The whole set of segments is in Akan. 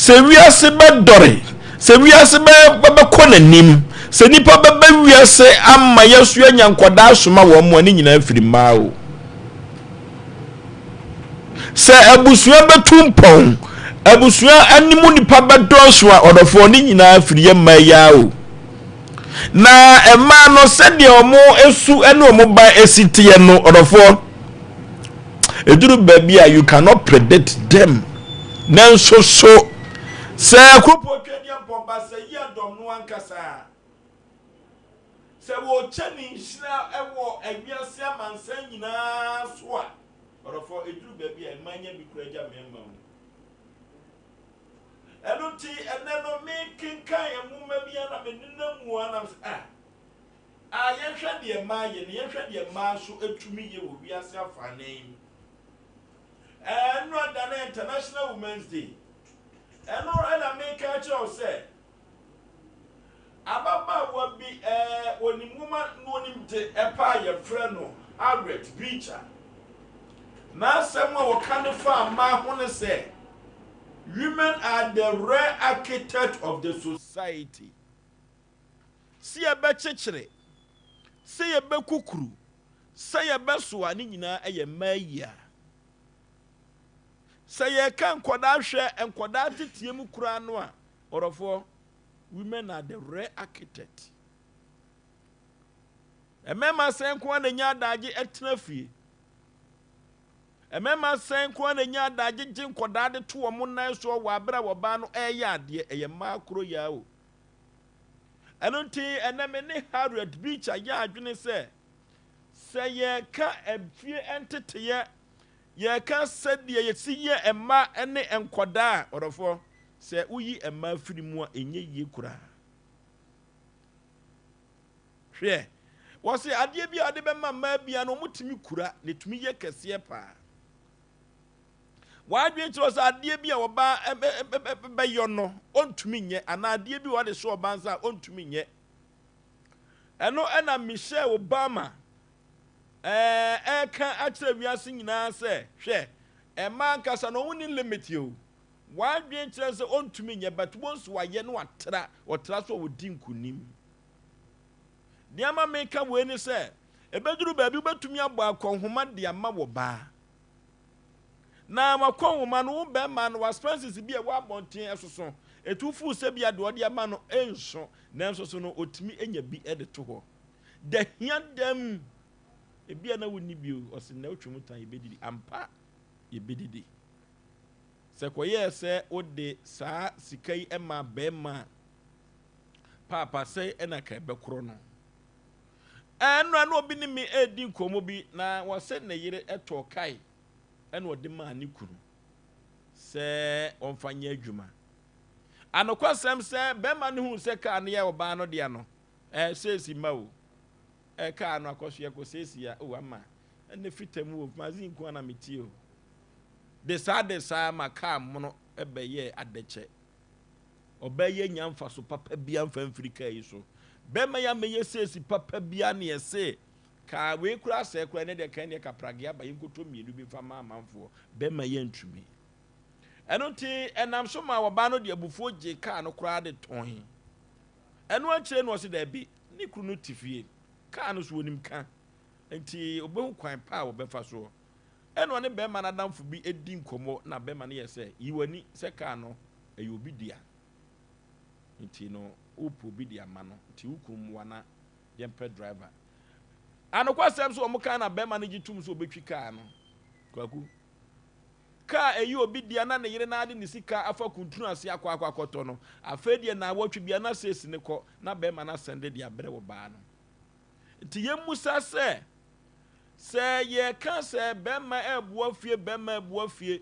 Sɛ wiase bɛdɔre, sɛ wiase bɛkɔ n'anim, sɛ nnipa bɛba wiase ama yɛaso anya nkwadaa asoma wɔn mu a, ne nyinaa firi mmaa o. Sɛ abusua bɛtu mpɔn, abusua anim nnipa bɛdɔɔso a, ɔdɔfoɔ, ne nyinaa firi yɛ mmaa yi ara o. Na mmaa no sɛdeɛ wɔn su ne wɔn ba si teɛ no, ɔdɔfoɔ, ɛduru baabi a you cannot predict them. Nanso so sɛ kuropɔn twɛdeɛ mpɔmba sɛ yi adɔm no ankasa a, sɛ wɔkyɛ ne nhyira wɔ awiase amansan nyinaa so a, ɔdɔfoɔ, ɛduru baabi a mmaa nya bi kura gya mmarima mu. Ɛno nti ɛnɛ no mekenkan nwoma bi a na menenam mu a na mesɛ ah, ah yɛnhwɛ deɛ mmaa yɛ na yɛnhwɛ deɛ mmaa nso tumi yɛ wɔ wiase afanan yi mu. Ɛno ada no International Women's Day. Ɛno ɛna meka kyerɛ wo sɛ ababaawa bi ɛɛ onim nwoma na onim de ɛpa a yɛfrɛ no Harriet Beecher. N'asɛm a wɔka no fa mmaa ho ne sɛ, Women are the rare architect of the society. Sɛ yɛbɛkyekyere, sɛ yɛbɛkukuru, sɛ yɛbɛsoa, ne nyinaa yɛ mmaa yia. Sɛ yɛka nkwadaa hwɛ, nkwadaa teteɛ mu koraa no a, ɔdɔfoɔ, women are the rare architect. Mmarima sɛn nko ara na nya adagye tena fie. Mmarima sɛn nko ara na nya adagye gye nkwadaa de to wɔn nan soɔ wɔ abere a wɔbaa no reyɛ adeɛ. Ɛyɛ mmaa koro yaa o. Ɛno nti ɛnɛ me ne Harriet Beecher yɛ adwene sɛ, sɛ yɛreka efie nteteyɛ, yɛreka sɛdeɛ yɛsi yɛ mma ne nkwadaa a, ɔdɔfoɔ, sɛ woyi mmaa firi mu a, ɛnyɛ yie koraa. Hwɛ, wɔse adeɛ bi a wɔde bɛma mmaa bia no, wɔtumi kura na ɛtumi yɛ kɛseɛ paa. W'adwene kyerɛ sɛ adeɛ bi a ɔbaa bɛyɔ no, ɔntumi nyɛ, anaa adeɛ bi a wɔde hyɛ ɔbaa nsa a ɔntumi nyɛ. Ɛno ɛna Michelle Obama ɛɛka akyerɛ wiase nyinaa sɛ, hwɛ, mmaa ankasa no wɔn ni limit o. W'adwene kyerɛ sɛ ɔntumi nyɛ, but wɔn nso wayɛ no atra, ɔtra so a wɔdi nkunim. Deɛ ama meka wei ne sɛ, ɛbɛduru baabi wobɛtumi abɔ akɔnhoma de ama wɔ baa. Na wakɔnhoma no, wo bɛrima no, w'expenses bi a ɛwɔ abɔnten ɛsoso. Etu fuu sɛ bi a deɛ ɔde ama no nso, nanso so no ɔtumi anya bi de to hɔ. Da hia dɛm, ebi a na wonni bi o, ɔsi na otwa mu tan yɛbɛdidi. Ampa, yɛbɛdidi. Sɛ kɔyɛɛ sɛ wode saa sika yi ma bɛrima a, paapa sɛe ɛna ka ɛbɛkorɔ no. Ɛno a na obi ne me redi nkɔmmɔ bi na wɔsɛ ne yere tɔɔ kae ɛna ɔde maa ne kunu sɛ ɔmfa nyɛ adwuma. Anokwasɛm sɛ bɛrima no hu sɛ kaa no yɛ ɔbaa no dea no, ɛɛ seesi ma o. Ɛɛ kaa no akɔso yɛ kɔ seesi a, o ama. Ɛne fita mu o, magazine nko na metie o. De saa de saa ma kaa mono ɛbɛyɛɛ adɛkyɛ. Ɔbaa yi anya mfaso papa bia mfa mfiri kaa yi so. Bɛrima yi amɛyɛ seesi papa bia ne ɛse kaa wei kura asɛe kura ne deɛ kan deɛ kaprage aba yi nkoto mmienu bi mfa ma amanfoɔ. Bɛrima yi antumi. Ɛno nti ɛnam so ma ɔbaa no de abufuo gye kaa no koraa de tɔn. Ɛno akyire no ɔse daabi, ne kunu no te fie. Kaa no so onim ka. Nti ɔbɛhu kwan pa a wɔbɛfa soɔ. Ɛna ɔne bɛrima no adamfo bi di nkɔmmɔ na bɛrima no yɛ sɛ, yi w'ani sɛ kaa no ɛyɛ obi dea. Nti no, wopɛ obi de ama no. Nti wo kunu mmoa na yɛmpɛ driver. Anokwasɛm so wɔn kaa na bɛrima no gye tum sɛ obɛtwi kaa no. Kwaku. Kaa ɛyɛ obi dea na ne yere na ade ne sika afa kuntunu ase akɔ akɔ akɔtɔ no. Afei deɛ na awɔtwe bia na seesi ne kɔ na bɛrima no asɛnde de abrɛ wɔ baa no. Nti yɛmmusa sɛ, sɛ yɛka sɛ bɛrima ɛɛboa fie, bɛrima ɛɛboa fie,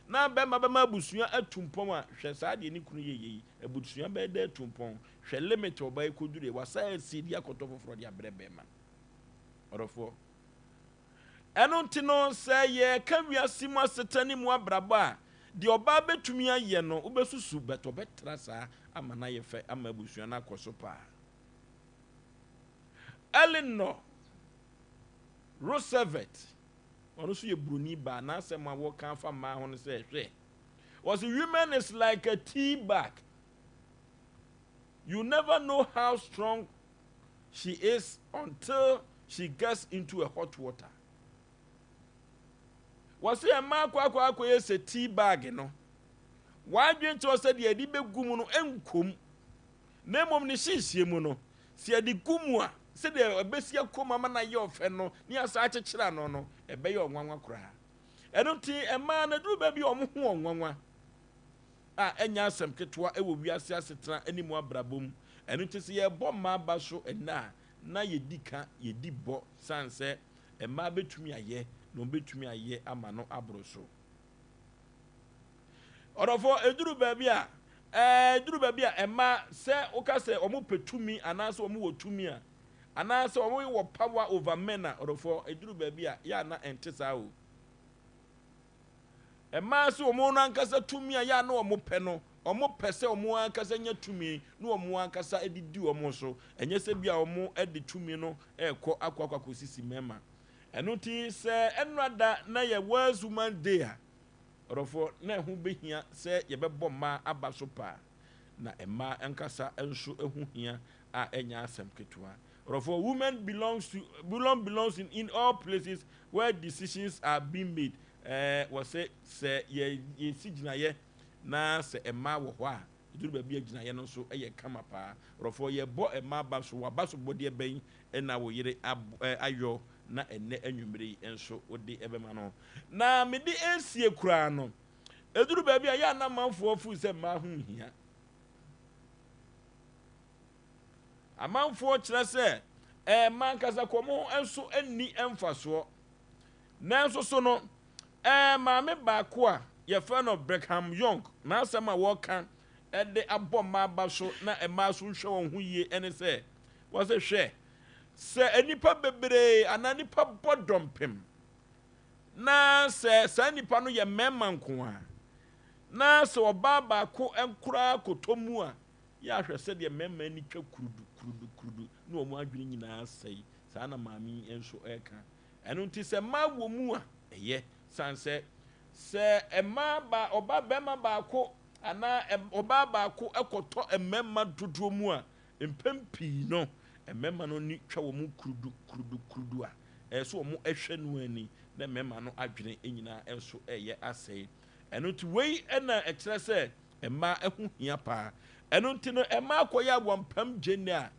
na bɛrima bɛma abusua atu mpɔn a, hwɛ saa deɛ ne kunu yɛ yɛ yi, abusua bɛyɛ dɛ atu mpɔn. Hwɛ limit ɔbaa yi kɔduru yɛ, wasa asi de akɔtɔ foforɔ de abrɛ bɛrima. Ɔdɔfoɔ. Ɛno nti no, sɛ yɛka wiase mu asetena ne mu abrabɔ a, deɛ ɔbaa bɛtumi ayɛ no, wobɛsusu, but ɔbɛtra saa ama no ayɛ fɛ ama abusua no akɔ so paa. Eleanor Roosevelt, ɔno nso yɛ buroni baa, n'asɛm a wɔka afa mmaa ho no sɛ, hwɛ, Wɔsi women is like a tea bag. You never know how strong she is until she gets into a hot water. Wɔsi mmaa akɔ akɔ akɔyɛ sɛ tea bag no. W'adwene kyerɛ sɛ deɛ yɛde bɛgu mu no nkom. Na mmom ne hyehyeɛ mu no, sɛ yɛde gu mu a, sɛdeɛ ɛbɛsi akɔ mu ama no ayɛ ɔfɛ no, ne asa akyekyere ano no, ɛbɛyɛ ɔnwanwa koraa. Ɛno nti mmaa no aduru baabi a wɔn ho ɔnwanwa a ɛnyɛ asɛm ketewa wɔ wiase asetena ne mu abrabɔ mu. Ɛno nti sɛ yɛrebɔ mmaa aba so ɛnnɛ a, na yɛdi ka, yɛdi bɔ sane sɛ mmaa bɛtumi ayɛ na wɔbɛtumi ayɛ ama no aboro so. Ɔdɔfoɔ, ɛduru baabi a, ɛduru baabi a mmaa sɛ woka sɛ wɔn pɛ tumi anaasɛ wɔn wɔ tumi a, anaasɛ wɔn wɔ power over men a, ɔdɔfoɔ, ɛduru baabi a, yɛ a na ɛnte saa o. Mmaa sɛ wɔn no ankasa tumi a yɛ a na wɔn pɛ no, wɔn pɛ sɛ wɔn ankasa nya tumi na wɔn ankasa de di wɔn so. Ɛnyɛ sɛ bi a wɔn de tumi no rekɔ akɔ akɔ akɔsisi mmarima. Ɛno nti sɛ ɛnora da na yɛ World Women's Day a, ɔdɔfoɔ, na ɛho bɛhia sɛ yɛbɛbɔ mmaa aba so paa. Na mmaa ankasa nso ho hia a ɛnyɛ asɛm ketewa. Ɔdɔfoɔ, women belongs to women belongs in, in all places where decisions are being made. Ɛɛ wɔsɛ sɛ yɛ yɛsi gyinaeɛ na sɛ mmaa wɔ hɔ a, ɛduru baabi a gyinaeɛ no nso yɛ kama paa. Ɔdɔfoɔ, yɛbɔ mmaa aba so, waba so bɔdeɛ bɛn na wo yere ayɔ na ɛnnɛ anwummere yi nso wode bɛma no. Na mede resie koraa no, ɛduru baabi a yɛ a na amanfoɔ feel sɛ mmaa ho nhia. Amanfoɔ kyerɛ sɛ ɛɛ mmaa ankasa kɔ wɔn nso nni mfasoɔ. Nanso so no, ɛɛ maame baako a yɛfrɛ no Brigham Young, n'asɛm a wɔka de abɔ mmaa aba so na mmaa nso nhwɛ wɔn ho yie ne sɛ, wɔse hwɛ, sɛ nnipa bebree anaa nnipa bɔ dɔmpem na sɛ saa nnipa no yɛ mmarima nko a, na sɛ ɔbaa baako koraa kɔtɔ mu a, yɛ ahwɛ sɛdeɛ mmarima ani twa kurudu kurudu kurudu na wɔn adwene nyinaa sɛe. Saa na maame yi nso reka. Ɛno nti sɛ mmaa wɔ mu a, ɛyɛ. Sane sɛ, sɛ mmaa ba, ɔba barima baako anaa ɔbaa baako kɔtɔ mmarima dodoɔ mu a, mpɛn pii no, mmarima no ani twa wɔn kurudu kurudu kurudu a, ɛyɛ sɛ wɔhwɛ no ani na mmarima no adwene nyinaa nso reyɛ asɛe. Ɛno nti wei na ɛkyerɛ sɛ mmaa ho hia paa. Ɛno nti no mmaa kɔyɛ awampam gyenne a,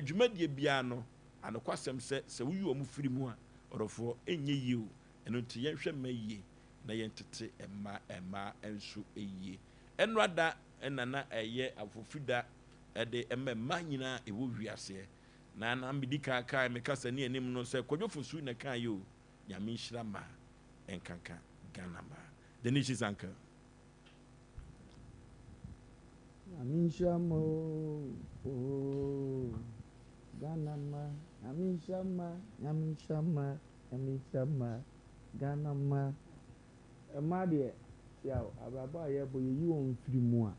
dwumadie biara no, anokwasɛm sɛ, sɛ woyi wɔn firi mu a, ɔdɔfoɔ, ɛnyɛ yie o. Ɛno nti yɛnhwɛ mmaa yie na yɛntete mmaa mmaa nso yie. Ɛnora da na na ɛyɛ afofida de ma mmaa nyinaa ɛwɔ wiaseɛ. Na na medi kan kae me kasa ni anim no sɛ Kwadwo Fosu na ɛkaeɛ o, Nyame nhyira mmaa nkanka Ghana mmaa. The Nation's Uncle. Nyame nhyira mma oo oo Ghana mma Nyame nhyira mma Nyame nhyira mma Nyame nhyira mma Ghana mma. Mmaa deɛ yaw abrabɔ a yɛbɔ yɛyi wɔn firi mu a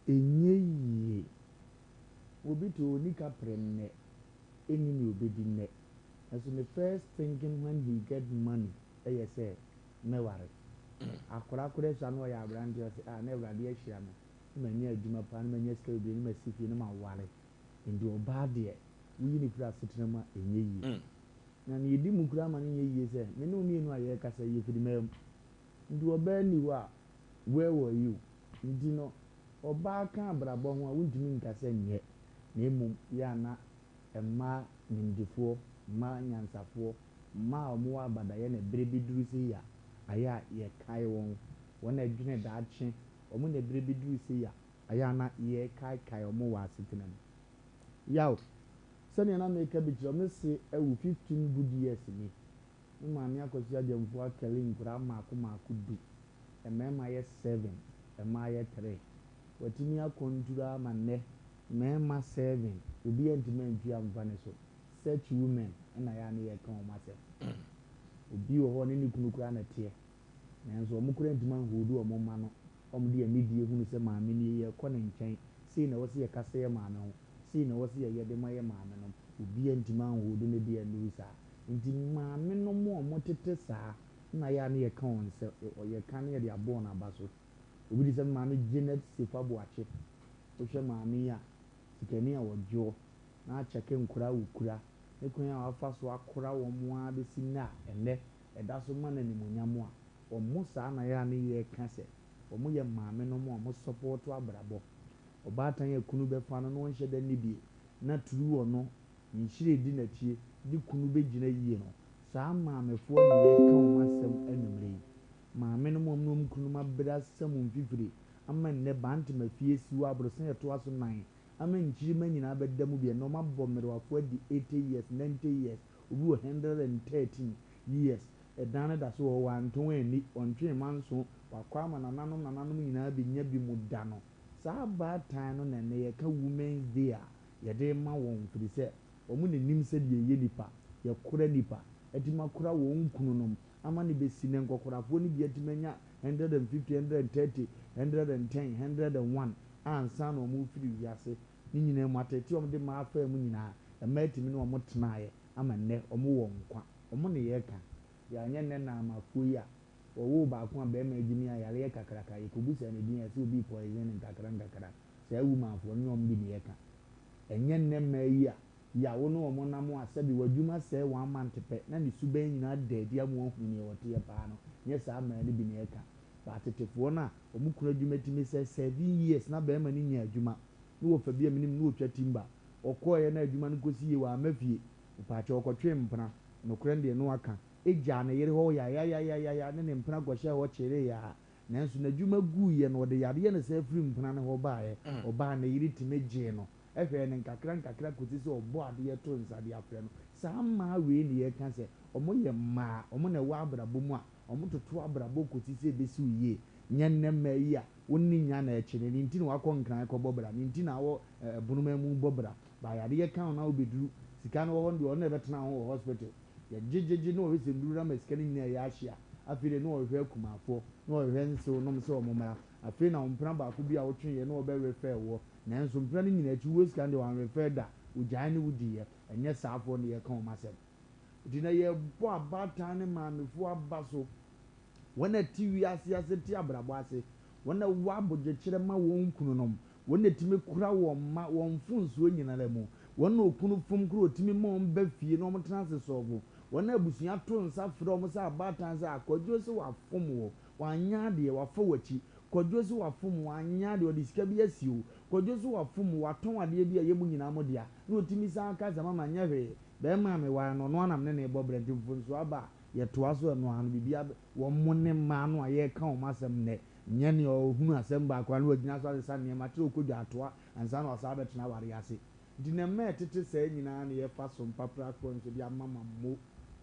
ɛnyɛ yie. Obi te hɔ ɔnni kaprɛ nnɛ ɛnni nea ɔbɛdi nnɛ nanso ne first thinking when he get money yɛ sɛ mɛware. Akwadaa koraa sua na ɔyɛ aberanteɛ ɔse ah na Awurade ahyira me na manya adwuma paa na manya sika bebree na masi fie na maware. Nti ɔbaa deɛ woyi no firi asetena mu a ɛnyɛ yie. Na nea ɛdi mu koraa ma no nyɛ yie sɛ me ne wo mmienu a yɛrekasa yi yɛfiri mmaa mu. Nti ɔbaa nni hɔ a where were you? Nti no ɔbaa ka abrabɔ ho a wontumi nka sɛ nyɛ na mmom yɛ a na mmaa nimdefoɔ, mmaa nyansafoɔ, mmaa a wɔwɔ abadayɛ na berɛ bi duru sei a, ayɛ a yɛkae wɔn. Wɔn na ɛdwene daakye, wɔn na berɛ bi duru sei a, ayɛ a na yɛkaekae wɔn wɔ asetena mu. Yaw, sɛdeɛ na meka bi kyerɛ wo, me se awu 15 good years ni. Me maame Akwasia Gyamfua akari nkoraa mmaako mmaako du. Mmarima yɛ seven, mmaa yɛ three. Watumi akɔnturu ara ma nnɛ, mmarima seven, obiara ntumi antwi amfa ne so. Such women na ɛyɛ a na yɛka wɔn asɛm. Obi wɔ hɔ ɔne ne kunu koraa na ɛteɛ, nanso wɔn koraa ntumi anholdu wɔn mma no. Wɔde anidie hunu sɛ maame nie, yɛrekɔ ne nkyɛn, sei na ɛwɔ sɛ yɛkasa yɛ maame ho, sei na ɛwɔ sɛ yɛyɛ de ma yɛ maamenom. Obiara ntumi anholdu ne deɛ annuru saa. Nti maamenom a wɔtete saa na ɛyɛ a na yɛka wɔn sɛ, yɛka na yɛde abɔ wɔn aba so. Obi te sɛ me maame Janet Sefa Boakye. Wohwɛ maame yi a, sikani a ɔdwoɔ, na akyɛke nkora a ɔkura, ne kwan a wafa so akora wɔn ara bɛsi nnɛ a ɛnnɛ ɛda so ma no animuonyam a, wɔn saa na yɛ a ne yɛreka sɛ wɔn yɛ maamenom a wɔn sɔpɔɔto abrabɔ. Ɔbaatan a kunu bɛfa no na ɔnhyɛ da nni bie, na turu ɔno, nhyire di n'akyie, de kunu bɛgyina yie no, saa maamefoɔ na yɛreka wɔn asɛm anwummerɛ yi. Maamenom a wɔne wɔn kununom abrɛ asa mu mfifire ama nnɛ Bantama fie si hɔ aborosan a ɛtoa so nan ama nkyirimma nyinaa bɛda mu bi. Ɛnnɛ wɔabɔ mmerewafoɔ adi 80 years, 90 years, obi wɔ 113 years. Ɛdan no da so wɔ hɔ, wantɔn anni, ɔntwee manso, wakɔ ama nananom nananom nyinaa abɛnya bi mu da no. Saa baatan no na ɛnnɛ yɛka Women's Day a yɛde rema wɔn firi sɛ wɔn na ɛnim sɛdeɛ yɛyɛ nnipa, yɛkora nnipa, atumi akora wɔn kununom ama no bɛsi nnɛ nkɔkorafoɔ no bi atumi anya 150, 130, 110, 101 ansa na wɔrefiri wiase no nyinaa mu. Ateetee a wɔde mmaa faa mu nyinaa, mmaa atumi ne wɔn tenaeɛ ama nnɛ wɔwɔ nkwa. Wɔn ne yɛreka. Yɛanyɛ nnɛ Naamafoɔ yi a wɔwoo baako a barima agyimi a yareɛ kakraka, yɛkɔbusaa ne din a ɛsɛ obi poison no nkakra nkakra. Saa womanfoɔ no nyɛ wɔn bi ne yɛreka. Ɛnyɛ nnɛ mmaa yi a yaw ne wɔn nam a sɛbe w'adwuma sɛe one month pɛ na ne suban nyinaa da adi ama woahunu nea ɔteɛ paa no, nyɛ saa mmaa no bi na ɛka. But atetefoɔ no a wɔn kunu adwuma tumi sɛe 7 years na barima no nnya adwuma, na wɔfa bi a menim na ɔtwa timber, ɔkɔeɛ na adwuma no kɔsi yie wamma fie, mepaakyɛw ɔkɔtwee mpena, nokorɛ no deɛ na waka, gyaa ne yere hɔ yayayayaya ne ne mpena kɔhyɛɛ hɔ kyereeɛ a, nanso n'adwuma guiɛ no ɔde yareɛ na san firi mpena no hɔ baeɛ, ɔbaa ne yere tumi gyee no hwɛɛ no nkakra nkakra kɔsi sɛ ɔbɔ adeɛ to nsa de afrɛ no. Saa mmaa wei na yɛka sɛ wɔyɛ mmaa, wɔn na ɛwɔ abrabɔ mu a wɔtoto abrabɔ kɔsi sɛ ɛbɛsi wo yie. Nyɛ nnɛ mmaa yi a wo ne nya na ɛkyene, ne nti na wakɔ Nkran kɔbɔ bra, ne nti na awɔ Bonoman mu bɔ bra. Ba yadeɛ ka wo na wobɛduru, sika no wɔ hɔ no deɛ ɔno na ɛbɛtena ho wɔ hospital. Yɛgyegyegye na ɔhwɛ sɛ nnuru no ama sika no nyinaa ɛyɛ ahye a, afei deɛ na ɔhwehwɛ akumafoɔ, na ɔhwehwɛ nsew nom sɛ wɔn mmra. Afei na wo mpena baako bi a wotweeɛ na ɔbɛ refer woɔ. Nanso mpena no nyinaa akyi wowɔ sika no deɛ wanrefɛr da, ogyae ne wo diiɛ. Ɛnyɛ saafoɔ na yɛreka wɔn asɛm. Nti na yɛrebɔ abaatan ne maamefoɔ aba so, wɔn a ɛte wiase ase te abrabɔ ase, wɔn a wɔwɔ abodwokyerɛ ma wɔn kununom, wɔn na ɛtumi kora wɔn mma wɔn mfomsoɔ nyinara mu, wɔn na okunu fom koraa ɔtumi ma wɔn ba fie na wɔtena ase sɔɔvo, wɔn a abusua to nsa frɛ wɔn sɛ abaatan sɛ akwadwo sɛ wafom wo, wanyɛ adeɛ, wafa w'akyi, Kwadwo se wafom wo, anyɛ adeɛ, ɔde sika bi asi wo. Kwadwo se wafom wo, watɔn adeɛ bi a ɛyɛ mo nyinaa mo dea. Na ɔtumi san ka sɛ, Mama, nyɛ hwee, barima a meware no, ɔno ara na me ne no rebɔ bra, nti mfomsoɔ aba a, yɛtoa so ɛno ara no, biribiara bɛ. Wɔn ne mmaa no a yɛreka wɔn asɛm nnɛ, nyɛ nea ɔhunu asɛm baako a na wagyina so asesa nneɛma, kyerɛ ɔkɔdwa atoa ansa na wasan abɛtena awareɛ ase. Nti na mmaa a ɛtete saa nyinaa na yɛfa so mpapra kwan so de ama ma mo,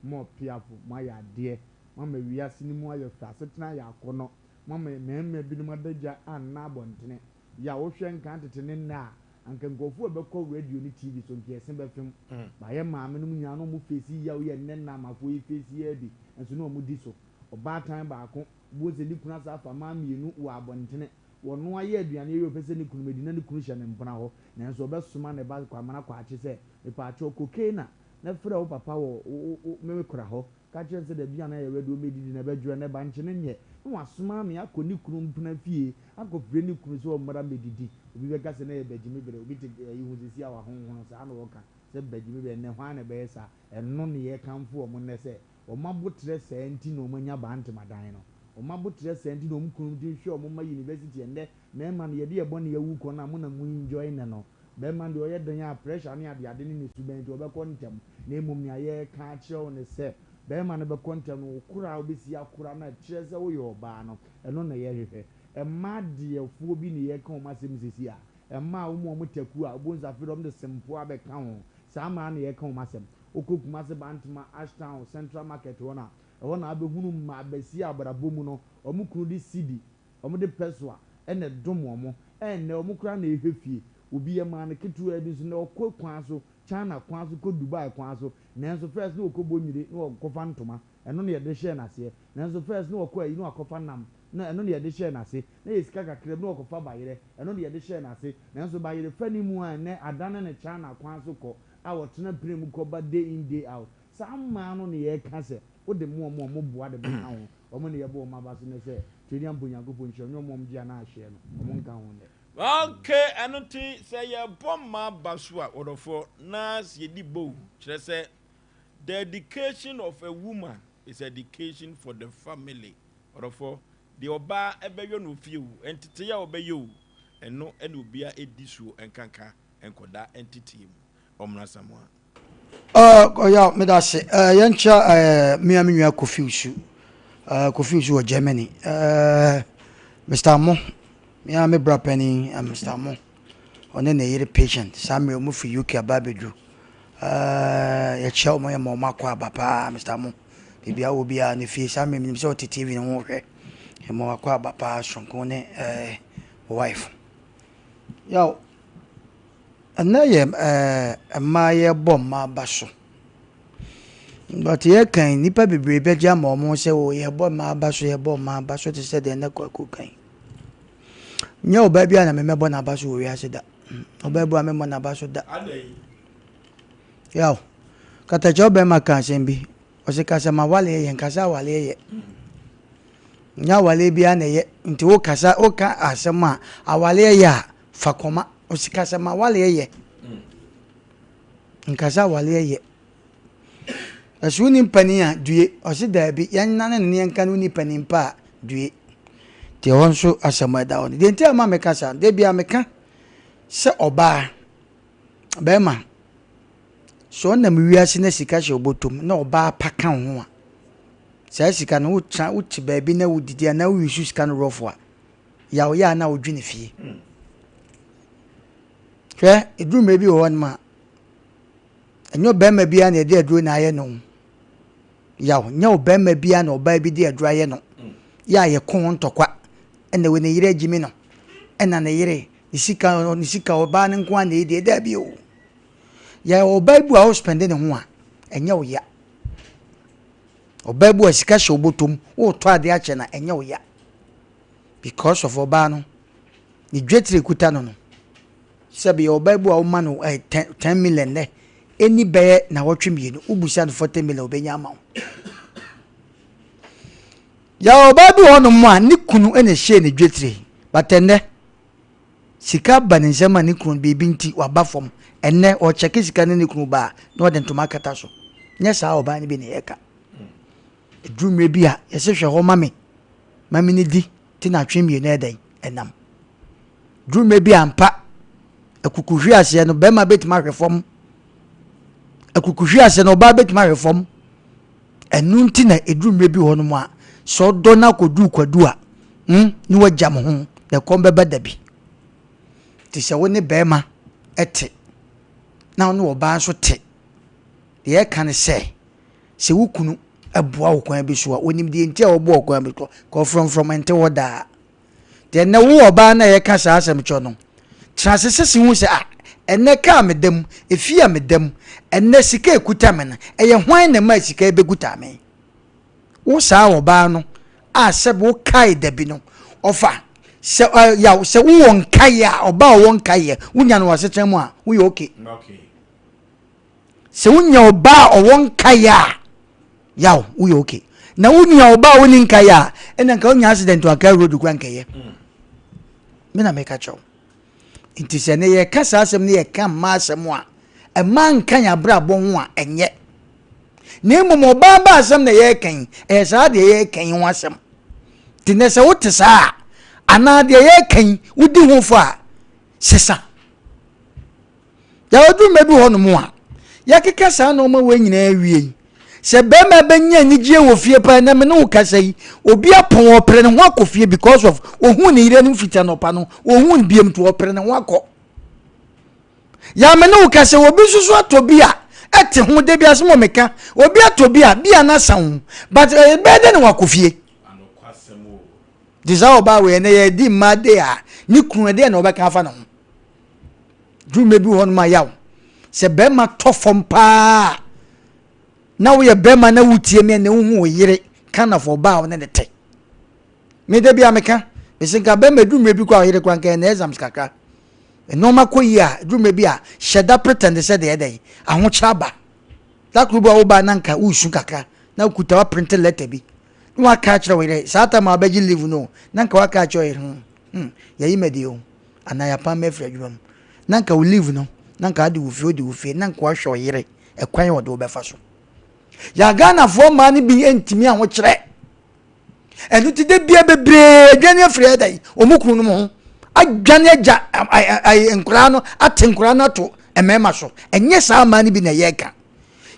mo ɔpeafo, moayɛ adeɛ, moama wiase no mu ayɛ fɛ, asetena ayɛ akɔnnɔ. Moama mmarima binom adagya anna abɔntene. Yaw, wohwɛ nkan tete ne nnɛ a, anka nkurɔfoɔ a ɛbɛkɔ radio ne TV so nka ɛse bɛfem. But yɛn maame nom nyinaa na wɔn face yaw yi a nnɛ nnamafoɔ yi face yi ara bi nso na wɔn di so. Ɔbaatan baako, wobɛhu sɛ ne kunu asan afa mmaa mmienu wɔ abɔntene. Wɔnoa yɛ aduane awie a ɔpɛ sɛ ne kunu bɛdi na ne kunu hyɛ ne mpena hɔ. Nanso ɔbɛsoma ne ba Kwamena Kwakye sɛ, mepaakyɛw kɔ Kena na frɛ wo papa wɔ wo wo me kora hɔ. Ka kyerɛ no sɛ dabi a na yɛwɛ deɛ ɔmmɛdidi na ɛbɛdwerɛ ne ba nkye no nyɛ na wasoma me akɔ ne kunu mpena fie akɔfrɛ ne kunu sɛ ɔmmra mmɛdidi. Obi bɛka sɛ na ɛyɛ bagyimi berɛ, obi te ayi ho seesei a wahonhono saa na ɔka sɛ bagyimi berɛ, ɛnnɛ hwan na ɛbɛyɛ saa? Ɛno ne yɛkamfo wɔn nnɛ sɛ wɔn aboterɛ saa nti na wɔanya baa ntemadan no. Wɔn aboterɛ saa nti na wɔn kununom tumi hwɛ wɔn mma university ɛnnɛ mmarima no yɛde yɛn bɔne awu kɔ no a mo na mo enjoy nnɛ no. Bɛrima no deɛ ɔyɛ den a pressure ne adeade ne ne suban nti ɔbɛkɔ ntɛm na mmom nea yɛreka akyerɛ wo ne sɛ bɛrima no bɛkɔ ntɛm no wo kora a wobɛsi akora no a ɛkyerɛ sɛ woyɛ ɔbaa no ɛno na yɛhwehwɛ. Mmaa deɛfoɔ bi ne yɛreka wɔn asɛm seesei a mmaa a wɔn wɔn taku a wobɛhu sɛ afei deɛ wɔde sempoa abɛka ho saa mmaa na yɛreka wɔn asɛm. Wokɔ Kumasi Bantama, Ashtown, Central Market hɔ no a ɛhɔ na wobɛhunu mmaa basia a abrabɔ mu no wɔn kunu de cedi Wɔde pɛsoa na ɛdom wɔn. Ɛnnɛ, wɔn koraa na ɛhwɛ fie. Obi yɛ maa no ketewaa bi nso, nnɛ ɔkɔ kwan so, China kwan so, kɔ Dubai kwan so. Nanso first na ɔkɔ Bonyire na ɔkɔfa ntoma. Ɛno na yɛde hyɛɛ no aseɛ. Nanso first na ɔkɔ ayi na wakɔfa nam. Na ɛno na yɛde hyɛɛ no ase. Na ɛyɛ sika kakra bi na ɔkɔfa bayerɛ. Ɛno na yɛde hyɛɛ no ase. Nanso bayerɛ fa no mu a ɛnnɛ adane no China kwan so kɔ a ɔtena plane mu kɔba day in day out. Saa mmaa no na yɛreka sɛ wode mo wɔn a wɔboa de bɛka ho. Wɔn na yɛbɔ wɔn aba so nnɛ sɛ Twedeɛ mpo Nyankopɔn nhyira wɔn, nyɛ wɔn a wɔgye anaa ahyeɛ no, wɔn nka ho nnɛ. Ok, ɛno nti sɛ yɛbɔ mma aba so a, wɔdɔfoɔ, na sɛ yɛdi bow, kyerɛ sɛ the education of a woman is education for the family. Ɔdɔfoɔ, deɛ ɔbaa ɛbɛyɔ no ofie o, nteteyɛ a ɔbɛyɛ o, ɛno ɛna obiara ɛdi soɔ ɛnkanka nkɔdaa nteteyɛ mu. Ɔmmra Samoa. Ɔyaw, meda ase. Yɛnkyia me a me nua Kofi Osu. Kofi Osu wɔ Germany. Mr. Amo, me a me bra panin, Mr. Amo, ɔne ne yere Patient, saa mmerɛ wɔn firi UK aba abɛduru. Yɛkyia wɔn, yɛma wɔn akɔ aba paa, Mr. Amo. Baabi a wɔ biara ne fie, saa mmerɛ menim sɛ ɔte TV no ho hwɛ. Yɛma wɔn akɔ aba paa, soronko ne wife. Yaw, Ɛnnɛ yɛ mmaa yɛbɔ mmaa aba so. But yɛka yi, nnipa bebree bɛgye ama wɔn ho sɛ o yɛbɔ mmaa aba so, yɛbɔ mmaa aba so te sɛ deɛ nnɛ Kwaku ka yi. Nyɛ ɔbaa biara na memmɛbɔ n'aba so wɔ wiase da. Ɔbaa bi a memmɔ n'aba so da. Yaw, katakyɛ ɔbɛrima ka asɛm bi. Ɔse ka sɛ m'awaleɛ yɛ, nka sɛ awaleɛ yɛ. Nyɛ awaleɛ biara na ɛyɛ. Nti wokasa, woka asɛm a awaleɛ yɛ a, Fa kɔma. Ɔsi ka sɛ m'awaleɛ yɛ. Nka sɛ awaleɛ yɛ. Ɛsɛ wonni mpanin a due. Ɔsi daabi yɛnnane no ne yɛnka no wonni panin pa a due. Nti ɛhɔ nso asɛm a ɛda hɔ no. Deɛ nti a ɛma meka saa no, da biara meka sɛ ɔbaa, bɛrima, sɛ ɔnam wiase na sika hyɛ wo bɔtɔm na ɔbaa pa ka wo ho a, saa sika no wotra wote baabi na wodidi anaa woyi sika no rɔfo a, yaw yɛ a na wodwene fie. Hwɛ, ɛduru mmerɛ bi wɔ hɔnom a, ɛnyɛ ɔbarima biara na ɛde aduro na ayɛ no. Yaw, nyɛ ɔbarima biara na ɔbaa bi de aduro ayɛ no. Yɛ a yɛko ho ntɔkwa, ɛna wei ne yere agyimi no, ɛna ne yere, ne sika, ne sika ɔbaa no nko ara na ɛdi, daabi o. Yɛ ɔbaa bi a ɔspɛnde ne ho a, ɛnyɛ wo ya. Ɔbaa bi a sika hyɛ wo bɔtɔ mu, woretɔ adeɛ akyɛ no a, ɛnyɛ wo ya. Because of ɔbaa no ne dwetire kuta no no sɛbi ɔbaa bi a woma no eh, 10 million nɛ ɛni bɛyɛ nawɔtwe mmienu wobusa no 40 million ɔbɛnya ama wo. Yɛ ɔbaa bi wɔ hɔnom a ne kunu na ɛhyɛɛ ne dwetire, but ɛnɛ sika ba ne nsam a ne kunu biribi nti waba fam. Ɛnɛ ɔkyɛke sika ne ne kunu ba a na ɔde ntoma akata so. Nyɛ saa ɔbaa no bi na yɛka. Ɛduru mmerɛ bi a, yɛse hwɛ hɔ ma me, ma me nidi, nti na atwe mmienu ayɛ dɛn? Ɛnam. Duru mmerɛ bi a ampa, akukuhwe aseɛ no, bɛrima bɛtumi ahwɛ fam. Akukuhwe aseɛ no, ɔbaa bɛtumi ahwɛ fam. Ɛno nti na ɛduru mmerɛ bi hɔ nom a, sɛ ɔdɔ no akɔduru kwadu a, ne wagya mo ho, na ɛkɔm bɛba da bi. Nti sɛ wo ne bɛrima te, na wo ne ɔbaa nso te, deɛ ɛka ne sɛ, Sɛ wo kunu boa wo kwan bi so a, onim deɛ nti a ɔboa wo kwan bi so. Kɔ frɔmfrɔm nte hɔ daa. Deɛ ɛnɛ wo ɔbaa no a yɛka saa asɛm kyerɛ no, tena ase sese hu sɛ ah, ɛnɛ kaa meda mu, efie a meda mu, ɛnɛ sika ekuta me no, ɛyɛ hwan na ɛmaa sika yi bɛkuta me? Wo saa ɔbaa no a sɛ wokae da bi no, ɔfa sɛ ɛ yaw sɛ wowɔ nkaeɛ a, ɔbaa ɔwɔ nkaeɛ, wonya no wɔ asetena mu a, woyɛ okay. Okay. Sɛ wonya ɔbaa a ɔwɔ nkaeɛ a, yaw, woyɛ okay. Na wonya ɔbaa a ɔnni nkaeɛ a, ɛna nka wonya accident wɔ Accra road kora nkɛyɛ. Me na meka kyerɛ wo. Nti sɛ ne yɛka saa asɛm ne yɛka mmaa asɛm a, mmaa nka yɛn abrabɔ ho a, ɛnyɛ. Na mmom ɔbaa ba asɛm na yɛreka yi, ɛyɛ saa deɛ yɛreka yi ho asɛm. Nti nɛ sɛ wote saa a, anaa deɛ yɛreka yi, wodi ho fɔ a, sesa. Yɛwɔ dwuma bi hɔ nom a, yɛkeka saa nneɛma wei nyinaa wie yi, sɛ bɛrima bɛnya anigyeɛ wɔ fie paa na me ne wo kasa yi, obi apɔn ɔpere ne ho akɔ fie because of ohun ne yere no fiti anɔpa no, ohun no biem nti ɔpere ne ho akɔ. Yɛ me ne wo kasa obi nso so atɔ bi a ɛte ho da bi asɛm a meka, obi atɔ bi a bi a n'asa ho, but ɛbɛyɛ dɛ na wakɔ fie. Te saa ɔbaa wei ɛnɛ yɛdi mmaa de a ne kunu ɛdeɛ na ɔbɛka afa ne ho. Dwuma bi wɔ hɔnom a yaw. Sɛ bɛrima tɔ fam paa na woyɛ bɛrima na wotie me na wohu wo yere kind of ɔbaa a wo ne ne te. Me da bi a meka, mese nka bɛrima duru mmerɛ bi kɔ a ɔyere kora nka ɛna exams kakra. Nneɛma kɔ yie a duru mmerɛ bi a hyɛ da pretend sɛ deɛ ɛdɛn ahokyerɛ aba. Da koro bi a wobaa na nka woresu kakra na wokuta wa print letter bi. Na waka akyerɛ wo yere saa tam a wobɛgye leave no na nka waka akyerɛ wo yere ho yɛyi madi o anaa yɛapam me afiri adwuma mu. Na nka wo leave no na nka ade wo fie wode wo fie na nka wahwɛ wo yere ɛkwan a ɔde wo bɛfa so. Yɛ Ghanafoɔ mmaa no bi ntumi ahokyerɛ. Ɛno ti de bia bebree adwane afiri ɛda yi wɔn kunu nom ho adwane agya nkoraa no ate nkoraa no ato mmarima so. Ɛnyɛ saa mmaa no bi na yɛreka.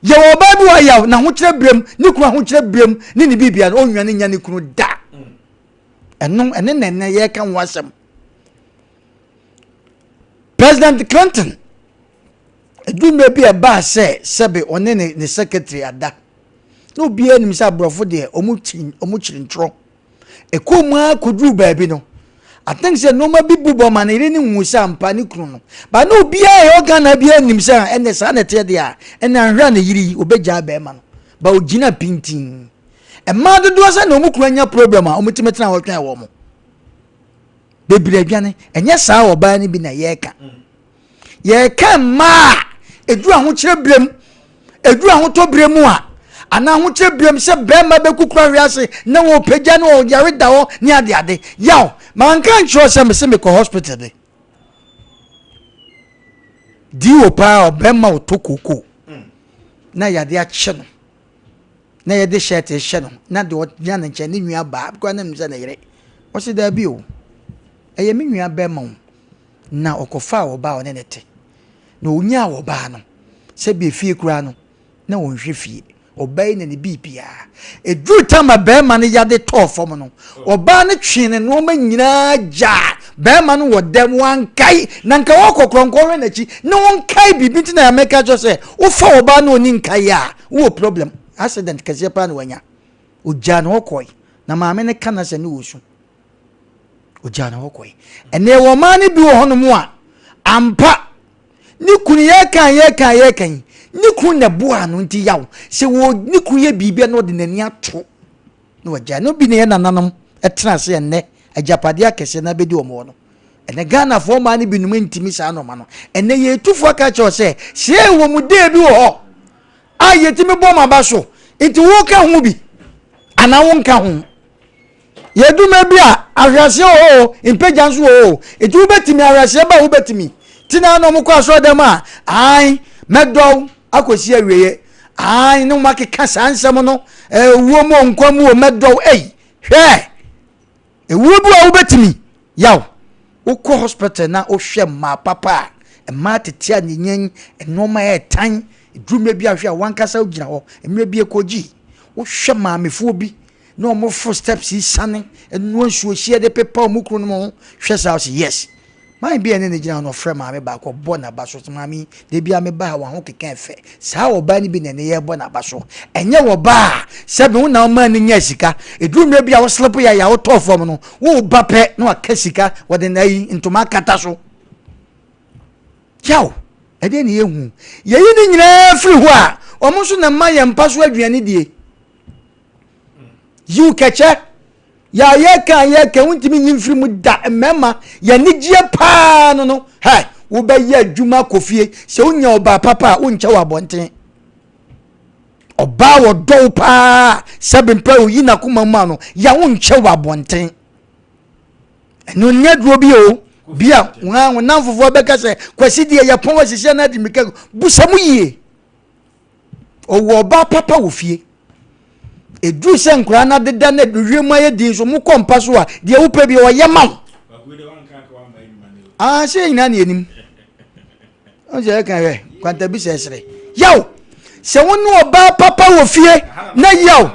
Yɛwɔ ɔbaa bi wɔ yaw n'ahokyerɛ berɛ ne kunu ahokyerɛ berɛ ne ne biribia no ɔnwane nya ne kunu da. Ɛno ɛne na ɛnɛ yɛreka ho asɛm. President Clinton ɛduru mmerɛ bi a ɛbaa sɛ sɛbe ɔne ne ne secretary ada na obiara nim sɛ aborɔfo deɛ ɔmo kyiri ɔmo kyiri ntorɔ. Ɛkɔɔ mu ara kɔduruu baabi no, I think sɛ nneɛma bi bu bɔ ma ne yere no hu sɛ ampa ne kunu no. Ba na obiara a ɛwɔ Ghana biara nim sɛ ɛnɛ saa na ɛteɛ deɛ a, ɛnɛ anhwɛ a ne yere yi ɔbɛgyaa bɛrima no. Ba ɔgyina pintinn. Mmaa dodoɔ sɛ na wɔn kunu anya problem a wɔtumi tena hɔ twɛn wɔn. Bebree adwane. Ɛnyɛ saa ɔbaa no bi na yɛreka. Yɛreka mmaa a ɛduru ahokyerɛ berɛ mu, ɛduru ahotɔ berɛ mu a, anaa ahokyerɛ berɛ mu sɛ bɛrima bɛkukuru ahwe ase na wɔpagya no ɔyare da hɔ ne adeade. Yaw, manka nkyerɛ sɛ mese mekɔ hospital bi. Di wɔ paa ɔbɛrima ɔtɔ koko na yade akyɛ no na yɛde shirt hyɛ no na deɛ ɔgyina ne nkyɛn ne nua baa koraa na nim sɛ ne yere. Ɔse daabi o, ɛyɛ me nua bɛrima o. Na ɔkɔfaa ɔbaa a ɔne no te. Na ɔnyaa ɔbaa no, sɛdeɛ fie koraa no, na ɔnhwɛ fie. Ɔbaa yi na ne biribiara. Ɛduru tam a barima no yade tɔɔ fam no, ɔbaa no twee ne nneɛma nyinaa gyaa barima no wɔ dɛm, wankae. Na nka ɔkɔ korɔ nka ɔhwɛ n'akyi na ɔnkae biribi nti na mɛka kyerɛ sɛ wofa ɔbaa na ɔni nkae a, wowɔ problem. Accident kɛseɛ paa na wanya. Ɔgyaa ne hɔ kɔe. Na maame no ka no sɛ ne ɔsu. Ogyaa ne hɔ kɔe. Ɛnna ɛwɔ ɔman no bi wɔ hɔnom a, ampa, ne kunu yɛka yɛka yɛka yi, ne kunu na ɛboaa no nti yaw. Sɛ wɔ ne kunu yɛ biribi a na ɔde n'ani ato na wagyae. No bi na yɛ nananom tena ase ɛnnɛ agyapadeɛ akɛseɛ na abɛdi wɔn hɔ no. Ɛnɛ Ghanafoɔ mmaa no binom ntumi saa nɔɔma no. Ɛnɛ yɛtufoɔ aka kyerɛ sɛ sɛ ɛwɔ mu dee bi wɔ hɔ a yɛtumi bɔ ma ba so nti woka ho bi anaa wonka ho. Yɛdu mmerɛ bi a ahweaseɛ wɔ hɔ o, mpagya nso wɔ hɔ o. Nti wobɛtumi, ahweaseɛ ba a wobɛtumi. Ti na na wɔkɔ asɔre dɛm a, ae, mɛdɔ wo akɔsi awieɛ. Ae, ne wɔn akeka saa nsɛm no, ewuo mu o, nkwa mu o, mɛdɔ wo. Ei, hwɛ! Ewuo bi wɔ a wobɛtumi. Yaw, wokɔ hospital na wohwɛ mmaa papa a, mmaa tete a ne nyan, nneɛma a ɛtan, duru mmerɛ bi a hwɛ a wankasa wogyina hɔ, mmerɛ bi ɛkɔgyi, wohwɛ maamefoɔ bi, na wɔn foro steps yi sane noa nsuo hyeɛ de pepa wɔn kunu nom ho hwɛ saa ɔsi yes man bi a ɛne ne gyina hɔ na ɔfrɛ maame baako ɔbɔ n'aba so maame yi de bi a me ba ha wɔn ho keka ɛfɛ saa ɔbaa no bi na ɛne yɛ bɔ n'aba so ɛnyɛ wɔ baa sɛbi wo na ɔmaa ne nya sika eduru mmerɛ bi a wɔslip yɛ yɛ awotɔ fam no wo ba pɛ na waka sika wɔde na yi ntoma akata so yaw ɛdeɛ ne yɛhu yɛyi ne nyinaa firi hɔ a wɔn nso na mma yɛn mpa so aduane die. Yiw kɛkyɛ, yɛ a yɛka a yɛka wontumi nyi mfiri mu da mmarima yɛ anigyeɛ paa no no hɛ wobɛyɛ adwuma akɔ fie sɛ wonya ɔbaa papa a wonkyɛ wɔ abɔnten ɔbaa wɔdɔ wo paa sɛ bempɛ oyi n'akoma mu a no yɛ wonkyɛ wɔ abɔnten ɛno nyɛ duro bi o bi a wɔn namfofoɔ bɛka sɛ kwasi deɛ yɛpɔn asisia no adi mmirika busa mu yie Ɔwɔ ɔbaa papa wɔ fie. Ɛduru sɛ nkwadaa no adeda na wiem ayɛ din so mokɔ mpa so a deɛ wopɛ bi ɔyɛ ma wo. Ah, sɛ nyinaa ne yɛnim. Ɔn sɛ ɛka hwɛ kwantabi sɛ ɛsere. Yaw! Sɛ wo ne ɔbaa papa wɔ fie na yaw.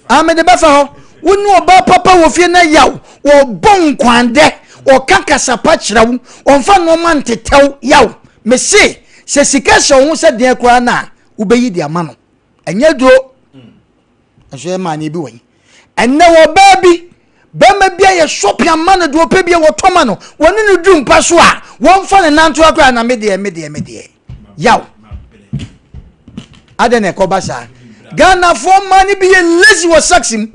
Ah, mede bɛfa hɔ. Wo ne ɔbaa papa wɔ fie na yaw. Ɔbɔ nkwandɛ, ɔka kasapa kyerɛ wo, ɔmfa nneɛma ntetɛw yaw. Mese sɛ sika hyɛ wo ho sɛ deɛn koraa no a wobɛyi de ama no ɛnyɛ duro nso yɛ maa ne bi wɔ yi ɛnɛ wɔ baa bi bɛrima bi a yɛ shopping ama no deɛ ɔpɛ bi a wɔtɔ ma no wɔne no du mpa so a wɔmfa ne nanto akora na me deɛ me deɛ me deɛ yaw adɛn na ɛkɔba saa Ghanafoɔ mmaa no bi yɛ lazy wɔ sex mu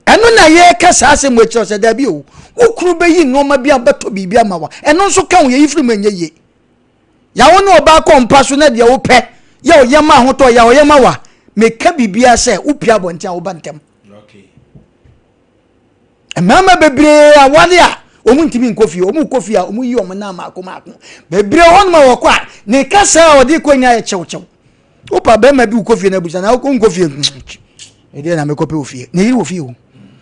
Ɛno na yɛreka saa asɛm wɔ akyerɛ sɛ daabi o, wo kunu bɛyi nneɛma bi a bɛtɔ biribi ama wa. Ɛno nso ka ho yɛyi firi mu ɛnyɛ yie. Yawo ne ɔbaa kɔ mpa so na deɛ wopɛ yɛ ɔyɛ ma ahotɔ yɛ ɔyɛ ma wa. Meka biribiara sɛ wopie abɔnten a woba ntɛm. Mmarima bebree aware a wɔn ntumi nkɔ fie, wɔn kɔ fie a wɔn yi wɔn nan mako mako. Bebree hɔ nom a wɔkɔ a ne kasa a ɔde kɔ nyinaa yɛ kyɛwkyɛw. Wopa bɛrima bi wokɔ fie na abusa na wonkɔ fie. Ɛdeɛ na mekɔpɛ wɔ fie. Ne yere wɔ fie o.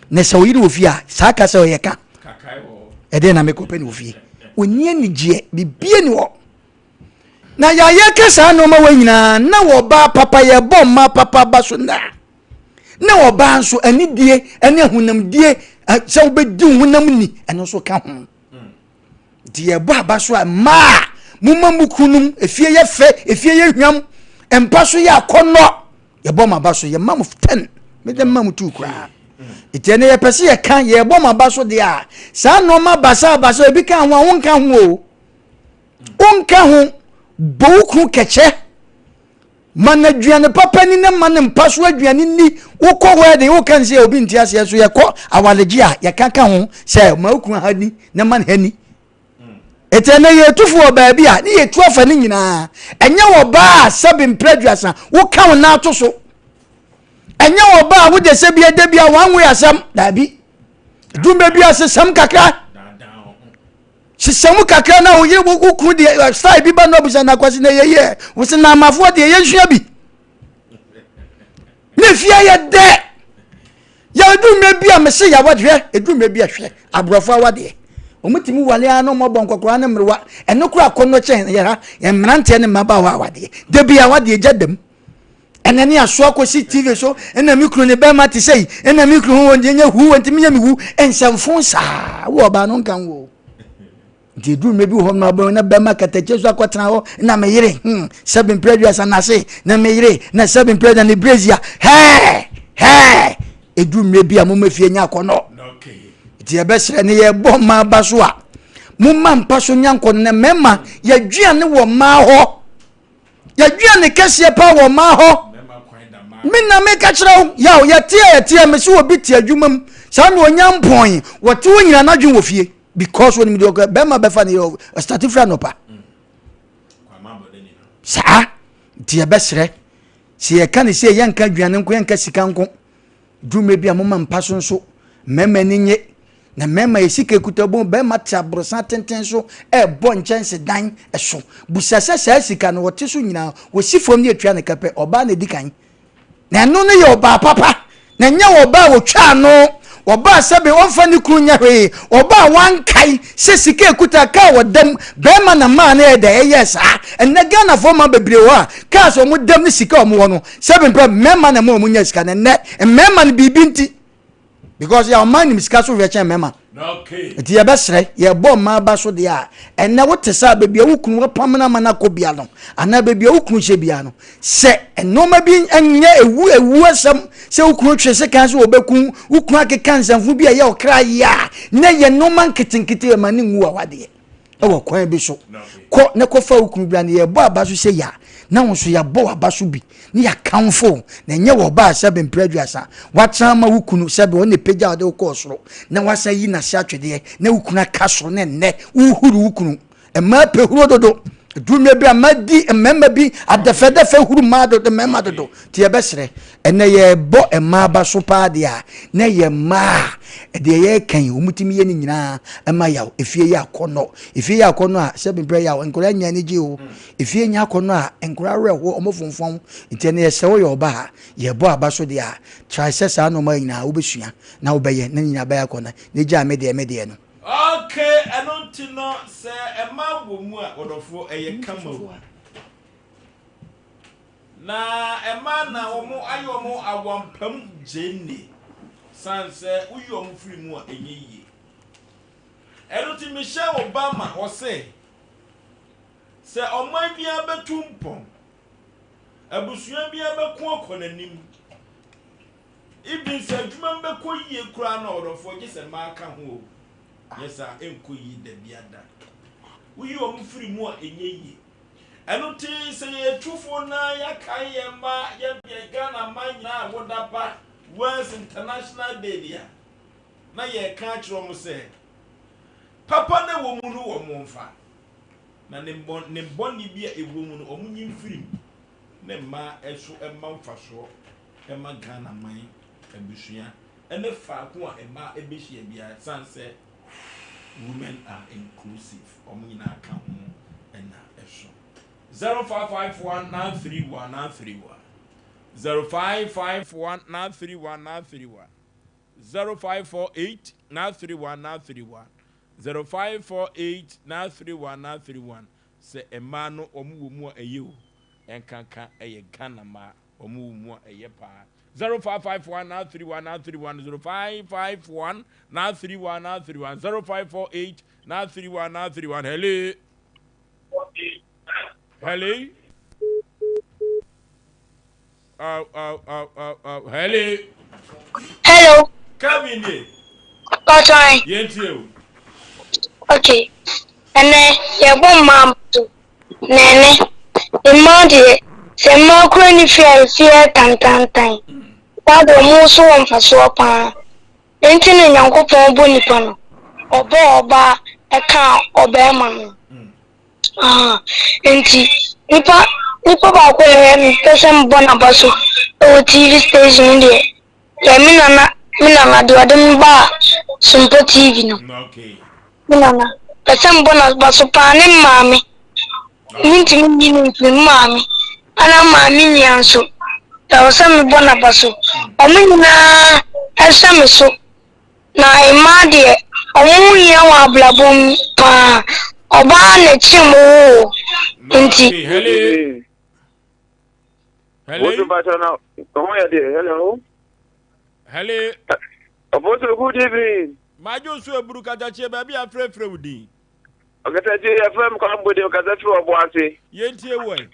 Na sɛ ɔyere wɔ fie a saa kasa ɔyɛ ka. Ɛdeɛ na mekɔpɛ ne wɔ fie. Ɔnni anigyeɛ, bibie ni hɔ. Na yɛayɛ ka saa nneɛma wɔ nyinaa na wɔbaa papa yɛbɔ mmaa papa ba so na na ɔbaa nso anidie ne ahonamdie sɛ wobɛdi wo honam ni ɛno nso ka ho nti yɛbɔ aba so a mmaa moma mo kununom efie yɛ fɛ efie yɛ hwam mpa so yɛ akɔnnɔ yɛbɔ mo aba so yɛma mo ten mede ma mo tuu koraa nti ɛnɛ yɛpɛ sɛ yɛka yɛbɔ mo aba so deɛ a saa nneɛma basa basa ebi ka ho a wonka ho o wonka ho bɔ wo kunu kɛkyɛ Ma no aduane papa ni na ma no mpa so aduane ni. Wokɔ wedding woka ne sɛ obi nte aseɛ so yɛkɔ awaregye a yɛka ka ho sɛ ma wo kunu ha ni na ma no ha ni. Ɛtɛ na yɛtu fo wɔ baabi a ne yɛtu afa no nyinaa. Ɛnyɛ wɔ baa a sɛbe mprɛ aduasa woka wo nan ato so. Ɛnyɛ wɔ baa a wode sɛ bi ɛda bi a one way asɛm daabi. Dwuma bi asesɛm kakra. Hyehyɛ mu kakra na wo yere wo kunu deɛ style bi ba na ɔbisa na akwasi na ɛyɛ yɛ wo sɛ na amafoɔ deɛ yɛnsua bi ne fie yɛ dɛ yɛ edu mmerɛ bi a mese yɛ awadeɛ hwɛ edu mmerɛ bi a hwɛ aborɔfo awadeɛ wɔn tumi wale ara na wɔn abɔ nkɔkora ne mmerewa ɛno kora akɔnnɔ kyɛn yɛ ha yɛn mmeranteɛ ne mmabaawa awadeɛ dabi awadeɛ gya dam ɛnɛ ne aso akɔsi tv so ɛna me kunu ne bɛrima te sɛ yi ɛna me kunu ho wɔn nyɛ hu wɔn ntumi nyɛ me hu nsɛmfo saa wo ɔbaa no nka wo nti eduru mmerɛ bi wɔ hɔ no abɛn na bɛrima katakye so akɔtena hɔ na me yere hmm sɛbi mpere aduasa n'ase na me yere na sɛbi mpere na ne brezia hɛɛ hɛɛ eduru mmerɛ bi a mo ma fie nya akɔnɔ nti yɛbɛsrɛ ne yɛbɔ mmaa ba so a mo ma mpa so nya nkɔnɔ na mmarima yɛdua ne wɔ mmaa hɔ. Yɛdua ne kɛseɛ paa wɔ mmaa hɔ. Me na meka kyerɛ wo, yaw, yɛteɛ yɛteɛ, me se obi te adwuma mu, saa na ɔnya mpɔn, wɔte hɔ nyina n'adwene wɔ fie, because onim deɛ ɔkɔ, bɛrima bɛfa ne yɛ, ɔstate firi anɔpa. Saa, nti yɛbɛsrɛ, sɛ yɛka ne sɛ yɛnka aduane nko, yɛnka sika nko, Duru bi a moma mpa so nso, mmarima ani nye. Na mmarima yɛ sika ekuta bom, barima te aborosan tenten so ɛrebɔ nkyɛnsedan so. Busa sɛ saa sika no wɔte so nyinaa, wɔsi fam ne atua ne ka pɛ, ɔbaa na edi kan. Na ɛno no yɛ ɔbaa papa, na ɛnyɛ ɔbaa a wɔtwa ano, ɔbaa sɛbe ɔmfa ne kunu nyɛ hwee, ɔbaa a wankae sɛ sika ekuta kaa wɔ dam, barima na maa no yɛ dɛ ɛyɛɛ saa. Ɛnnɛ Ghanafoɔ mmaa bebree wɔ hɔ a, cars a wɔn dam ne sika a wɔn wɔ no, Sɛbi mpɛ mmarima na ɛma wɔn nya sika na nnɛ mmarima no biribi nti because yɛ ɔman nim sika so hwɛ kyɛn mmarima nti yɛbɛsrɛ yɛbɔ mmaa ba so deɛ a ɛnɛ wote sɛ baabi a wo kunu wapam no ama no akɔ bia no anaa baabi a wo kunu hyɛ bia no sɛ nneɛma bi nyɛ ewu ewu asɛm sɛ wo kunu twe sekan sɛ wɔbɛku wo kunu akeka nsɛmfo bi a ɛyɛ ɔkra yɛ a na yɛ nneɛma nketenkete ɛma ne nwu awadeɛ wɔ kwan bi so kɔ na kɔfa wo kunu bra na yɛbɔ aba so sɛ ya na wo nso yɛabɔ w'aba so bi ne yɛakamfo na ɛnyɛ wɔ ɔbaa sɛbe mpere aduasa watena ama wo kunu sɛbe ɔne pagya ɔde wo kɔɔ soro na wasan yi n'ase atwedeɛ na wo kunu aka soro na ɛnnɛ wohuru wo kunu mmaa pɛ huro dodo duru mmerɛ bi a mmaa di mmarima bi adɛfɛdɛfɛ huru mmaa dodo mmarima dodo nti yɛbɛsrɛ ɛnɛ yɛbɔ mmaa ba so paa deɛ a na yɛ mmaa a deɛ yɛreka yi wɔtumi yɛ ne nyinaa ɛma yaw efie yɛ akɔnɔ efie yɛ akɔnɔ a sɛbi mpɛ yaw nkwadaa nya anigye o efie nya akɔnɔ a nkwadaa werɛ ho wɔn fonfɔn nti ɛnɛ yɛsɛ woyɛ ɔba a yɛbɔ aba so deɛ a try sɛ saa nneɛma nyinaa wobɛsua na wobɛyɛ na nyinaa bɛyɛ akɔnɔ na gyaa me deɛ me deɛ no. Okay, ɛno nti no sɛ ɛma wɔ mu a ɔdɔfoɔ ɛyɛ kama o. Na ɛma na wɔn ayɛ wɔn awampam gyeene sane sɛ woyi wɔn firi mu a ɛnyɛ yie. Ɛno nti Michelle Obama ɔse sɛ ɔman biara bɛtu mpɔn, abusua biara bɛko akɔ n'anim, even sɛ adwuma mu bɛkɔ yie koraa no ɔdɔfoɔ gye sɛ mmaa ka ho o, nyɛ saa ɛnkɔ yie dabiada. Woyi wɔn firi mu a ɛnyɛ yie. Ɛno nti sɛ yɛyɛ tufo na yɛakae yɛn mma, yɛn yɛn Ghana mma nyinaa a woda ba World's International Day deɛ a, na yɛreka akyerɛ wɔn sɛ, papa no a ɛwɔ mu no wɔn mfa, na ne bɔne bi a ɛwɔ mu no wɔn nyi mfiri mu. ne mmaa so ma mfasoɔ ma Ghana man, abusua ne faako a mmaa bɛhyia biara ɛsiane sɛ women are inclusive, wɔn nyinaa ka ho na ɛso. 0551 931 931 0551 931 931 0548 931 931 0548 931 931 Sɛ mmaa no wɔn wɔ mu a ɛyɛ o, ɛnkanka ɛyɛ Ghana mmaa wɔn wɔ mu a ɛyɛ paa. 0551 931 931 0551 931 931 0548 931 931 Hello. Hello. Aw, aw, aw, aw, aw. Hello. Hello. Kevin nie. Pàtó. Yɛn tie o. Okay. Ɛnɛ yɛbɔ mmaa so. Na ɛnɛ mmaa deɛ sɛ mmaa kura ne fie a efie yɛ tantantan. Saa deɛ ɔmo nso wɔ mfasoɔ paa. Enti na Nyankopɔn bɔ nipa no, ɔbɔɔ ɔbaa ɛkaa ɔbɛrima no. Ah, enti nipa nipa baako a ɛyɛ mepɛ sɛ mebɔ n'aba so wɔ TV station no deɛ yɛ me nana me nana deɛ ɔde me baa Sompa TV no. Me nana pɛ sɛ mebɔ n'aba so paa ne maame. Mentumi nyi no mfiri me maame ɛna maame nua nso ɛwɔ sɛ mebɔ n'aba so. Wɔn nyinaa ɛhyɛ me so. Na mmaa deɛ, wɔn ho hia wɔ abrabɔ mu paa. Ɔbaa na ɛkyem wo o, nti. Hello. Hello. Wotu mpatsɔ na ɔho yɛ deɛ. Hello. Hello. Ɔbɔsɔ good evening. Madwo nso eburu katakyie baabi a frɛfrɛ wo din. Ɔkatakyie yɛfrɛ me Kwame Bode mekasa firi ɔbo ase. Yɛntie wo ɛ.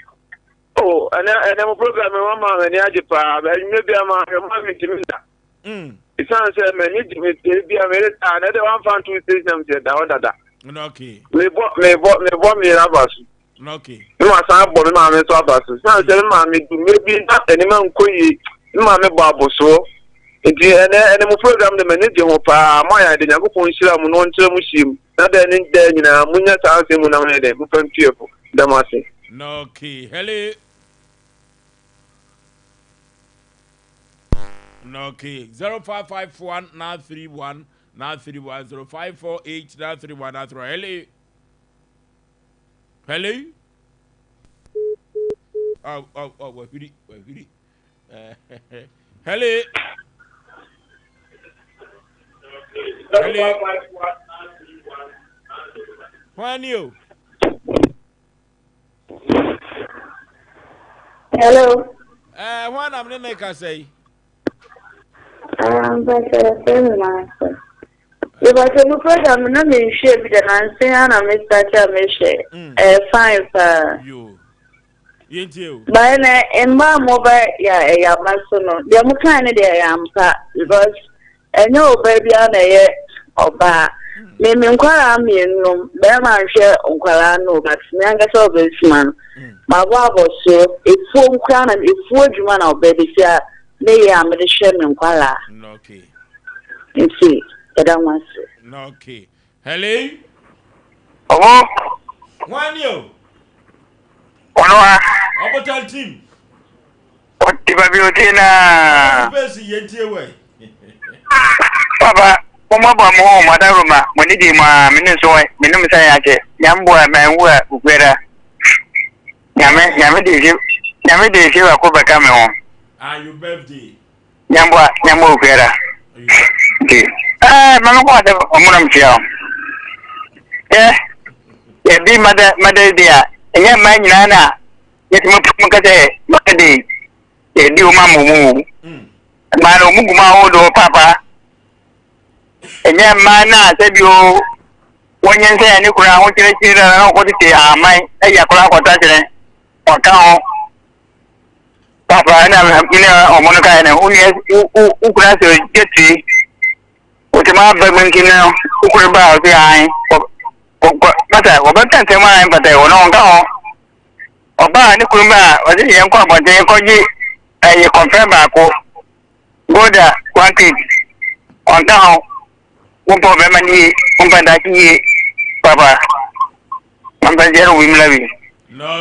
Oh, ɛnɛ ɛnɛ mo program yi wɔn ma m'ani agye paa. Ɛnwuma bi ama hwɛ mo a mentumi nda. Mm. Esiane sɛ m'ani gye me ebi a mede a na ɛde wamfa nto station am sɛ da hɔ dada. Okay. Mebɔ mebɔ mebɔ me yere aba so. Okay. Ne ma san bɔ me maame nso aba so. Esiane sɛ me maame du mmerɛ bi na nneɛma nkɔ yie. Me maame bɔ abosoɔ. Nti ɛnɛ ɛnɛ mo program de m'ani gye ho paa. Mo ayɛ de Nyankopɔn nhyira mo na ɔnkyerɛ mo hyia mu. Na dɛn ne dɛn nyinaa monya saa nsɛm mu na moyɛ dɛn mofa ntuɛ fo. Da mo ase. Okay. Hello. Okay, 0551 931 931 0548 931 931. Hello. Hello. Oh, oh, oh, wahwiri, wahwiri. Hello. Hello. Hwan ni o? Hello. Eh, hwan na mene ne kasa yi? Mpakyɛ yɛfrɛ me Mansa. Mepakyɛ mo program no na menhwɛ bi da nansa yi ara na me start a mehwɛ. Mm. Ɛyɛ fine paa. Yo. Yɛntie o. But na mmaa a moba yɛ ɛyɛ aba so no deɛ mo kae no deɛ ɛyɛ ampa because Ɛnyɛ ɔbaa biara na ɛyɛ ɔbaa. Me me nkwadaa mmienu no, barima nhwɛ nkwadaa no but me ankasa ɔbɛsuma no. Mabɔ abɔsoɔ, efuo nkwadaa na efuo adwuma na ɔbaa bɛsi a meyɛ a mede hwɛ me nkwadaa. Okay. Nti yɛda mo ase. Okay. Hello. Ɔmo. Hwan ni o? Ɔno a. Ɔbotan team. Ɔte baabi a ɔte naa. Papa, mo mo abɔ mo ho mo adaworoma, mo ani gye mu a, me ne nso me nom sɛ akyɛ. Nyame boa ma nwu a okuada. Nyame nyame de ehyɛ nyame de ehyɛ baako bɛka me ho. Ah, your birthday. Nyame boa nyame boa okuada. Nti, eh, ma me kɔ ase ɔmo nam kyia o. Yɛ yɛ bi mother mother's day a, ɛnyɛ mmaa nyinaa na Yɛtumi po mu ka sɛ mmaa de yɛdi wɔn ama wɔn o. Mmaa no wɔn gu mu ahodoɔ paapa. Ɛnyɛ mmaa no a sɛbi o wɔnyɛ nsɛ yɛn ne kura ahokyerɛkyerɛ na na wɔkɔ tete ahaman ɛyɛ akora akɔta kyerɛ wɔka ho. Paapa ɛna mene wɔn no kaeɛ no wo nua wo kura sɛ gye tiri wote ma aba mu nti no wo kura ba a ɔsɛ ahan masa wɔbɛka nsɛm a ɛmfata wɔ no wɔnka ho. Ɔbaa ne kurom a ɔse yɛnkɔ abɔnten nkɔgye ɛyɛ kɔmfɛn baako golda one kg ɔnka ho wompɛ ɔbɛrima no yie wompɛ daakye yie papa mamfa nhyɛ no wim la bi.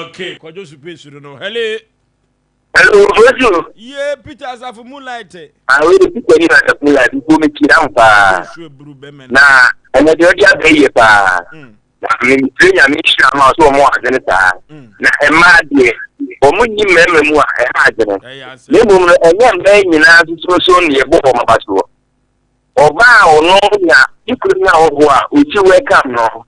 Okay, kwadwo supe suru no. Hello. Hello, Fosu. Yie Peter Asafo Moonlight. Ah, wei de Peter ni Asafo Moonlight, mpo mekyia wo paa. Nsu eburu bɛmɛ no. Na ɛnɛ deɛ ɔde aba yie paa. Mm. Na mempere Nyame nhyira ma so wɔn adwene saa. Mm. Na mmaa deɛ, wɔn nni mmarima mu a ɛha adwene. Na mmom no, ɛnyɛ mmaa nyinaa nso so ne yɛbɔ wɔn aba soɔ. Ɔbaa a ɔno na ne kuro no a ɔboa a ɔsi welcome no.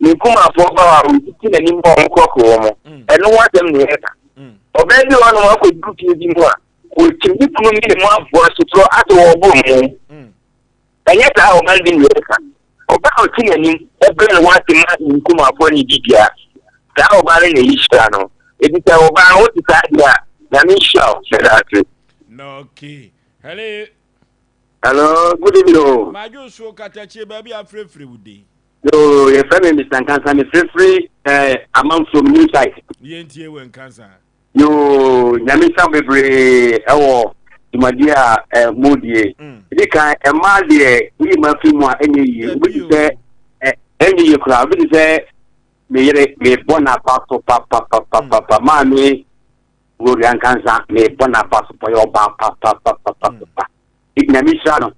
Ne nkumafoɔ ba a ɔsisi n'anim ma wɔn korɔkorɔ wɔn. Mm. Ɛno ho asɛm na yɛka. Mm. Ɔbaa bi wɔ hɔnom akɔduru fie bi mu a, ɔkyim ne kunu ne ne mu aboa sotorɔ asɛ wɔboro mu. Mm. Ɛnyɛ saa ɔbaa bi na yɛka. Ɔbaa a ɔte n'anim brɛ ne ho ase ma ne nkumafoɔ ne bibia. Saa ɔbaa no na ɛyi hyira no. Ɛti sɛ ɔbaa no wote saa deɛ a, Nyame nhyira wo. Meda ase. Okay. Hello. Hello, good evening. Oh. Madwo so katakyie baabi afrɛfrɛ wo din. Yoo, yɛfrɛ me Mr. Nkansa, mefirifiri eh, Amanfrom New Site. Yɛntie wɔ Nkansa. Yoo, nyame nsa bebree ɛwɔ dwumadie a eh, modie. Mm. Ɛdi kan, ɛmaa deɛ woyi ma firi mu a ɛnyɛ yie. Obi te sɛ, eh, ɛnyɛ yie koraa, obi te sɛ me yere, mebɔ n'aba so papapapapa. Mm. Maame Gloria Nkansa, mebɔ n'aba so pɔyɛ ɔbaa papapapapapa. Mm. Nyame nhyira no.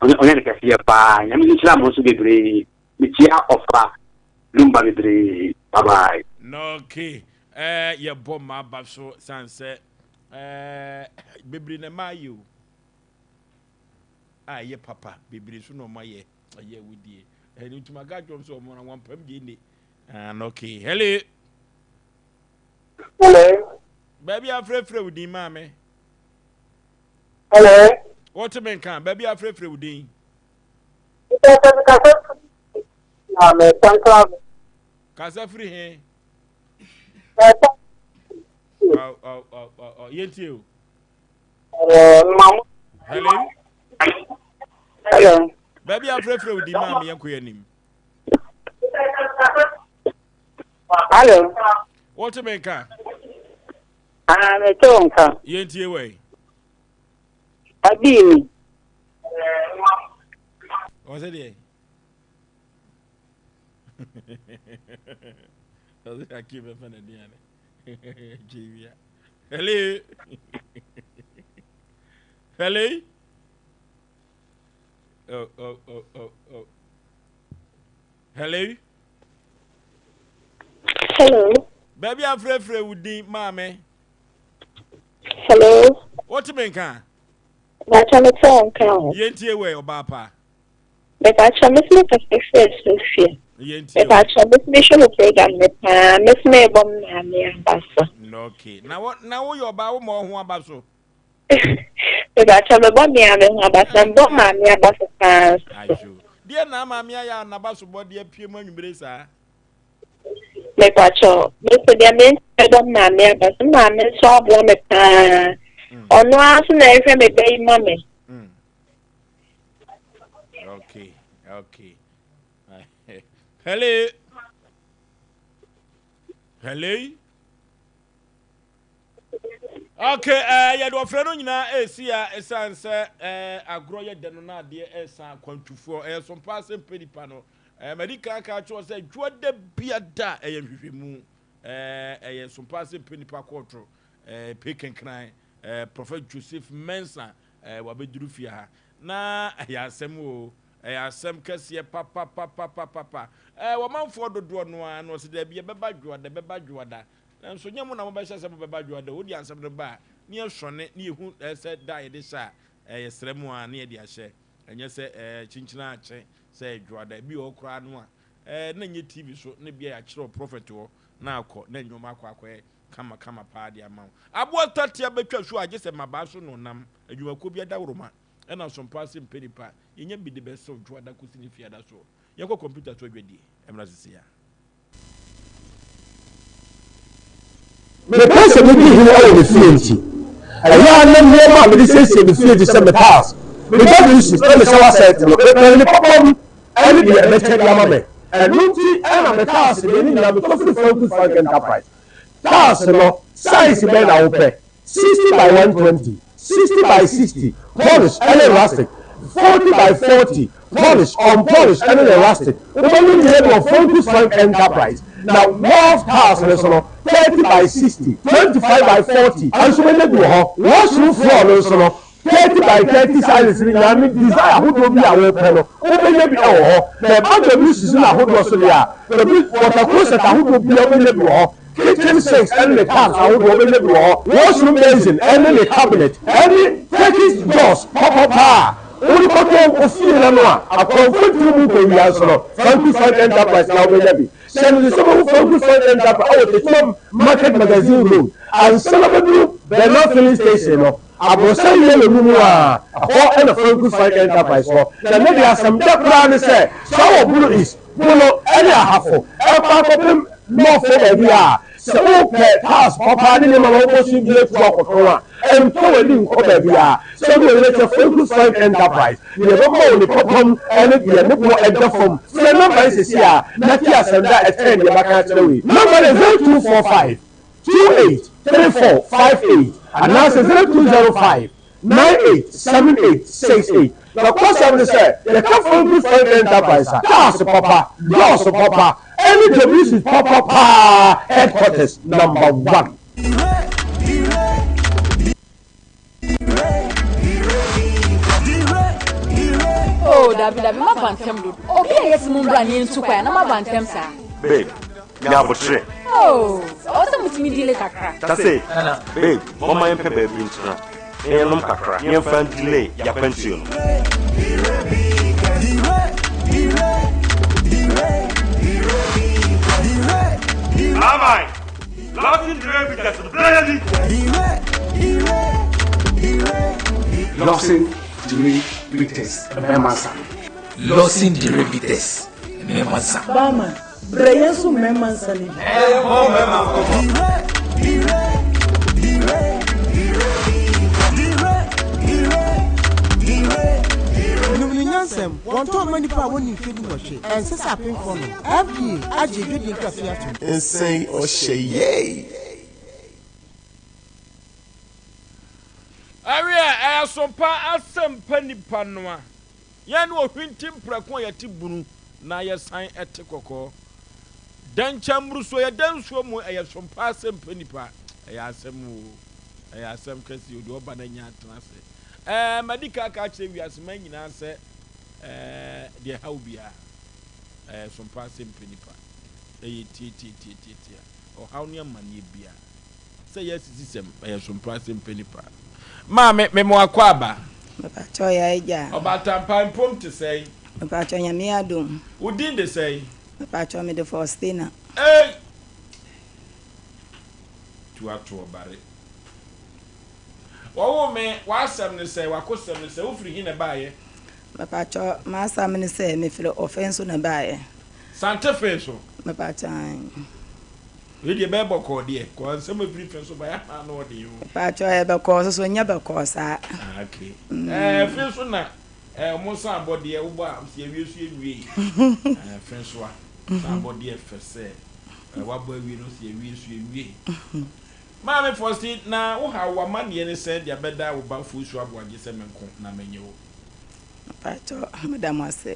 Ɔnyɛ no kɛseɛ paa. Nyame nhyira mo nso bebree. Mekyia ɔfa Lumba bebree. Bye bye. Okay. Eh, yɛbɔ mma so san sɛ eh, bebree na ɛma ayɛ o. A ɛyɛ papa bebree so na ɔma yɛ ɛyɛ awudie. Ɛno nti maka atwam sɛ ɔmo na wɔmpam gye ne. Ah, okay. Hello. Hello. Baabi afrɛfrɛ wo din maame. Hello. Wote me nka baabi afrɛfrɛ wo din. Kasa firi he. Yɛntie o. Hello. Hello. Baabi afrɛfrɛ wo din maame yɛnkɔ yɛn anim. Hello. Wote me nka. Ah, mete wo nka. Yɛntie wɔ yi. Abi mi. Ɔsɛ deɛ. Ɔsɛ akim bɛfɛ na aduane. Twewia. Hello. Hello. Oh, oh, oh, oh, oh. Hello. Hello. Baabi afrɛfrɛ wo din maame. Hello. Wote me nka? Bàtà mi tẹ nka o. Yɛntie wɛ ɔbaa pa. Mepatwa me sɛ kasa firi Sofia. Yɛntie o. Mepatwa me sɛ mehwɛ mo program ne paa me sɛ mebɔ me maame aba so. Okay. Na wo na woyɛ ɔbaa wo ma ɔho aba so. Mepatwa mebɔ me a me ho aba so mebɔ maame aba so paa. Ayo. Deɛ na maame ayɛ a n'aba so bɔ deɛ pie mu anwummere saa. Mepakyɛw, me nso deɛ me mebɔ me maame aba so, me maame nso aboa me paa. Mm. Ɔno ara nso na ɛhwɛ me ba yi ma me. Mm. Okay, okay. Hello. Hello. Okay, eh, yɛde ɔfrɛ no nyinaa ɛresi a ɛsiane sɛ eh, agorɔ yɛ dɛ no na adeɛ ɛresa akwantufoɔ ɛyɛ so mpa sɛ mpɛ nipa no eh, madi kan ka kyerɛ sɛ dwoa da bia da ɛyɛ nhwehwɛmu eh, ɛyɛ so mpa sɛ mpɛ nipa kɔɔto eh, pe kenkran eh, Prophet Joseph Mensah eh, wabɛduru fie ha na ɛyɛ asɛm o ɛyɛ asɛm kɛseɛ papapapapapa eh, wɔmanfoɔ dodoɔ no ara na ɔsɛ daabi ɛbɛba dwoada ɛbɛba dwoada Nanso nyɛ mo na mobɛhyɛ sɛ mobɛba Dwoada. Wode asɛm no ba a, na yɛsɔne, na yɛhu sɛ da a yɛde hyɛ a, yɛsrɛ mo ara na yɛde ahyɛ. Ɛnyɛ sɛ kyinkyin ara kye sɛ Dwoada. Ebi wɔ hɔ koraa no a, na ɛnyɛ TV so, na ebia yɛakyerɛw prɔfɛt hɔ na akɔ, na nneɛma akɔ akɔyɛ kamakama paa de ama wo. Aboa tatea bɛtwa su a, gye sɛ mmabaa so na ɔnam. Adwumakuo bi adaworoma na sompa ase mpɛ nipa. Yɛnya bi de bɛsew Dwoada kɔsi ne fiada soɔ. Yɛnkɔ kɔmputa so adwadie mmra seesei ara. Mepɛ sɛ midi hene wɔ me fie nti, ɛyɛ a na nneɛma a mede siesie me fie te sɛ me tiles, me WC, ne me shower set no, mepɛ ne papa mu ne deɛ ɛbɛkyɛ de ama me. Ɛno nti na me tiles deɛ ne nyinaa metɔ firi Frankus Frank Enterprise. Tiles no, size bɛn na wopɛ? 60 by 120, 60 by 60, polish ne rustic, 40 by 40, polish, unpolish ne ne rustic. Wobɛnya nyinaa bi wɔ Frankus Frank Enterprise. Na Wolf Tiles no nso no, 30 by 60, 25 by 40 nso wobɛnya bi wɔ hɔ. Washroom floor no nso no, 30 by 30 sizes no nyinaa ne design ahodoɔ bi a wopɛ no, wobɛnya bi wɔ hɔ. Na ɛba WC no ahodoɔ so deɛ a, W water closet ahodoɔ biara wobɛnya bi wɔ hɔ. Kitchen sinks ne ne taps ahodoɔ wobɛnya bi wɔ hɔ. Washroom basin ne ne cabinet ne Turkish doors papapa a wode kɔtɔ wo fie no ano a akɔmfo ntumi mu nkɔwia nso no, Franco Frank Enterprise na wobɛnya bi. Hyɛ no nso sɛ wobɛhu Franco Frank Enterprise wɔ Techiman Market Magazine Road ansa na wobɛduru Bernard Filling Station no. Aborosan yellow no mu a, ɛhɔ na Franco Frank Enterprise wɔ. Na ne deɛ asɛm dɛ koraa ne sɛ, saa wɔ Bono East, Bono ne Ahafo ɛkɔ akɔpem North hɔ baabi a, sɛ wopɛ tiles papa ne nneɛma ma wobɔ so bi atu akɔtɔn a, mfa w'ani nkɔ baabiara. Sɛ wode w'ani bɛkyerɛ Franco Frank Enterprise, deɛ ɛbɛma wo ne papa mu ne deɛ ne boɔ ɛda fam. Frɛ nɔmba yi seesei ara na tie asɛm dɛ a ɛkyɛn deɛ maka akyerɛ wo yi. Nɔmba no yɛ 0245 28 34 58 anaasɛ 0205 98 78 68. Nokwasɛm ne sɛ, yɛka Franco Frank Enterprise a, cars papa, doors papa, ɛne WC papa paa headquarters number one. Oh, dabi dabi, maba ntɛm dodo. Obi a yɛsi mu mbra ne ntu kwan na maba ntɛm saa. Babe, nya abotrɛ. Oh, ɔwɔ sɛ mutumi delay kakra. Tase, babe, mɔma yɛmpɛ baabi ntena na yɛnom kakra na yɛmfa ndelay yɛakwantuo no. Aman! Lawson Dire Bitters no brɛ yɛn ni. Lawson Dire Bitters mmarima nsa. Lawson Dire Bitters mmarima nsa. Barman, brɛ yɛn nso mmarima nsa no bi. Ɛyɛ mmarima nkɔmmɔ. Nom no nyansam, wɔntɔn mma nnipa a wɔnni mfe dunwɔtwe. Ɛnsɛ sɛ apemfoɔ nom. FDA agye dwadie nkratoɔ atom. Nsɛn ɔhyɛ yei. Ɛweɛ, ɛyɛ so pa asɛmpa nipa noa. Yɛn ne ohwinti mprɛko a yɛte bunu na yɛsan te kɔkɔɔ. Dɛnkyɛm mmorosoɔ yɛ dɛ nsuo mu ɛyɛ so pa asɛmpa nipa. Ɛyɛ asɛm oo, ɛyɛ asɛm kɛseɛ oo, deɛ ɔba no anya atena ase. Ɛɛ, madi kan aka akyerɛ wiase man nyinaa sɛ, ɛɛ, deɛ ɛha wo biara, ɛyɛ so pa asɛmpa nipa. Ɛyɛ tiatiatiatiatia, ɔhaw ne amanneɛ biara. Sɛ yɛ asisisɛm, ɛyɛ so mpa asɛm pɛ nipa. Maame, me mo akwaaba. Mepakyɛw yɛ agya. Ɔbatampa mpom te sɛn? Mepakyɛw Nyame adom. Wo din de sɛn? Mepakyɛw mede Faustina. Ei! Tu ato ɔbare. Wɔwoo me, w'asɛm ne sɛn, w'akosɛm ne sɛn, wofiri he na ɛbaeɛ? Mepakyɛw m'asɛm ne sɛ mefiri Ɔfɛn so na ɛbaeɛ. Sante fee so? Mepakyɛw ae. Wei deɛ ɛbɛyɛ bɔkɔɔ deɛ, kɔ nsɛm a ɛfiri fɛ so ba yɛ anaa na ɔde o. Mpakyɛw ɛyɛ bɛkɔɔ soso nyɛ bɛkɔɔ saa. Ah okay. Ɛɛ fɛ so na ɛɛ ɔmo san abɔ deɛ wobɔ a sɛ yɛwie so yɛnwie. Ɛɛ fɛ so a san abɔ deɛ fɛ sɛ ɛɛ wabɔ awie no sɛ yɛwie so yɛnwie. Maame Fɔsti na wo haw w'amanneɛ ne sɛn de abɛda wo ba Fosuo Aboagye sɛ menko na menye wo. Mpakyɛw meda mo ase.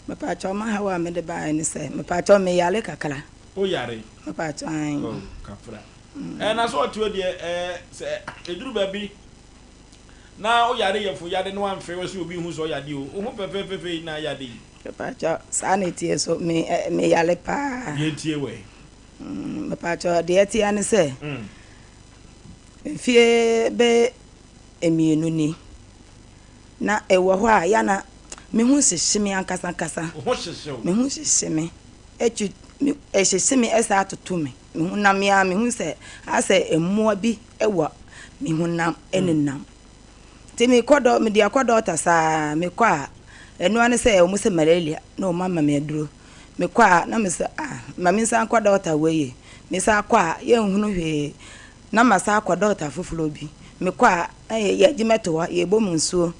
Mepakyɛw m'ahaw a mede baeɛ ne sɛ mepakyɛw meyare kakra. Wo yare? Mepakyɛw ae. Oh kafra. Ɛɛ na sɛ ɔte hɔ deɛ ɛɛ sɛ eduru baabi na wo yare yɛ fo yade na wamfrɛ wo sɛ obi nhu sɛ ɔyade o wo ho fɛfɛɛfɛfɛ yi na ayade yi. Mepakyɛw saa na etie so me me yare paa. Yɛn tie wɛ. Mepakyɛw deɛ ɛteɛ ne sɛ mfie bɛ mmienu ni. Na ɛwɔ hɔ a, yɛ a na me ho hyehye me ankasankasa. Wo ho hyehye wo? Me ho hyehye me. Ɛtwi, me, ɛhyehye me ɛsan toto me. Me honam yi ara, mehu sɛ asɛ mmoa bi wɔ me honam nenam. Nti mekɔ dɔ, mede akɔ dɔkta saa, mekɔ a, ɛno ara ne sɛ wɔn sɛ malaria na wɔn ama me aduro. Mekɔ a, na mesɛ ah, ma mensan nkɔ dɔkta wei ye. Mesan kɔ a, yɛnhunu hwee. Na masan akɔ dɔkta foforɔ bi. Mekɔ a, na yɛgye me to hɔ, yɛbɔ me nsuo.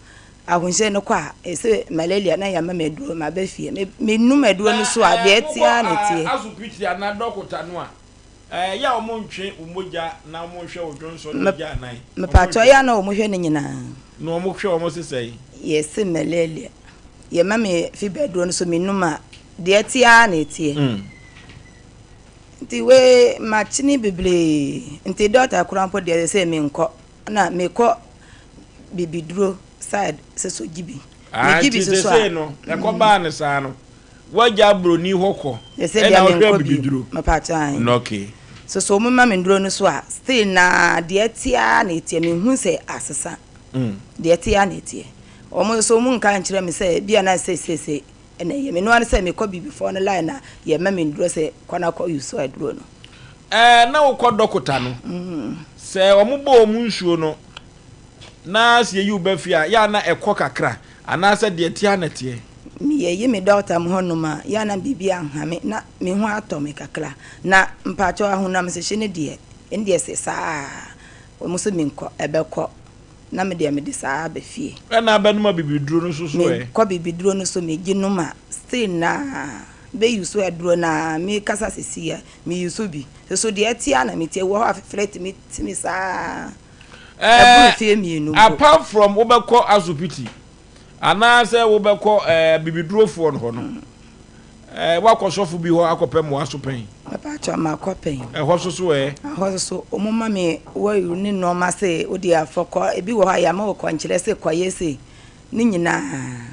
Ahohyɛ no kɔ a, ɛsɛ malaria na yɛama me aduro, maba fie. Me menum aduro no so a, deɛ ɛteɛ ara na ɛteɛ. Na asopiti anaa dɔkota no a, ɛyɛ a wɔntwe wo mogya na wɔnhwɛ wo dwonsɔ ne ogya anan? Mepakyɛw, ɛyɛ a na wɔhwɛ ne nyinaa. Na wɔhwɛ wɔn se sɛn? Yɛse malaria. Yɛma me fever aduro no so menum a, deɛ ɛteɛ ara na ɛteɛ. Nti wei makyene bebree nti dɔkta koraa mpo deɛ sɛ menkɔ na mekɔ bibiduro side sɛ so gye bi. Ah, Megye bi nti so so a. sesei no ɛkɔ baa no saa no woagya broni hɔ kɔ Sɛsɛ ɛna deɛ wohwɛ menkɔ bio abibiduro. mepatwa ae. No okay. So so wɔn ma me nduro no so a still na deɛ ɛteɛ ara na ɛteɛ menhu sɛ asesa deɛ ɛteɛ ara na ɛteɛ wɔn nso wɔn nka nkyerɛ me sɛ bi a na sɛ sese ɛna ɛyɛ me no ara sɛ mekɔ bibifoɔ no line na yɛma me nduro sɛ kɔ na kɔ use aduro no. Ɛɛ na wokɔ dɔkota no sɛ wɔn bɔ wɔn nsuo no na sɛ yɛyi wo ba fie a yɛ a na ɛkɔ kakra anaasɛ deɛ ɛteɛ ara na ɛteɛ. Meyɛyi me dɔkota mu hɔ nom a yɛ a na biribi anha me na me ho atɔ me kakra na mpakyɛw ahonam hyehye no deɛ ɛno deɛ sɛ saa a wɔn nso menkɔ ɛbɛkɔ na me deɛ mede saa aba fie. Ɛna abɛnom abibiduro no nso so ɛ? Mekɔ bibiduro no so megye nom a still na bɛ use aduro no a mekasa sisi a me use bi soso deɛ ɛteɛ a na metie wɔ hɔ a fefrɛ tumi te me saa ɛboro mfeɛ mmienu mpo. Apart from wobɛkɔ asopiti anaasɛ wobɛkɔ ɛɛ bibidurofoɔ no hɔ no ɛɛ woakɔ sɔfo bi hɔ akɔpɛ mmoa so pɛn? Mepatwa makɔ pɛn. Ɛhɔ so so ɛ? Ɛhɔ so so wɔn ma me wɔyuru ne nneɛma se wode afɔkɔ ebi wɔ hɔ a yɛama wɔ kwankyerɛ se kɔyɛ sei ne nyinaa.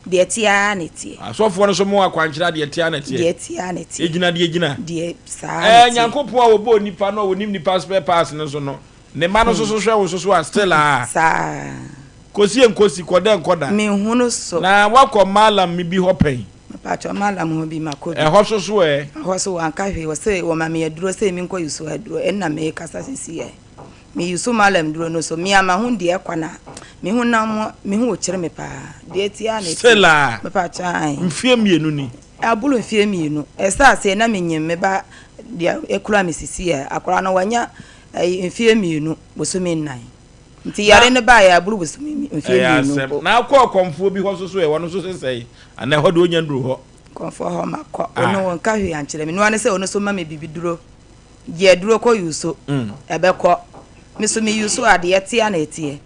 Deɛ ɛteɛ ara na ɛteɛ. Asɔfoɔ no nso mo akwankyerɛ a deɛ ɛteɛ ara na ɛteɛ. Deɛ ɛteɛ ara na ɛteɛ. Ɛgyina deɛ ɛgyina. Deɛ saa ara na ɛteɛ. Ɛɛ Nyankopɔn a ɔbɔɔ nipa no a ɔnim nipa spare parts no nso no, ne mma no nso so hwɛ wo nso so a still a. Saa. Kɔsi ɛnkɔsi, kɔda ɛnkɔda. Menhunu so. Na woakɔ Mallam bi hɔ pɛn? Mepakyɛw Mallam hɔ bi makɔ bi. Ɛhɔ nso so ɛ? Ɛhɔ nso wanka hwee, ɔse wɔma me aduro sɛ menkɔ use aduro, ɛnna mekasa seesei ɛ. Me use mallam duro no so me a ma ho deɛ kwan a me ho nam me ho kyere me paa deɛ ti a na ɛti Stella me pa kyan mfie mmienu ni. Aboro mfie mmienu ɛsɛ aseɛ na me nyim me ba deɛ ekura me sisi ɛ akora no wanya ɛyi mfie mmienu bosome nnan nti yare no baeɛ aboro bosome mfie Ɛyɛ mmienu asɛm mpo. na akɔ ɔkɔmfoɔ bi hɔ so so ɛ wɔn nso sesɛe anaa ɛhɔ deɛ ɔnya nduru hɔ. Kɔmfoɔ hɔ ma kɔ Ah. ɔno wɔn ka hwee ankyerɛ me noa ne sɛ ɔno so ma me bibi duro. Gye aduro kɔ use ɛbɛkɔ. Me so me use a deɛ ɛteɛ a na ɛteɛ.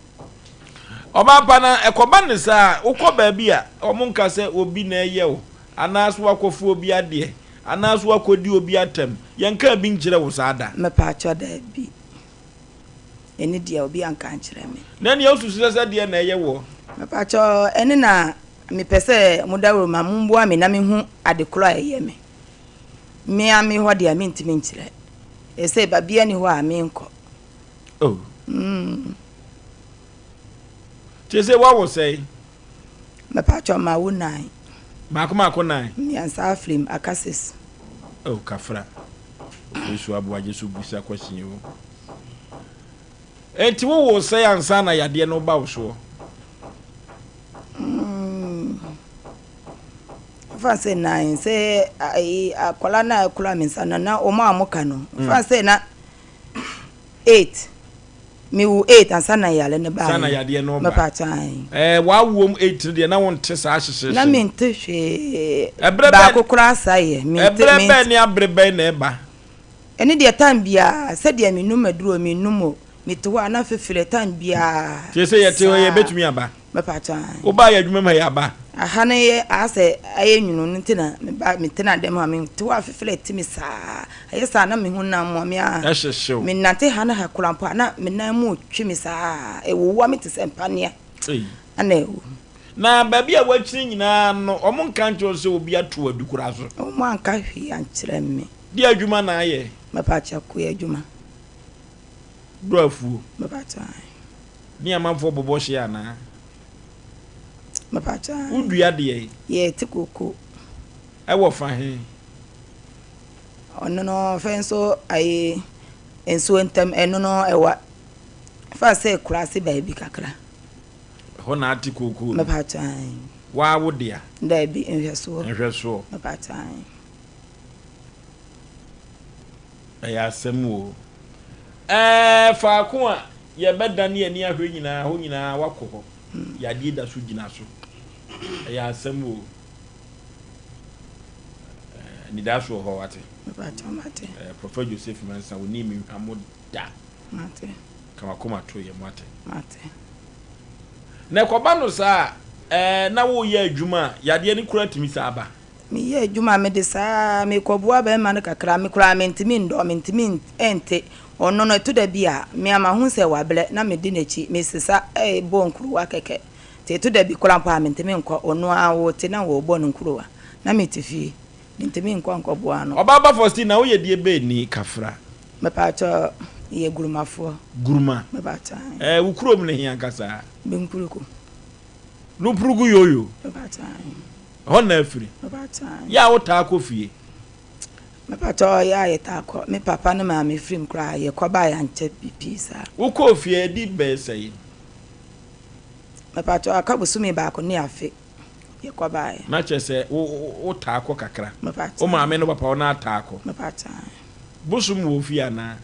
Ɔbaa pa na ɛkɔba no saa a, wokɔ baabi a, wɔnka sɛ obi na ɛyɛ wo, anaase woakɔfa obi adeɛ, anaase woakɔdi obi atɛm. Yɛnkaa bi nkyerɛ wo saa da. Mepaakyɛw daabi. Ɛno deɛ obi anka ankyerɛ me. Na ɛnneɛ wosusu sɛ sɛ deɛn na ɛyɛ woɔ? Mepaakyɛw ɛno na mepɛ sɛ mo dawuro ma momboa me na mehu ade korɔ a ɛyɛ me. Me ara me hɔ deɛ mentumi nkyerɛ. Ɛsɛ babia ni hɔ a menkɔ. Oh. Mm. Kyerɛ sɛ woawo sɛe? Mepatwɔ mawo nan. Baako baako nan? Mmiɛnsa afirim aka sis. Oh, kafra. Yesu aboagye so bisa question o. Enti wowoo sɛe ansa na yadeɛ no ba wo soɔ? Mm. Fa sɛ nan sɛ ayi akwadaa no a ɛkura me nsa no na wɔn a wɔka no fa sɛ na eight mewu eight ansa na yare no baa Ansa na yadeɛ no ba. mɛpa kyan Ɛɛ w'awoɔ mu eight no deɛ na wonte saa hyehyehye na no. mente hwee Ɛberɛ bɛn baako koraa saa yɛ mente ɛberɛ mente bɛn ne abere bɛn na ɛba? ɛne deɛ time biara sɛdeɛ menum aduro menum o mete hɔ a na fefere time biara Kyerɛ sɛ yɛte hɔ saa yɛbɛtumi aba. Mɛpakyɛ ae. Wo baa yɛ adwuma mu ha yi aba? Aha no yɛ asɛ ayɛ nwunu no nti na me ba me tena dɛm ha me te hɔ a fefere te me saa ɛyɛ saa na me ho nam mmoa me a Ɛhyehyew. me nante ha ne ha koraa mpo a na me nan mu retwe me saa ɛwowa me te sɛ mpaneɛ Ei. ɛna ɛwɔ mu. Na baabi a woakyini nyinaa no wɔn nka nkyerɛ wo sɛ obi ato wo adu koraa so? Wɔn anka hwee ankyerɛ me. Deɛ adwuma na ayɛ? Mɛpakyɛ koyɛ adwuma. Dɔ afuo. Mɛpakyɛ ae. Ne amanfoɔ bobɔ hye anaa? Mepakyɛ ae. Wo dua deɛn? Yɛ te koko. Ɛwɔ fa he? Ɔno no fɛ nso ayi nsuo ntam ɛno no ɛwɔ fa sɛ kurase baabi kakra. Ɛhɔ na ate kookoo no? Mepakyɛ ae. Waa wo dea? Daabi nhwɛsoɔ. Nhwɛsoɔ. Mepakyɛ ae. Ɛyɛ asɛm o. Ɛɛ faako a yɛbɛdane yɛn ani ahwɛ nyinaa, hɔ nyinaa wakɔ hɔ. Yadeɛ da so gyina so. Ɛyɛ asɛm o. Ɛɛ anidaso wɔ hɔ wate. Mate. Ɛɛ Prɔfɛt Joseph Mensah, wɔnii me hwammɔ da. Mate. Ka wakoma to yɛ mo ate. Mate. Na ɛkɔba no saa a, ɛɛ na woyɛ adwuma a, yadeɛ no kura tumi saa ba. Meyɛ adwuma mede saa ara, mekɔboa barima no kakra, me koraa mentumi nnɔ, mentumi nte. Ɔno no, ɛto da bi a, me ara mahu sɛ wabrɛ na medi n'akyi, mesesa bɔ nkuruwa kɛkɛ. Nti ɛto da bi koraa mpo a, mentumi nkɔ, ɔno ara ɔte na ɔrebɔ no nkuruwa na mete fie, mentumi nkɔ nkɔboa no. Ɔbaa ba Faustina, woyɛ deɛ bɛn ni, Kafra? Mepaakyɛw, meyɛ Gurumafoɔ. Guruma? Mepaakyɛw, ae. Ɛɛ, wo kurom ne he ankasa? Benkuruku. Luprugu Yoyo? Mepaakyɛw, ae. Ɛhɔ na afiri? Mepaakyɛw, ae. Yɛ a wotaa kɔ fie? Mepaakyɛw, yɛ a yɛtaa kɔ. Me papa ne maame firim koraa, yɛkɔ baeɛ ankyɛ pii saa. Wokɔɔ fie adi bɛyɛ sɛn? Mepaakyɛw, aka bosome baako ne afe yɛkɔ baeɛ. Na kyerɛ sɛ wo wotaa kɔ kakra? Mepaakyɛw. Wo maame ne wo papa wo na ataa kɔ? Mepaakyɛw, ae. Bosom wɔ wo fie anaa?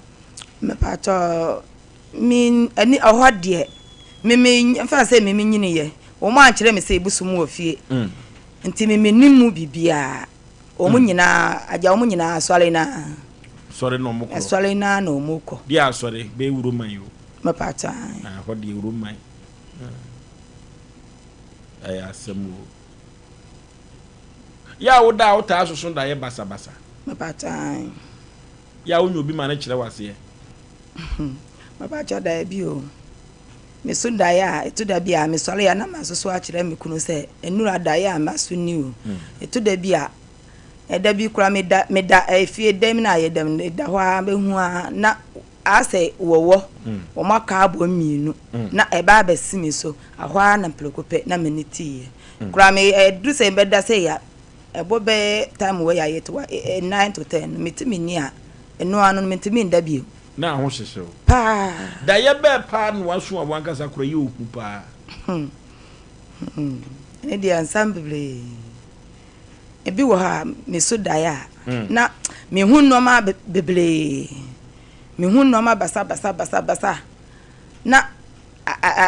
Mepaakyɛw, Me ani ɛhɔ deɛ me me nfa sɛ me me nyini yɛ wɔn ankyerɛ me sɛ bosom wɔ fie nti me me nim mu biribiara wɔn nyinaa agya wɔn nyinaa asɔre naa sɔre na wɔn kɔ asɔre naa na wɔn kɔ deɛ asɔre bɛyɛ wuro man o mɛpa atwa na ɛhɔ deɛ wuro man ɛyɛ asɛm o yɛ a woda a wotaa soso da yɛ basabasa mɛpa atwa yɛ a wonya obi ma no kyerɛ waseɛ Mepakyɛw daabi o. Meso daeɛ a, ɛto da bi a mesɔre a na masoso akyerɛ me kunu sɛ nnura daeɛ a maso ni o. Ɛto da bi a, ɛda bi koraa meda meda efie dɛm na ayɛ dɛm meda hɔ ara bɛhu ara na asɛ wɔwɔ wɔn aka abɔ mmienu na ɛba abɛsi me so ahɔ ara na prɛko pɛ na m'ani teeɛ. Koraa me ɛduru sɛ mebɛda sɛ ya ɛbɔ bɛyɛ time wei a yɛte 9 to 10 no mete m'ani a Ɛno ara no, mintumi nda bio. Na ho hyehye wo. Paa. Daeɛ bɛɛ paa na woaso a w'ankasa koraa yɛ ohu paa? Hmm. Hmm. Ɛno deɛ nsɛm bebree. Ebi wɔ hɔ a, meso daeɛ a, hmm. na mehu nneɛma bebree. Mehu nneɛma basa basa basa basa. Na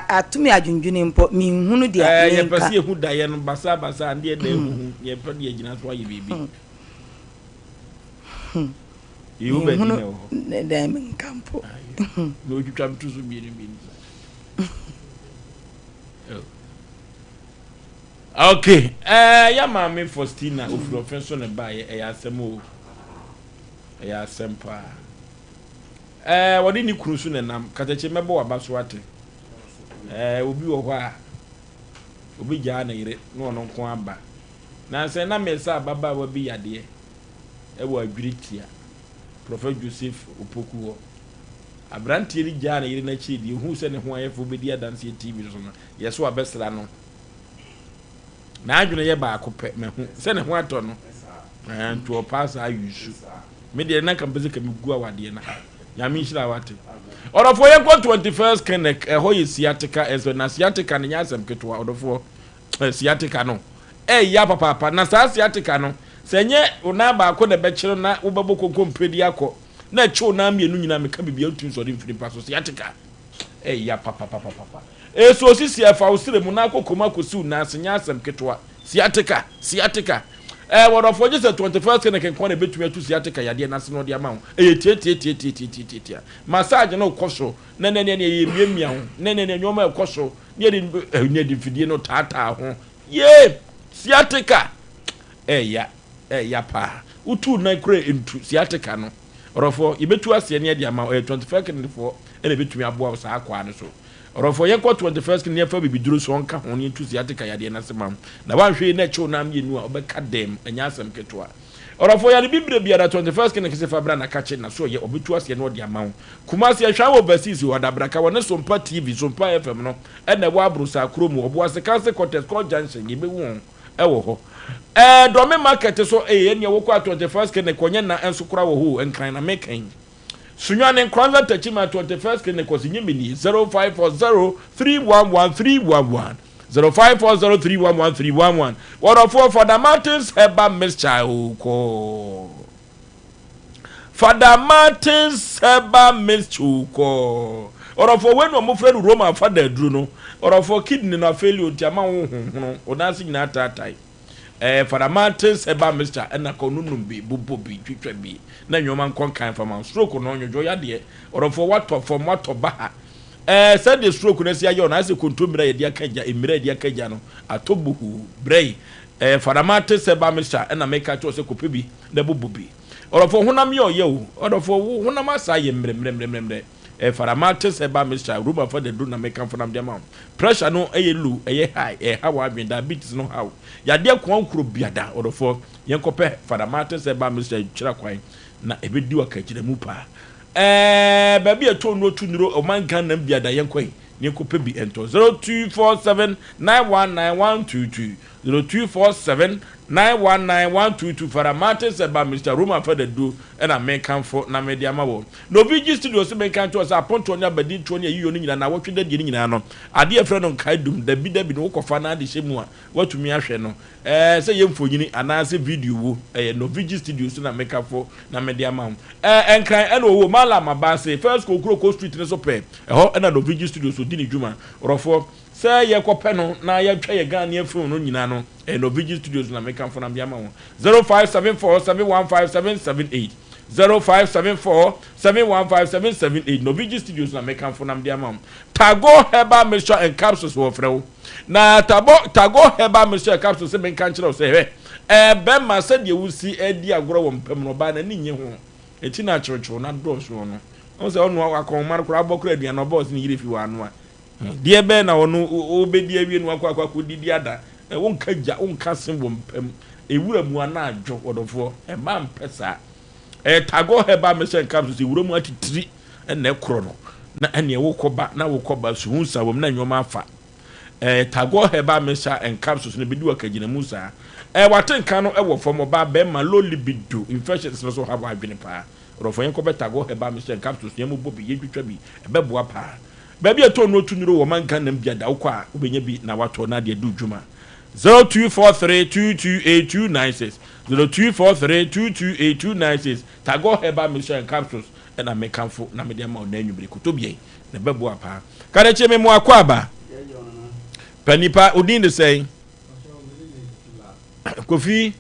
atumi adwendwene mpo, menhunu deɛ eh, menka. Yɛpɛ sɛ yɛhu daeɛ no basa basa, deɛ na ɛhuhu, yɛpɛ deɛ gyina so ayɛ biribi. Hmm. Hmm. Yehowa di na ɛwɔ hɔ. Ne dɛn menka mpo. Na otwitwa me to so mmienu mmienu sa. Oh. Okay. Eh, ya maame Faustina ofiri ɔfɛn so na baayɛ ɛyɛ asɛm o. Ɛyɛ asɛm paa. Eh, wɔde ne kunu so na nam. Katakye mɛbɔ waba so ate. Eh, obi wɔ hɔ a obi gyaa ne yere na ɔno nko aba. Nansa yi na mesa ababaawa bi yadeɛ wɔ Adwiri Tia, Prɔfɛt Joseph Opoku hɔ. Aberanteɛ no gyaa ne yere no akyiri deɛ ɔhuu sɛ ne ho ayɛ fɛ ɔbɛdi adanseɛ TV so no, yɛ so abɛsra no. N'adwene yɛ baako pɛ, mahu sɛ ne ho atɔ no. Nti ɔpaa saa yusu. Me deɛ na nka mpɛ sɛ ka megu awadeɛ no ha. Nyame nhyira wate. Ɔdɔfoɔ yɛnkɔ 21st Clinic, ɛhɔ yɛ sciatica expert, na sciatica no nyɛ asɛm ketewa ɔdɔfoɔ. Sciatica no ɛyɛ papaapa na saa sciatica no sɛ ɛnyɛ wo nan baako na ɛbɛkyere na wobɛbɔ konkompire de akɔ na ɛkye wo nan mmienu nyinaa meka biribi a wontumi nsɔre mfiri mpa so sciatica ɛyɛ papapapapa ɛso osisi ɛfa wo srɛ mu na akɔ kɔm akɔsi wo nan ase nyɛ asɛm ketewa sciatica sciatica ɛɛ wɔdɔfoɔ gye sɛ 21st clinic nko na ɛbɛtumi atu sciatica yadeɛ no ase na ɔde ama wo ɛyɛ tiatiatiatiatiatiatia massage no kɔ so na ne ne ne ɛyɛ miamia ho ne ne ne nneɛma ɛkɔ so Ne yɛde ne yɛde mfidie no taataa ho. Yee! Sciatica! Ɛɛya, ɛɛya paa. Wotu nan kura ntu sciatica no. Ɔdɔfoɔ, yɛbɛtu aseɛ ne yɛde ama wo. Ɛyɛ 21 Clinic foɔ na ɛbɛtumi aboa wo saa kwaa no so. Ɔdɔfoɔ, yɛnkɔ 21 Clinic na yɛmfa bibiduro so nka ho na yɛntu sciatica yadeɛ no ase ma wo. Na woanhwɛ yie na ɛkye wo nan mmienu a, wobɛka dɛm. Ɛnyɛ asɛm ketewa. Ɔdɔfoɔ, yare bibire biara, 21st Clinic se fa bra na kakye na so ɔyɛ, ɔbɛtu aseɛ na ɔde ama wo. Kumasi, Ɛhwa wɔ Overseas hɔ, Adabraka, wɔne Sompa TV, Sompa FM no na ɛwɔ Abrosaa kuro mu, Ɔboase Council Quarters, Court Junction, yɛbɛhu wɔn wɔ hɔ. Ɛɛ Dɔme Market so, ee ɛneɛ wokɔ a 21st Clinic ɔnyɛ na nso koraa wɔ hɔ o, Nkran na meka yi. Sunyani Nkoranza Techiman 21st Clinic ɔse nye me nie 0540 311 311 0540 311 311 Wɔdɔfoɔ Fada Martins Herbal Mixture o kɔɔ Fada Martins Herbal Mixture o kɔɔ Wɔdɔfoɔ wei na wɔfrɛ no Roma fada aduro no Wɔdɔfoɔ kidney no afeeli o nti ama wo honhono wo nan ase nyinaa taatae Ɛɛ Fada Martins herbal mixture ɛna kɔ no nom bi, bobɔ bi, twitwa bi na nnoɔma nkɔ nkan fa ma wo. Stroke no, nwodwo yadeɛ, ɔdɔfoɔ woatɔ fam, woatɔ baha. Ɛɛ sɛdeɛ stroke no asi ayɛ wo no, ayɛ sɛ kontommire a yɛde aka gya, mmire a yɛde aka gya no, atɔ bohoo. Brɛ yi. Ɛyɛ Fadama te sɛ ba mesa ɛna meka kyerɛ wo sɛ kɔpɛ bi na bobɔ bi. Ɔdɔfoɔ honam yɛ ɔyɛ o, ɔdɔfoɔ wo honam asa ayɛ mmerɛmmerɛmmerɛmmerɛ. Ɛyɛ Fadama te sɛ ba mesa, Roma fa da duru na meka mfonam de ama wo. Pressure no ɛyɛ low, ɛyɛ high, ɛha w'adwene, diabetes no ha wo. Yadeɛ koa nkuro biada, ɔdɔfoɔ yɛnkɔpɛ Fadama te sɛ ba mesa kyerɛ kwan na ɛbɛdi wo akagyinamu paa. Ɛɛ baabi a ɛtɔ nnuro to nnuro ɔman Ghana mu biada yɛnkɔ yi na yɛnkɔpɛ bi ntɔ. 0247 919 122. 0247 919 122 Fada Martin sɛ ba Mister Roman Fada Du na mekamfo na mede ama wo. Novigi Studio se menka nkyerɛ wo sɛ apontoɔ ne abadintoɔ ne ayiyɔ no nyinaa naawɔtwe da die no nyinaa no adeɛ a yɛfrɛ no nkaedum dabi dabi no wokɔfa na ade hyɛ mu a woatumi ahwɛ no ɛɛ sɛ ɛyɛ mfonyini anaasɛ video wo ɛyɛ Novigi Studios na mekafo na mede ama wo. Ɛɛ Nkran ɛna ɔwɔ Mallam Abase First Kokuroko Street no so pɛɛ ɛhɔ ɛna Novigi Studios ɔdi ne dwuma. Ɔdɔfoɔ. Sɛ yɛkɔpɛ no na yɛtwa yɛ Ghanaian film no nyinaa no, ɛyɛ Norwegian Studios na mekamfo na mede ama wo. 0574 715 778 0574 715 778 Norwegian Studios na mekamfo na mede ama wo. Tago Herbal Mixture and Capsules wɔfrɛ wo. Na Tabo, Tago Herbal Mixture and Capsules sɛ menka nkyerɛ wo sɛ hwɛ, ɛɛ bɛrima sɛdeɛ wosi ɛdi agorɔ wɔ mpa mu no ɔbaa n'ani nnye ho. Eti na akyerɛkyerɛw no adɔɔso no. Ɔhu sɛ ɔnoa akɔnhoma no koraa abɔ koraa aduane ɔbɔ ɔse ne yere fi wɔ anoa. Deɛ bɛn na ɔno ɔbɛdi awie na wakɔ akɔ akɔdidi ada? Wonka gya, wonka se wɔ mpa mu. Ewura mu anadwo, ɔdɔfoɔ, mmaa mpɛ saa. Ɛyɛ Tagore Herbal Mixture and Capsules, ewura mu atitiri na ɛkorɔ no. Na ɛneɛ wokɔ ba, na wokɔ ba, suhu nsa wɔ mu na nneɛma afa. Ɛyɛ Tagore Herbal Mixture and Capsules no bɛdi w'akagyinamu saa. Ɛyɛ wate nka no wɔ fam, ɔbaa, bɛrima, low libido, infections no so ha w'adwene paa. Ɔdɔfoɔ yɛnkɔ bɛ Tagore Herbal Mixture and Capsules, yɛn mo bɔ bi, yɛntwitwa bi, ɛbɛboa paa. Baabi a ɛtɔ nnuro tu nnuro wɔ man Ghana mu bia da wokɔ a wobɛnya bi na watɔ na ade adi dwuma. 0243228296 0243228296 Tagore Herbal Mixture and Capsules ɛna mekamfo na mede ama wo na anwummere kɔtɔ bi na ɛbɛboa paa. Kadakye me mo akɔ aba. Pa nipa odin de sɛn? Kofi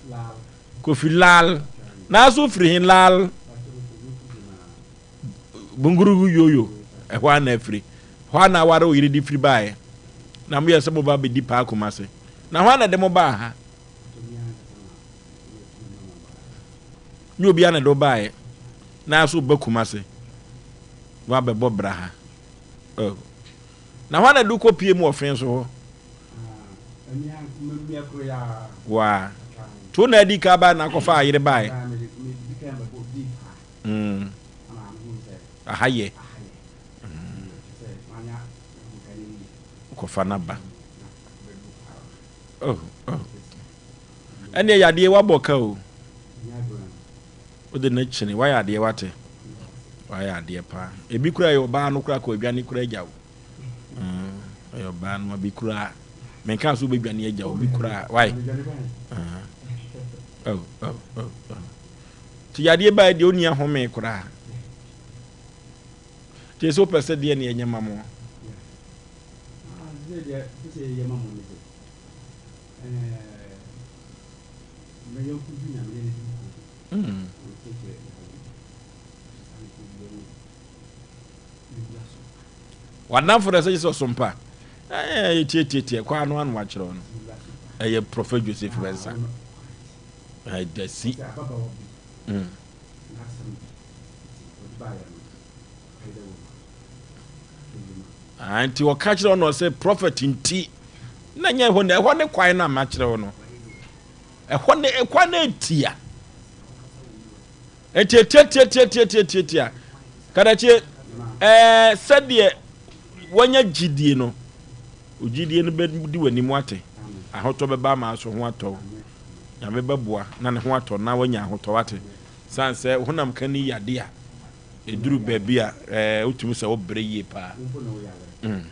Kofi Lal. Naaso firi he Lal? Bungurugu yoyo, ɛhɔ ara na afiri. Hɔ ara na aware wo yere de firi baeɛ. Na moyɛ sɛ moba bɛdi paa Kumase. Na hwan na ɛde mo baa ha? Nyɛ obiara na ɛde wo baeɛ. Na so woba Kumase na wabɛbɔ bra ha. Oh. Na hwan na ɛde wo kɔpie mu wɔ fe so hɔ? Waa. To na adi ka baeɛ na akɔfa ayere baeɛ. Mm. Aha yɛ. Mm. Kɔfa no ba. Oh, oh. Ɛnneɛ yadeɛ wabɔ ka o. Wode no kyene wayɛ adeɛ wate. Wayɛ adeɛ paa. Ebi kura yɛ ɔbaa no kura kɔ adwane kura agya wo. Mm. Ɛyɛ ɔbaa no abi kura. Menka so wobɛdwane agya wo bi kura. Why? Uh. Oh, oh, oh, oh. Nti yadeɛ baeɛ deɛ ɔnni ahome koraa. Nti sɛ wopɛ sɛ deɛ ne ɛnyɛ ma mo. Mm. W'adamfo na ɛsɛ sɛ ɔsompa. Ɛɛ tietietie kɔ ano ano akyerɛw no. Ɛyɛ Prophet Joseph Mensah. Ɛdasi. Mm. Ah, nti ɔka kyerɛ ɔno sɛ prophet nti na nyɛ ɛhɔ na ɛhɔ ne kwan no a makyerɛ wo no ɛhɔ ne kwan no atia nti atiatiatiatiatiatia kadakye ɛɛ sɛdeɛ wanya gyidie no ogyidie no bɛdi w'anim ate ahotɔ bɛba ama aso ho atɔ Nyame bɛboa na ne ho atɔ na wanya ahotɔ wate. San sɛ honam ka ni yade a ɛduru baabi a ɛɛ wotumi sɛ wobrɛ yie paa. Mm.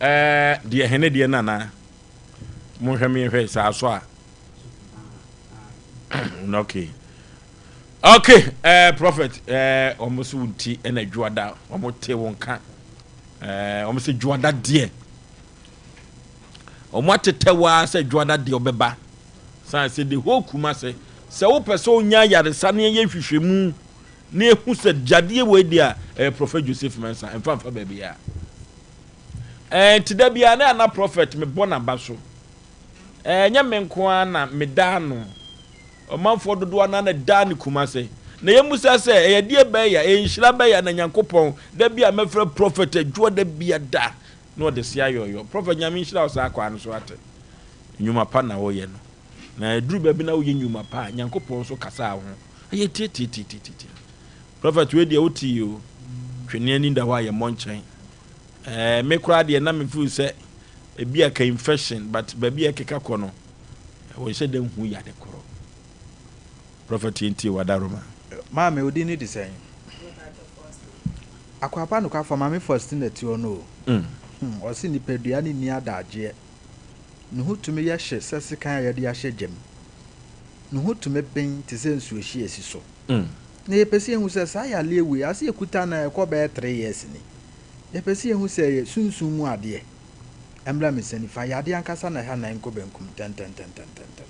Ɛɛ deɛ hene deɛ nana monhwɛ me hwɛ saa so a. Okay. Okay, ɛɛ prophet ɛɛ wɔn so nti ɛna dwoada wɔn te wɔn ka ɛɛ wɔn sɛ dwoada deɛ. Wɔn atetɛ wo ara sɛ dwoada deɛ ɔbɛba. San sɛ the whole Kumase. Sɛ wopɛ sɛ onya ayaresa na yɛyɛ nhwehwɛmu na ehu sɛ yadeɛ wei deɛ a ɛyɛ Prophet Joseph Mensah mfa mfa baabi a. Ɛɛ nti da biara na ana prophet mebɔ n'aba so. Ɛnyɛ me nko ara na meda ano. Ɔmanfoɔ dodoɔ no ara na ɛda no Kumase. Na yɛmmisa sɛ, ɛyɛ deɛ bɛn ya, ɛyɛ nhyira bɛn ya na Nyankopɔn, da bi a mɛfrɛ Prophet Adwoa da bia da, na ɔde se ayɔyɔ. Prophet Nyame nhyira wo saa kwaa no so ate. Nnwuma pa na woyɛ no. Na ɛduru baabi na woyɛ nnwuma pa a, Nyankopɔn nso kasa wo ho. Ɛyɛ tiatiatiatiatia. Prophet wei deɛ wote yi o, twene ani da hɔ a yɛmmɔ nkyɛn. Ɛɛ me koraa deɛ na me feel sɛ ebi a ka infection but baabi a ɛkeka kɔ no wɔnhyɛ da nhu yade korɔ. Prophet yɛntie w'adaroma. Maame, wo din ne de sɛn? Akwaaba nokwafo, Maame Faustina te hɔ no o. Hmm, ɔse nipadua no nni adagyeɛ. Ne ho tumi yɛ hye sɛ sekan a yɛde ahyɛ gya mu. Ne ho tumi ben te sɛ nsuohye a esi so. Na yɛpɛ sɛ yɛhu sɛ saa yareɛ wei, ase yɛkuta no a ɛkɔ bɛyɛ three years ni. Yɛpɛ sɛ yɛhu sɛ ɛyɛ sunsum mu adeɛ. Ɛmmra me nsa nifa, yadeɛ ankasa na ɛha nan nkɔ benkum ntɛntɛntɛntɛntɛm.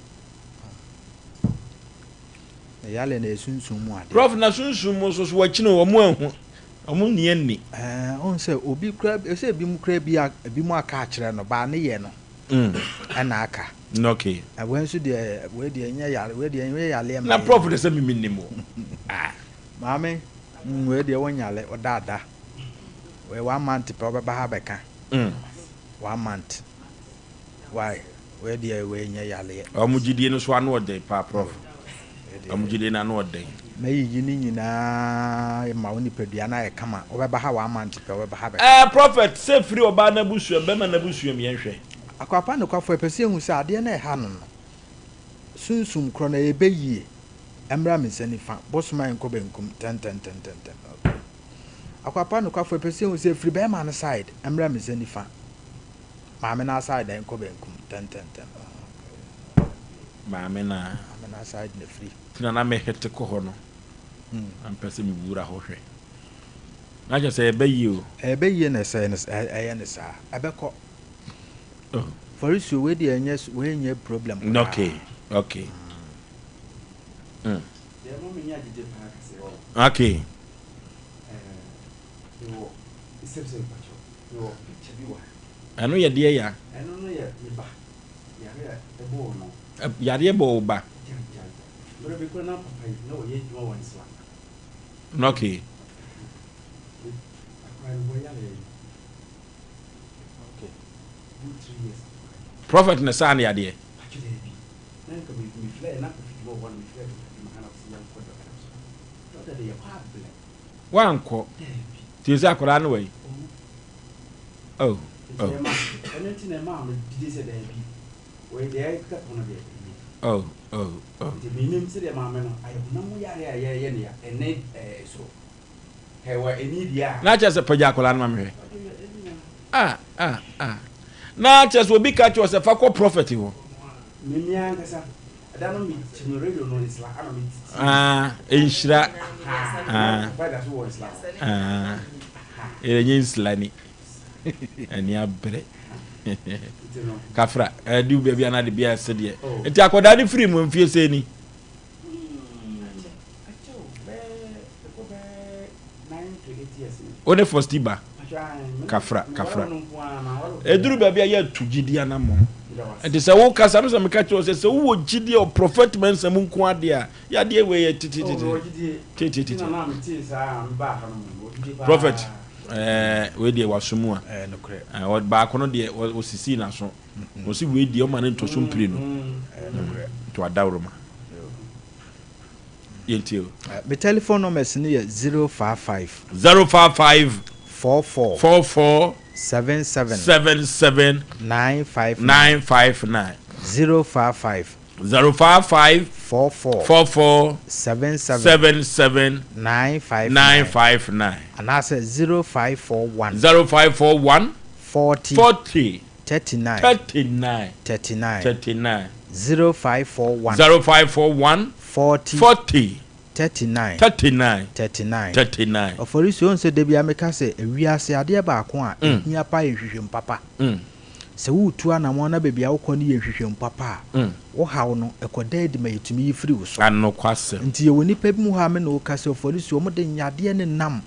Na yareɛ no ɛyɛ sunsum mu adeɛ. Prof na sunsum mu nso so wɔakyini o, wɔn anhu, wɔn nni anni. Ɛɛ, wohu sɛ obi koraa, ɛsɛ ebinom koraa bi a, ebinom aka akyerɛ no, baa ne yɛ no ɛna aka. Okay. Na wei nso deɛ, wei deɛ ɛnyɛ yare, wei deɛ ɛnyɛ yareɛ mma Na yɛn. prof de sɛ me mennim o. Ah. Maame, mm, wei deɛ wonyare, wodaada. Wei one month pɛ wobɛba ha abɛka. One month. Why? Wei deɛ wei nyɛ yareɛ. Wɔn gyidie no so ano ɔden paa prof. Wɔn gyidie no ano ɔden. Mɛyiyi ne nyinaa ma wo nipadua no ayɛ kama. Wobɛba ha one month pɛ wobɛba ha abɛka. Ɛɛ prophet sɛ firi ɔbaa no abusuam bɛma no abusuam yɛn hwɛ. Akwapa nokwafo yɛpɛ sɛ yɛhu sɛ adeɛ no a ɛha no no sunsum korɔ no ɛyɛ bɛ yie ɛmmra me nsa nifa bosom a ɛnkɔ benkum tɛntɛntɛntɛntɛm ok Akwapa nokwafo yɛpɛ sɛ yɛhu sɛ ɛfiri bɛɛma no side ɛmmra me nsa nifa maame no aside ɛnkɔ benkum tɛntɛntɛm ok Maame no a. Maame no aside na ɛfiri. Nti na na me hete kɔ hɔ no na mepɛ sɛ me wura hɔ hwɛ na kyerɛ sɛ ɛbɛ yie o. Ɛbɛ yie na ɛsɛe no ɛyɛ no saa ɛbɛkɔ. Farisio wei deɛ ɛnyɛ wei nyɛ problem koraa. Okay okay. Mm. Okay. Ɛno yɛ deɛ ya. Yareɛ bɔ wo ba. Okay. Prophet na saa ne yadeɛ. Wankɔ. Tie sɛ akwadaa no wɔ yi. Oh, oh. Oh, oh, oh. Na kyerɛ sɛ pagya akwadaa no ma mehwɛ. Ah, ah, ah. Na kyerɛ sɛ obi ka kyerɛ sɛ fa kɔ prɔfɛt hɔ. Ah, nhyira. Ah, ah. Ɛnyɛ nsila ni. Ɛni abere. Kafra, ɛdi baabi anaa de bi a ɛsɛ deɛ. Nti akwadaa no firi mu mfie sɛ ni. Wo ne Fosti ba kafra kafra. Ɛduru baabi a yɛatu gyidie anammɔn. Nti sɛ wokasa no sɛ meka kyerɛ wo sɛ sɛ wowɔ gyidie wɔ Prɔfɛt Mensah mu nko adeɛ a yadeɛ wei yɛ titititi titititi. Prɔfɛt ɛɛ wei deɛ waso mu a ɛɛ baako no deɛ wɔsisii n'aso. Wɔsi wei deɛ ɔma ne ntɔ so mprenu. Nti wadaworoma. Yɛntie o. Me telephone numbers no yɛ 055. 055. 44. 44. 77. 77. 959. 959. 055. 055. 44. 44. 77. 77. 959. 959. Anaasɛ 0541. 0541. 40. 40. 39. 39. 39. 39. 0541. 0541. 40. 40. 39. 39. 39. 39. Ɔfɔrisuo wohu sɛ da biara meka sɛ ewiase adeɛ baako a ɛhia paa yɛ nhwehwɛmu papa. Sɛ woretu anamɔn na baabi a wokɔ no yɛ nhwehwɛmu papa a, wo haw no ɛkɔda adi ma yɛtumi yi firi wo so. Anokwasɛm. Nti yɛwɔ nnipa bi mu hɔ a me ne wo kasa Ɔfɔrisuo wɔde nyadeɛ nenam.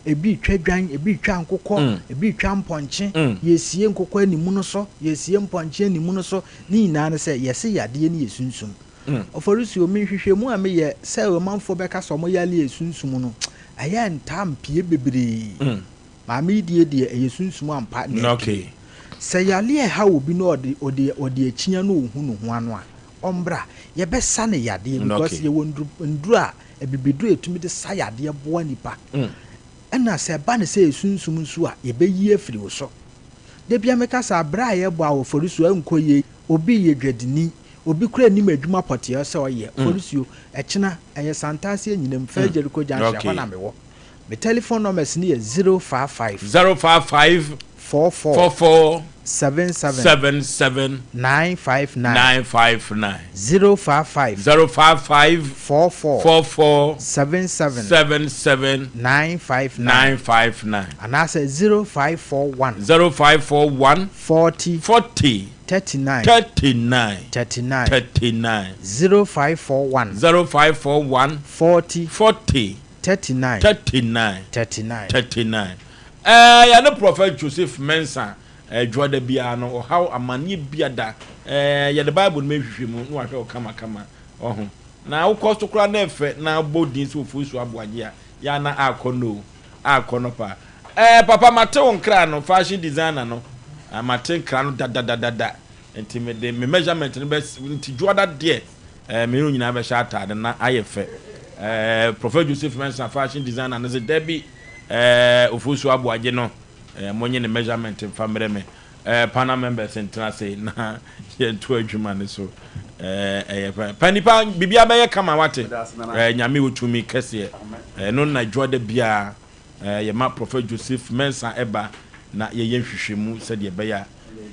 Ebi retwa dwan, ebi retwa nkokɔ, ebi retwa mpɔnkye, yɛresie nkokɔ animono so, yɛresie mpɔnkye animono so. Ne nyinaa ne sɛ, yɛse yadeɛ no yɛ sunsum. Ɔfɔresuo, me nhwehwɛmu a meyɛ sɛ ɔmanfoɔ bɛka sɛ wɔn yareɛ yɛ sunsum no, ɛyɛ a ntaa mpue bebree. Maame yi deɛ deɛ ɛyɛ sunsum ampa na apue. Sɛ yareɛ ɛha obi na ɔde ɔde ɔde akyinya na ɔhu ne ho ano a, ɔmbra. Yɛbɛsa no yadeɛ because yɛwɔ nduru nduru a abibiduro a yɛtumi de sa yadeɛ boa nipa. Ɛna sɛ ɛba no sɛ ɛyɛ sunsum nso a, yɛbɛyi afiri wo so. Da biara meka sɛ abrɛ a yɛbɔ a wɔ Forisua ɛnkɔ yie, obi yɛ dwadini, obi koraa nnim adwuma pɔtee a ɔsɛ ɔyɛ, Forisua, ɛkyena ɛyɛ Santase Anyinam, First Jericho Junction, ɛhɔ na mewɔ. Me telephone numbers no yɛ 055. 055. 44. 44. 77. 77. 959. 959. 055. 055. 44. 44. 77. 77. 959. 959. Anaasɛ 0541. 0541. 40. 40. 39. 39. 39. 39. 0541. 0541. 40. 40. 39. 39. 39. 39. Ɛɛ yɛne Prɔfɛt Joseph Mensah ɛɛ dwoada biara no ɔhaw amanneɛ biada ɛɛ yɛde Bible no mɛhwehwɛ mu na wahwɛ wo kamakama ɔho na wokɔ so koraa na ɛfɛ na wobɔ din sɛ Ofosu Aboagye a yɛ a na akɔ no o akɔ no paa ɛɛ papa mate wo nkra no fashion designer no ah, mate nkra no dadadadada nti mede me measurement no bɛ nti dwoada deɛ Eh, me ne wo nyinaa bɛhyɛ ataade na ayɛ fɛ. Eh, Prophet Joseph Mensah, fashion designer no se, Dabi, eh, Ofosu Aboagye no, eh, monye ne measurement mfa mmerɛ me. Eh, panel members ntena ase na yɛnto adwuma no so. Eh, ɛyɛ fɛ. Pa nipa, biribiara bɛyɛ kama wate. Eh, Nyame wɔ tumi kɛseɛ. Eh, no na dwoada biara, eh, yɛma Prophet Joseph Mensah ɛba na yɛyɛ nhwehwɛmu sɛdeɛ ɛbɛyɛ a,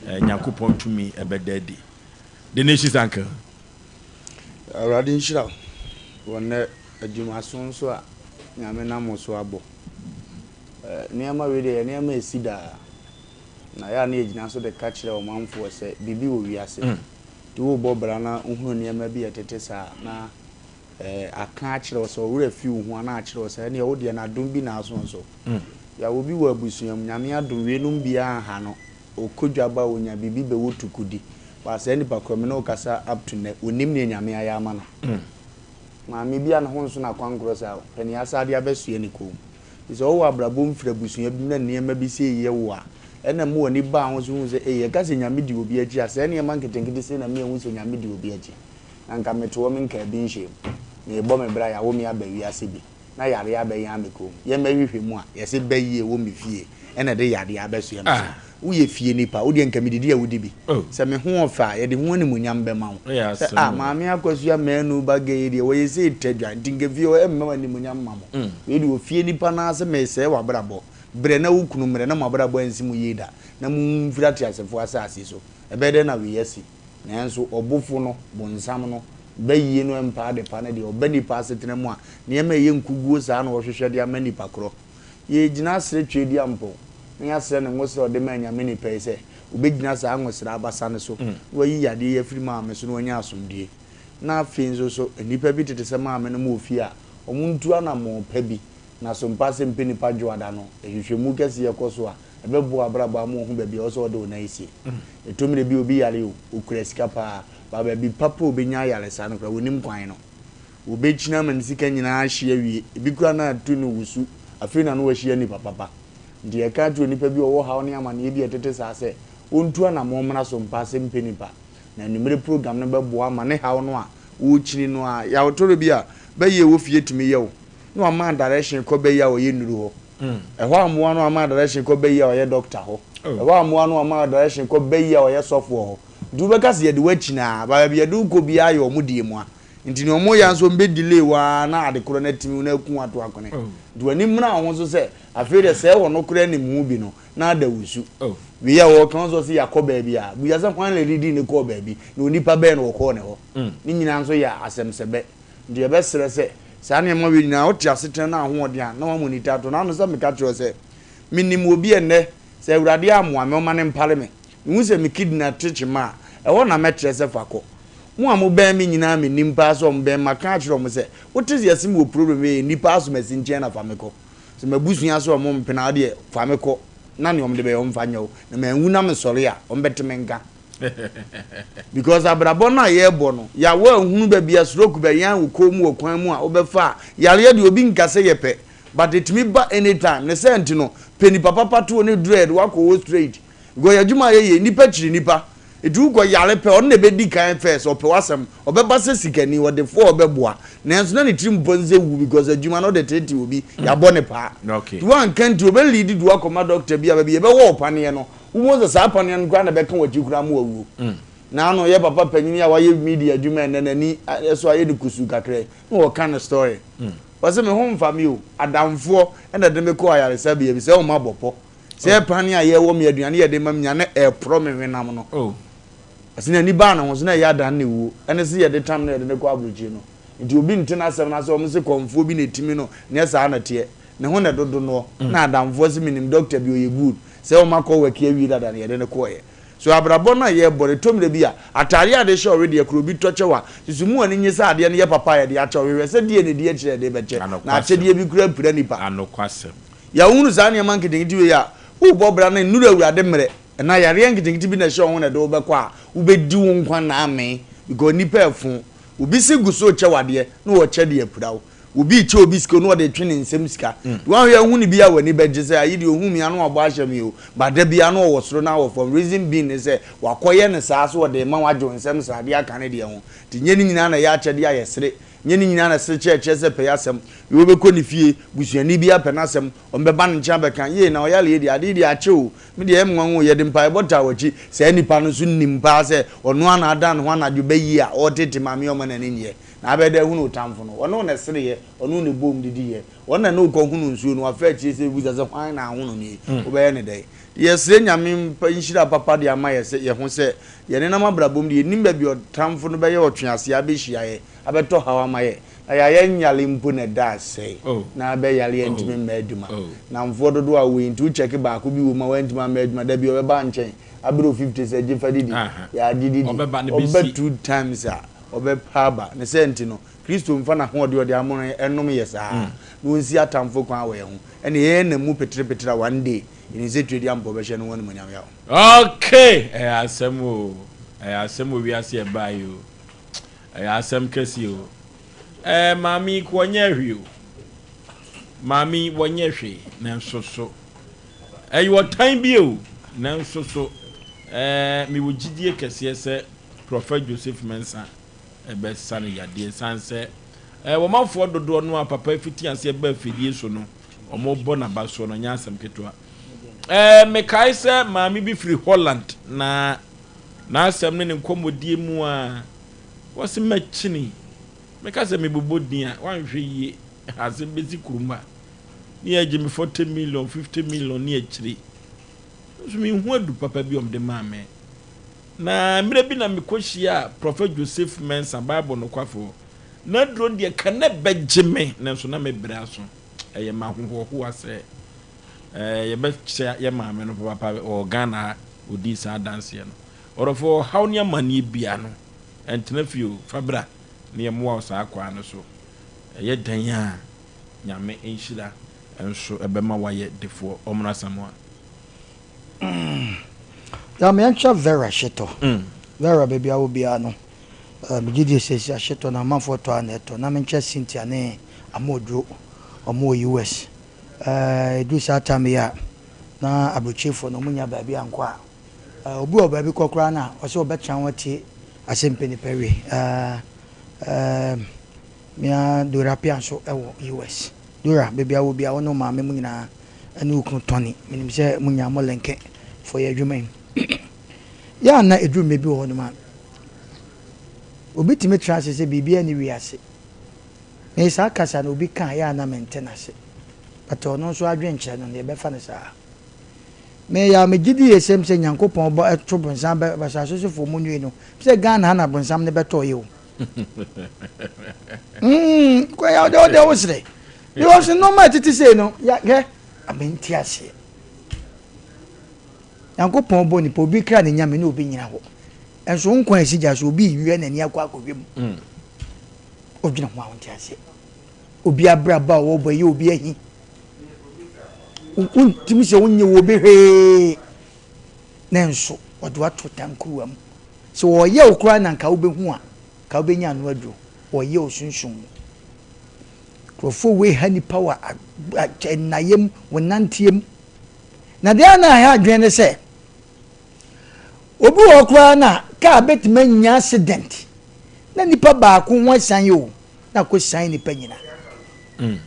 eh, Nyankopɔn tumi ɛbɛda adi. The Nations Uncle. Awurade nhyira wo wɔ nnɛ adwumaso nso a Nyame nam wo so abɔ. Nneɛma wei deɛ yɛ nneɛma a ɛsi daa. Na yɛ a na yɛgyina so de ka kyerɛ ɔmanfoɔ sɛ biribi wɔ wiase. Nti worebɔ bra na wohunu nneɛma bi a ɛtete saa a, na aka akyerɛ wo sɛ wo werɛ afi wo ho anaa akyerɛ wo sɛ ɛnneɛ wo deɛ no adom bi na aso wo so. Yɛwɔ bi wɔ abusua mu, Nyame adom weinom biara nha no. Ɔkɔ dwa ba a ɔnya biribi bɛwɔ tuku di. But saa nipa korɔ me ne wo kasa up to nnɛ ɔnnim neɛ Nyame ayɛ ama no. Maame bi a ne ho nso no akwankorɔ saa o, pɛ nea asa de abɛsoɛ ne kɔn mu. Nti sɛ wowɔ abrabɔ mu firi abusua bi mu na nneɛma bi sei yɛ wo a, ɛna ɛma w'ani ba ho so hu sɛ ei yɛka sɛ Nyame di obi akyi a saa nneɛma nketenkete sei na me ahu sɛ Nyame di obi akyi. Na nka mete hɔ menkaa bi nhyɛɛ mu. Merebɔ me bra yɛawo me aba wiase bi. na yareɛ abɛyan me kɔn mu. Yɛmmɛhwehwɛ mu a, yɛse bayie wɔ me fie ɛna ɛde yareɛ abɛsoɛ me so. Woyɛ fie nipa, wo deɛ nka medidi a wodi bi. Sɛ me ho ɔfɛ a, yɛde ho animuonyam bɛma wo. Sɛ ah, Maame Akosua Manu ba gay yi deɛ wɔyɛ sei tadwa, nti nka fie hɔ ɛmma animuonyam mma mo. Wei deɛ ofie nipa no ara se meresɛe w'abrabɔ. Brɛ na wo kunu mmrɛ na mo abrabɔ ansi mo yie da, na momfiri ateasefoɔ asase so. Ɛbɛyɛ dɛn na wei asi? Nanso ɔbofo no, bonsam no, bayie no mpa adepa no deɛ, ɔba nnipa asetena mu a, nneɛma a ɛyɛ nkuguo saa na ɔhwehwɛ de ama nnipa korɔ. Yɛregyina asrɛ Tweaduampɔn, na yɛasrɛ no nwosra a ɔde maa Nyame nipa yi sɛ, ɔbɛgyina saa nwosra abasa no so, na wayi yadeɛ yi afiri maame so na wanya asomdwoeɛ. Na afei nso so, nnipa bi tete sɛ maame nom wɔ fie a, wɔntu anammɔn pa bi, na so mpa sɛ mpɛ nipa dwoada no, nhwehwɛmu kɛseɛ kɔ so a, ɛbɛboa w'abrabɔ ama woahu baabi a ɛwɔ sɛ wode wo nan sie. Ɛtɔ mmerɛ bi a obi yare o, ɔkura sika paa, but baabi papa a ɔbɛnya ayaresa no koraa, ɔnnim kwan no. Ɔbɛkyini ama ne sika nyinaa ahye awie, ebi koraa na atu no wusu, afei na na wahyia nipa papa. Nti yɛka kyerɛ onipa bi a ɔwɔ haw ne amaneɛ bi a ɛtete saa sɛ, ɔntu anammɔn mmra so mpa ase mpɛ nipa. Na anwummere program no bɛboa ama ne haw no a ɔrekyini no a, yaw tɔrɔ bi a bɛyɛ wɔ fie tumi yɛ wo, na wama direction kɔ bɛyɛ a ɔyɛ nnuru hɔ. Ɛhɔ a mmoa no ama direction kɔ bɛyi a ɔyɛ doctor hɔ. Ɛhɔ a mmoa no ama direction kɔ bɛyi a ɔyɛ sɔfoɔ hɔ. Nti wobɛka sɛ yɛde wo akyi naa, but baabi yɛde wo kɔ biara yɛ wɔn deɛ mua. Nti nea wɔyɛ ara nso wɔn bɛ delay wo ara na ade korɔ no atumi wo na aku wo ato akone. Nti w'ani mmra wo ho so sɛ afei deɛ sɛɛ wɔn koraa nim ho bi no na ada wo su. Wei a wɔka wo nso ɔse yɛakɔ baabi a, bisa sɛ hwan na ɛdidii no kɔɔ baabi na onipa bɛn na ɔkɔɔ ne hɔ. Ne nyinaa nso yɛ asɛmsɛbɛ. Nti yɛbɛsrɛ sɛ, saa nneɛma wei nyinaa, wote asetena no ahoɔden a, na woama onitaa ato no ano sɛ meka kyerɛ wo sɛ, menim obi ɛnnɛ, sɛ Awurade ammoa me, ɔmma no mpare me. Mehu sɛ me kidney ate kyema a, ɛhɔ na mɛkyerɛ sɛ fa kɔ. Mo a mobɛn me nyinaa menim paa sɛ wɔbɛn me, maka akyerɛ wɔn sɛ, wote sɛ yɛse mewɔ problem wei, nnipa asomasi nkyɛn na fa me kɔ. Sɛ m'abusua sɛ ɔmo mpene a, wodeɛ fa me kɔ na nea ɔmo de bɛyɛ ɔmo mfa nyɛ wo. Na manwu na mesɔre a, ɔmo bɛte me nka. Because abrabɔ no a yɛrebɔ no, yɛawɔ ahunu baabi a stroke bɛyan wo kɔn mu wɔ kwan mu a wobɛfa a, yareɛ deɛ obi nka sɛ yɛpɛ but ɛtumi ba anytime. Ne saa nti no, pɛ nipa papa to wo ne duru a yɛde wo akɔ hɔ straight. Because yɛn adwuma a yɛyɛ yi, nnipa kyiri nnipa. Nti wokɔ yare pɛ, ɔno na ɛbɛdi kan first, ɔpɛ w'asɛm. Ɔbɛba sɛ sikani, ɔdefoɔ a ɔbɛboa. Nanso na ne tirim pɔ ne sɛ wu because adwuma no wode teetee obi, yɛabɔ no paa. Nti woanka nti ɔbɛ lead de wo akɔma doctor bi a baabi yɛbɛwɔ wo paneɛ no, wobɛhu sɛ saa paneɛ no koraa na ɛbɛka w'akyi koraa ma wawuo. Naano yɛ papa panyin yi a wayɛ media adwuma ɛnnɛ n'ani so ayɛ no kusuu kakra yi, na ɔreka ne story. Ɔse me ho mfa me o, adamfoɔ na ɛde me kɔɔ ayaresabea bi sɛ wɔn abɔ pɔ. Sɛ pane a yɛwɔ me aduane yɛde ma me nya na ɛreporɔ me hwenam no. Ɔse n'ani baa ne ho so na ɛyɛ adan ne wuo. Ɛne se yɛde tam no yɛde no kɔ aburokyire no. Nti obi nte n'asɛm no ase wɔn se kɔmfoɔ bi na ɛtimi no nyɛ saa na ɛteɛ. Ne ho na ɛdodo noɔ. Na adamfoɔ se menim doctor bi ɔyɛ good. Sɛ wɔn akɔ wɛki awie dada na yɛde no kɔeɛ. So abrabɔ no a yɛrebɔ no, ɛtɔ mmerɛ bi a, ataadeɛ a yɛde hyɛ ɔwedeɛ koraa obi tɔ kyɛ wo a, susu mu w'ani nnye sɛ adeɛ no yɛ papa a yɛde akyɛ wo. Hwehwɛ sɛ deɛ na ɛdi akyire a yɛde rebɛkyɛ. Na akyɛdeɛ bi koraa pira nipa. Yɛahunu saa nneɛma nketenkete wei a, worebɔ bra no nnuru Awurade mmerɛ. Ɛna yareɛ nketenkete bi na ɛhyɛ wo ho na ɛde wo bɛkɔ a, wobɛdi wo nkwa nna amee because nnipa ɛfo. Obi se gu so rekyɛ wo adeɛ na ɔrekyɛ de apira wo. Obi rekyɛ obi sika na ɔde retwe ne nsam sika. Nti woanhwɛ a wohu no bi a w'ani bɛgye sɛ ayi deɛ ɔhu me a na wabɔ ahyɛ me o. But da biara na ɔwɔ soro na wɔ fam. Reason being ne sɛ wakɔyɛ no saa sɛ ɔde rema wo agye wo nsam sradeɛ aka ne deɛ ho. Nti nyɛ ne nyinaa na ɛyɛ akyɛdeɛ a yɛsere. Nyɛ ne nyinaa na ɛsere kyerɛkyerɛ sɛ pɛyɛ asɛm. Wei wobɛkɔ ne fie, busuani bi apɛ n'asɛm, wɔbɛba ne nkyɛn abɛka, yei na ɔyare yi deɛ, ade yi deɛ akyɛ o, me deɛ ɛyɛ me nwanwa o, yɛde mpaebɔ taa w'akyi. Saa nipa no nso nim paa sɛ ɔno ara na adan ne ho anadwo bɛyie a ɔretete maame a ɔma n'ani nnyeɛ. Na abɛyɛ dɛ ahunu wo tamfo no. Ɔne wo na ɛsereeɛ, ɔne wo na ɛboom didiiɛ. Ɔno na ɛne wo kɔhonoo nsuo no, wafa akyire sɛ bɛbisa sɛ hwan na ahono no yi? Wobɛyɛ no dɛn? Yɛsrɛ Nyame nhyira papa de ama yɛ sɛ yɛ ho sɛ yɛnenam abrabɔ mu deɛ yɛnnim baabi a ɔtamfo no bɛyɛ ɔtweaseɛ abɛhyia yɛ, abɛtɔ haw ama yɛ, na yɛayɛ nyale mpo na ɛda asɛe na abɛyare a ɛntumi mma adwuma. Nnamfoɔ dodoɔ a wowɔ yi nti wo kyɛke baako bi wɔ mu a wantumi amma adwuma da bi ɔbɛba nkyɛn abrɛ wo 50 sɛ gye fa didi, yɛagye didi, ɔba two times a ɔbɛpa aba. Ne saa nti no Kristo mfa n'ahoɔden a ɔde amono yɛn ɛnnom yɛ saa na ɔnsi atamfo kwan wɔ yɛn ho ɛne yɛn nam mu peterepetere a one day yɛnim sɛ Twedeampɔ bɛhyɛ ne ho animuonyam yaw. Okay! Ɛyɛ asɛm o, ɛyɛ asɛm wɔ wiase a ɛbaa yi o. Ɛyɛ asɛm kɛseɛ o. Ɛɛ maame yi ko ɔnyɛɛ hwee o. Maame yi wɔnyɛ hwee nanso so ɛyɛ ɔtan bi o nanso so ɛɛ mewɔ gyidie kɛseɛ sɛ Prɔfɛt Joseph Mensah ɛbɛsa no yadeɛ ɛsiane sɛ ɛɛ wɔmanfoɔ dodoɔ no a papa fiti aseɛ ba afidie so no wɔbɔ n'aba soɔ no nyɛ asɛm ketewa. Ɛɛ mekae sɛ maame bi firi Holland na N'asɛm ne ne nkɔmmɔdie mu a, wɔse mɛkyini. Meka sɛ mebobɔ din a, woanhwɛ yie asɛm bɛsi kurom ha. Ne yɛagye me 40 million, 50 million ne akyire. Nso menhu adu papa bi a wɔde maa me. Na mmerɛ bi na mekɔhyiaa Prɔfɛt Joseph Mensah, Bible nokwafoɔ. N'aduro no deɛ ka na ɛbɛgye me, nanso na me berɛ aso. Ɛyɛ me ahohoahoa sɛ eh, yɛbɛkyɛ yɛ maame no papaapa wɔ Ghana ha. Ɔdii saa adanseɛ no. Ɔdɔfoɔ, ɔhaw ne amaneɛ bia no, ɛntena fie o, fa bra na yɛmmoa wo saa kwan no so. Ɛyɛ dɛn a, Nyame nhyira nso bɛma woayɛ defoɔ. Ɔmmra Asamoah. Ya me yɛnkyerɛ Vera hyetɔ. Vera baabi a wɔ biara no megye die sɛ si ahyetɔ no amanfoɔ tɔ a na ɛtɔ na menkyerɛ Cynthia ne Amoduro wɔn wɔ US. Ɛduru saa time yi a na aburokyirefoɔ no wɔnnya baabi ankɔ a, obi wɔ baabi kɔ koraa no a, ɔsɛ ɔbɛtena ho atie asɛm pɛ nipa wie. Me ara Dora Appiah nso wɔ US. Dora, baabi a wɔ biara, wo ne wo maame mo nyinaa ne wo kunu Tony, menim sɛ mo nyinaa mo linke for yɛ adwuma yi. Yɛ a na ɛduru mmerɛ bi wɔ hɔnom a, obi tumi tena ase sɛ biribiara nni wiase. Me saa kasa no obi ka a yɛ a na mente no ase. But ɔno nso adwenkyerɛ no no yɛbɛfa no saa. Me ya me gyidi yɛ sɛm sɛ Nyankopɔn bɔ ɛto bronsam bɛ asase so foɔ mo nue no sɛ Ghana ha na bronsam no bɛtɔ yɛ o. Mm, kɔ ya ɔde ɔde wo sere. Because nneɛma ɛtete sei no ya hwɛ amente aseɛ. Nyankopɔn bɔ nipa obi kra ne nyame na obi nyina hɔ. Ɛnso nkwa esi gya so obi nwia n'ani akɔ akɔhwɛ mu. Mm. Odwene ho a wonte aseɛ. Obi abrabɔ a wɔbɔ ɛyɛ obi ahi. Wontumi sɛ wonyɛ wɔ bi hwee. Nanso wɔde wo ato tankuruwa mu. Sɛ wɔreyɛ wo koraa na nka wobɛhu a, nka wobɛnya ano aduro. Wɔreyɛ wo sunsum mu. Nkurɔfoɔ wei ha nipa wɔ nnayɛ mu, wɔ nanteɛ mu. Na deɛ a na ɛha adwene ne sɛ, obi wɔ hɔ koraa na kaa bɛtumi anya accident na nipa baako ho asiane o, na akɔsiane nipa nyina. Mm.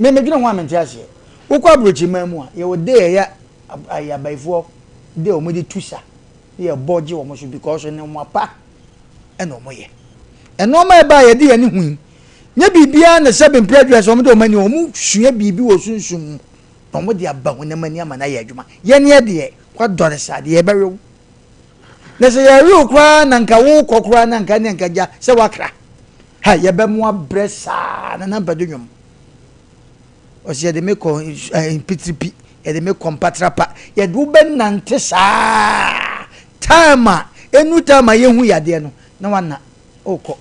Me medwene ho a mente aseɛ. Wokɔ aburokyiman mu a, yɛwɔ day a ɛyɛ ayɛ abayifoɔ day a wɔde tu sa ne yɛbɔ gye wɔn so because nneɛma pa ɛna wɔyɛ. Nneɛma a ɛba a yɛde yɛn ani hu yi, nyɛ biribiara na sɛbe mpere adwuma sɛ wɔde wɔn ani wɔn sua biribi wɔ sunsum mu na wɔde aba honam ani ama no ayɛ adwuma. Yɛn yɛ deɛ kwadɔre saa deɛ yɛbɛwe wo. Na sɛ yɛwe wo koraa na nka wokɔ koraa na nka ne nka gya sɛ wakra. Ha yɛbɛmo abrɛ saa na nampɛdo nwom. Ɔsɛ yɛde me kɔ mpitiripi, yɛde me kɔ mpatrapa, yɛde wo bɛnante saa time a ɛnu time a yɛhu yadeɛ no na wana ɔkɔ.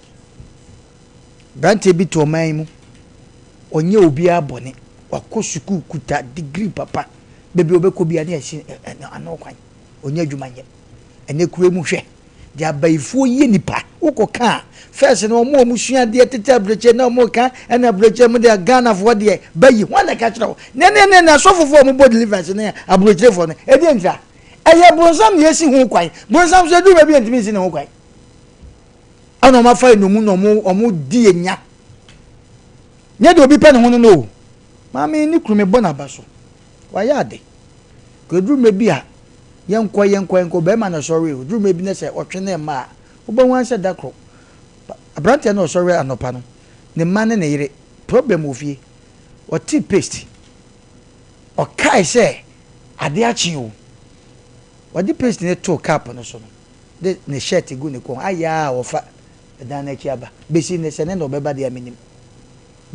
Branteɛ bi te ɔman yi mu, ɔnyɛ obiara bɔne, wakɔ sukuu kuta degree papa, baabi a ɔbɛkɔ biara ne yɛsi ano kwan, ɔnyɛ adwuma nyɛ. Ɛnɛ kuro mu hwɛ. Deɛ abayifoɔ yɛ nipa wokɔ ka a first no ɔmo a ɔmo sua adeɛ tete aburokyire na ɔmo ka ɛna aburokyire mo deɛ Ghanafoɔ deɛ bayi hwan na ɛka kyerɛ wo ne ne ne ne asɔfofoɔ a ɔmo bɔ deliverance ne aburokyirefoɔ no ɛdeɛ ntira ɛyɛ bronsam na yɛsi ho kwan bronsam so ɛduru baabi a ntumi nsi ne ho kwan ɛna ɔmo afa enomu na ɔmo ɔmo di enya nyɛ deɛ obi pɛ ne ho no no o maame ne kunu me bɔ n'aba so wayɛ ade. Kɔduru mmerɛ bi a, yɛnkɔ, yɛnkɔ, yɛnkɔ, barima no sɔre o, duru mmerɛ bi na sɛ ɔtwe ne mma a, wobɛhu ara sɛ da koro, aberanteɛ no ɔsɔre anɔpa no, ne mma ne ne yere, problem wɔ fie, ɔtee paste, ɔkae sɛ adeɛ akye o, ɔde paste no too cup no so no, de ne shirt gu ne kɔn, ayɛ a ɔfa dan no akyi aba, bɛsi nnɛ sɛ ne na ɔbɛba deɛ a mennim.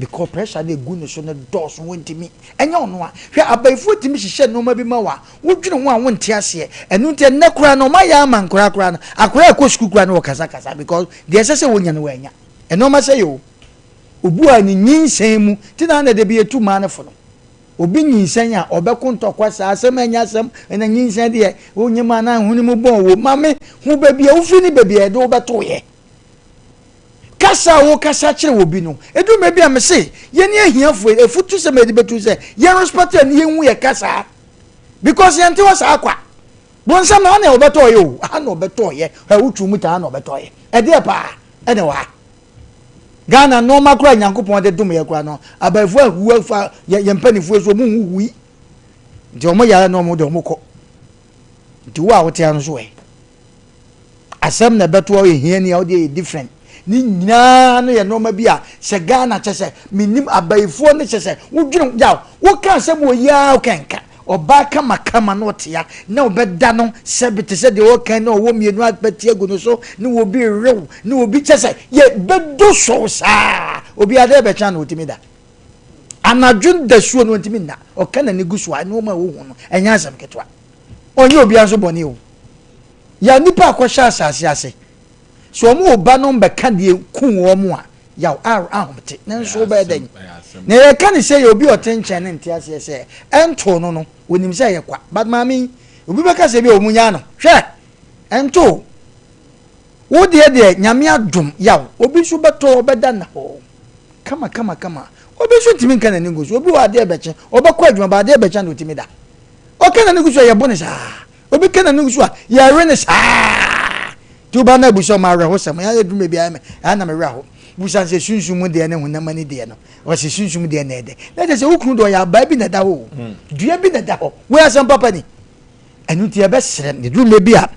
Because pressure no egu ne so no dɔɔso wontumi. Ɛnyɛ ɔno a. Hwɛ abayifoɔ tumi hyehyɛ nnoɔma bi ma wo a wodwene ho a wonte aseɛ. Ɛno nti ɛnnɛ koraa no wɔayɛ ama nkoraa koraa no akoraa ɛkɔ sukuu koraa no wɔkasakasa because deɛ ɛsɛ sɛ wɔnya no wɔannya. Nnoɔma sɛe o. Obi wɔ a ne nyinsɛn mu nti na na dabi yɛtu mmaa no fo no. Obi nyinsɛn a ɔbɛko ntɔkwa saa asɛm ɛnyɛ asɛm ɛna nyinsɛn deɛ wonyem a na hwene mu bɔn wo. Mame hu baabi a wofiri ne baabi a yɛde wo bɛtoeɛ. Kasa a wokasa kyerɛ obi no, edu mmerɛ bi a mese yɛne ahiafoɔ yi, afutusɛm a yɛde bɛtu sɛ yɛn respect a ne yɛnhu yɛ kasa because yɛnte hɔ saa kwa. Bonsam na ha na ɔbɛtɔɔyɛ o, ha na ɔbɛtɔɔyɛ, ha wotwu mu taa na ɔbɛtɔɔyɛ. Ɛdeɛ paa ɛna wɔ ha. Ghana nneɛma koraa Nyankopɔn de dom yɛ koraa no, abayifoɔ ahu afa yɛn mpanimfoɔ so wɔn nhuhui. Nti wɔn yare na wɔn de wɔn kɔ. Nti wo a wote ha no so ɛ. Asɛm na ɛbɛto a ɔyɛ hiani a ɔdeɛ yɛ different. Ne nyinaa no yɛ nneɛma bi a sɛ Ghana kyɛ sɛ menim abayifoɔ no kyɛ sɛ wodwene yaw woka asɛm wɔ yi ara woka nka ɔbaa kamakama na ɔtea na ɔbɛda no sɛbe te sɛ deɛ ɔka na ɔwɔ mmienu abɛte agu no so ne obi rewew ne obi kyɛ sɛ yɛ bɛdo so saa obi adeɛ bɛkyɛn na ɔtumi da anadwo dasuo no ɔntumi nna ɔka n'ani gu so a nneɛma a wɔhu no ɛnyɛ asɛm ketewa ɔnyɛ obiara nso bɔne o Yaw nnipa a kɔhyɛ asase ase. Sɛ wɔn wɔ ba no bɛka deɛ ku wɔn a, yaw ahomte. Nanso wobɛyɛ dɛn? Na yɛka ne sɛ yɛ obi a ɔte nkyɛn no nte aseɛ sɛ ɛntoo no no, onim sɛ ɛyɛ kwa. But maame yi, obi bɛka sɛ bi a wɔn nyaa no. Hwɛ! Ɛntoo. Wo deɛ deɛ Nyame adom, yaw. Obi nso bɛtɔ, ɔbɛda nna hɔ. Kama kama kama. Obi nso ntumi nka n'ani ngu so. Obi wɔ adeɛ bɛkye, ɔbɛkɔ adwuma, ba adeɛ bɛkye na ɔtumi da. Ɔka n'ani gu so a, yɛbo no saa. Obi ka n'anom so a, yɛwe no saa. Nti woba na abusa ɔma awerɛhosɛm. Ɛyɛ aduru baabi a ɛyɛ na me werɛ aho. Busa no sɛ sunsum mu deɛ ne honam ani deɛ no. Ɔse sunsum deɛ na ɛdɛ. Na kyerɛ sɛ wo kunu deɛ ɔyɛ abaa bi na ɛda hɔ o. Dua bi na ɛda hɔ. Wei asɛm papa ni. Ɛno nti yɛbɛsrɛ no. Ɛduru mmerɛ bi a,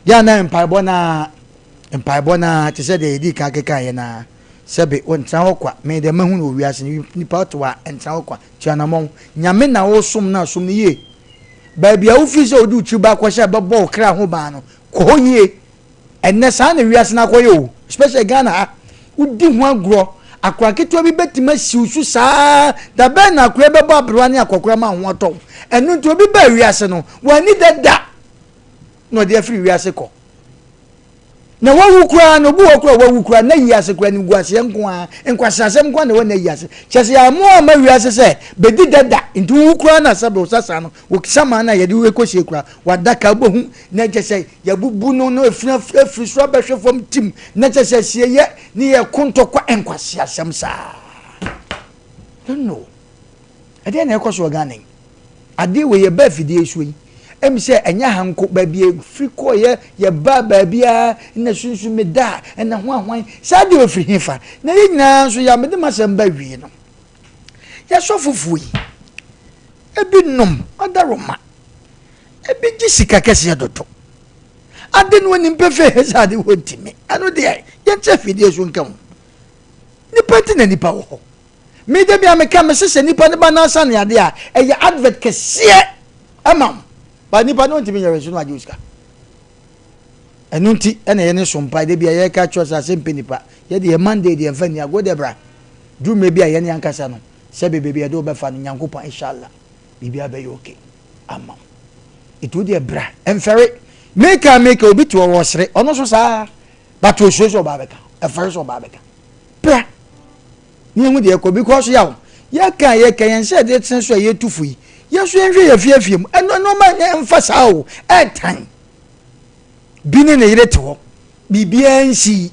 yɛ a na mpaebɔ no ara, mpaebɔ no ara te sɛ deɛ yɛdii kan kekaeɛ no ara. Sɛbe wontena hɔ kwa. Me deɛ mahu no wɔ wiase no, nipa wote hɔ a, ɛntena hɔ kwa. Tu anamɔn. Nyame na wosom no a, som no yie. Baabi a wofii sɛ wode wo tiri ba akɔhyɛ a ɛbɛbɔ wo kra ho ban no, kɔ hɔ yie. Ɛnnɛ saa na wiase no akɔyɛ o, especially Ghana ha. Wodi ho agorɔ, akora ketewa bi bɛtumi asi wo so saa, da bɛn na akora yi bɛbɔ aberewa ne akɔkora ma wo ho atɔ wo? Ɛno nti obi baa wiase no, wanni da da na ɔde afiri wiase kɔ. Na wawu koraa no, obi wɔ hɔ koraa a wawu koraa, n'ayi ase koraa, animguaseɛ nko ara, nkwaseasɛm nko ara na ɛwɔ n'ayi ase. Kyerɛ sɛ yɛammoa amma wiase sɛ bɛdi dɛ da, nti wowu koraa na sɛbe wo sasa no, wo saman no a yɛde wo rekɔsie koraa, w'adaka wobɛhu na kyerɛ sɛ yɛabubu no na efunu afiri soro abɛhwe fam tim, na kyerɛ sɛ asieyɛ ne yɛko ntɔkwa, nkwaseasɛm saa. Don't know. Ɛdeɛn na ɛrekɔ so wɔ Ghana yi? Adeɛ wei yɛba afidie yi so yi, ɛm sɛ ɛnyɛ ha nko, baabi ɛfiri kɔeɛ, yɛbaa baabiara, ɛna sunsum me da, ɛna ho ahwan, saa adeɛ wei firi hefa? Na yɛn nyinaa nso yɛ a mede m'asɛm ba wie no, yɛsɔfofoɔ yi, ebi nom ɔdaroma, ebi gye sika kɛseɛ dodo, ade no anim pefee sɛ ade wɔ ntumi, ɛno deɛ yɛnte afidie so nka ho. Nipa nti na nipa wɔ hɔ. Me da bi a meka mese sɛ nipa no ba nansa ne ade a ɛyɛ advert kɛseɛ ɛma wo ba nipa no ntumi nyɛ so no agye wo sika. Ɛno nti ɛna yɛne so mpa da bi a yɛka kyerɛ sɛ asɛm pɛ nipa yɛde yɛ Monday deɛ mfa ni ago deɛ bra duru mmerɛ bi a yɛne ankasa no sɛ bebe bi yɛde wo bɛfa no Nyankopɔn inshallah biribi abɛyɛ okay ama wo. Ɛti wo deɛ bra ɛmfɛre meka meka obi te hɔ wɔsere ɔno nso saa but osuro sɛ ɔbaa bɛka ɛfɛre sɛ ɔbaa bɛka bra. Ne yɛhu deɛ ɛkɔ because yaw yɛka yɛka yɛn sɛ ɛde tene so a yɛtu fo yi yɛn nso yɛnhwɛ yɛ fie fie mu ɛno nneɛma nyɛ mfa saa o ɛtan bi ne ne yere te hɔ biribiara nsi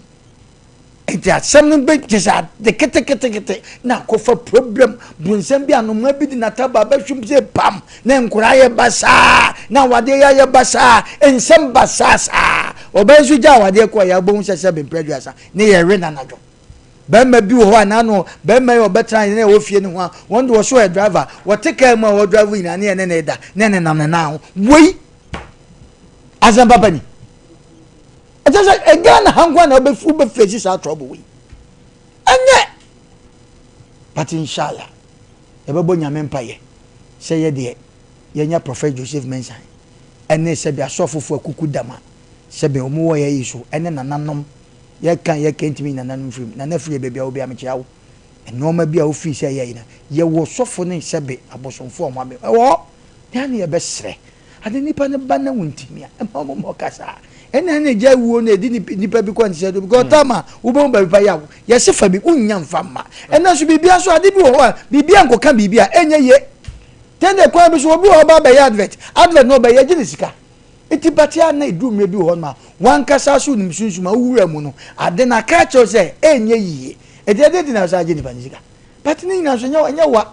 nti asɛm no bɛ kyɛ sɛ ade ketekete na akɔfa problem bronsam bi anomaa bi de n'ataba bɛhwem sɛ pam na nkwadaa yɛ basaa na awadeɛ yɛ ayɛ basaa nsɛm basaa saa ɔbɛn nso gya awadeɛ kɔ yɛ abɔhu sɛ sɛ bɛmpɛ aduasa ne yɛwe nanadwo Barima bi wɔ hɔ a n'ano barima yi a ɔbɛtena yɛn a ɛwɔ fie no ho a wɔn de wɔso yɛ driver wɔte kaa mu a wɔdrive nyinaa ne yɛne ne da ne ne nam ne nan ho wei asɛm papa ni ɛkyɛ sɛ Ghana ha nko na wobɛfesi saa trouble wei ɛnyɛ but inshallah yɛbɛbɔ nyame mpayɛ sɛ yɛ deɛ yɛnya Prophet Joseph Mensah ɛne sɛbi asɔfofo akuku dama sɛbi wɔn wɔ yɛ yi so ɛne nananom Yɛka yɛka ntumi nyi nananom mfiri mu. Nana firi yɛ baabi a wɔ biara mekyea wo. Nnoɔma bi a wofii sɛ ɛyɛ yi no, yɛwɔ sɔfo ne sɛbe abosomfoɔ a wɔn abɛ ɛwɔ hɔ. Deɛ ne yɛbɛsrɛ. Ade nipa no ba na wontumi a, ɛma wɔn mmɔ kasa. Ɛna ɛna gya wuo no ɛdi nipa bi kɔ nkyɛn do because time a wobɛhu baabi pa yɛ a yɛse fa bi wonnya mfa mma. Ɛna nso biribiara nso ade bi wɔ hɔ a biribi ankɔka biribi a ɛnyɛ ye. Tɛnde kwan bi so obi wɔ hɔ ba bɛyɛ advert, advert no ɔbɛyɛ gye ne sika. Enti but a na ɛduru mmerɛ bi wɔ hɔ nom a, w'ankasa so wonim sunsum a wowura mu no, ade no aka akyerɛ wo sɛ ɛnyɛ yie. Enti ɛdeɛn nti na wosan gye nipa no sika? But ne nyinaa nso ɛnyɛ ɛnyɛ wa.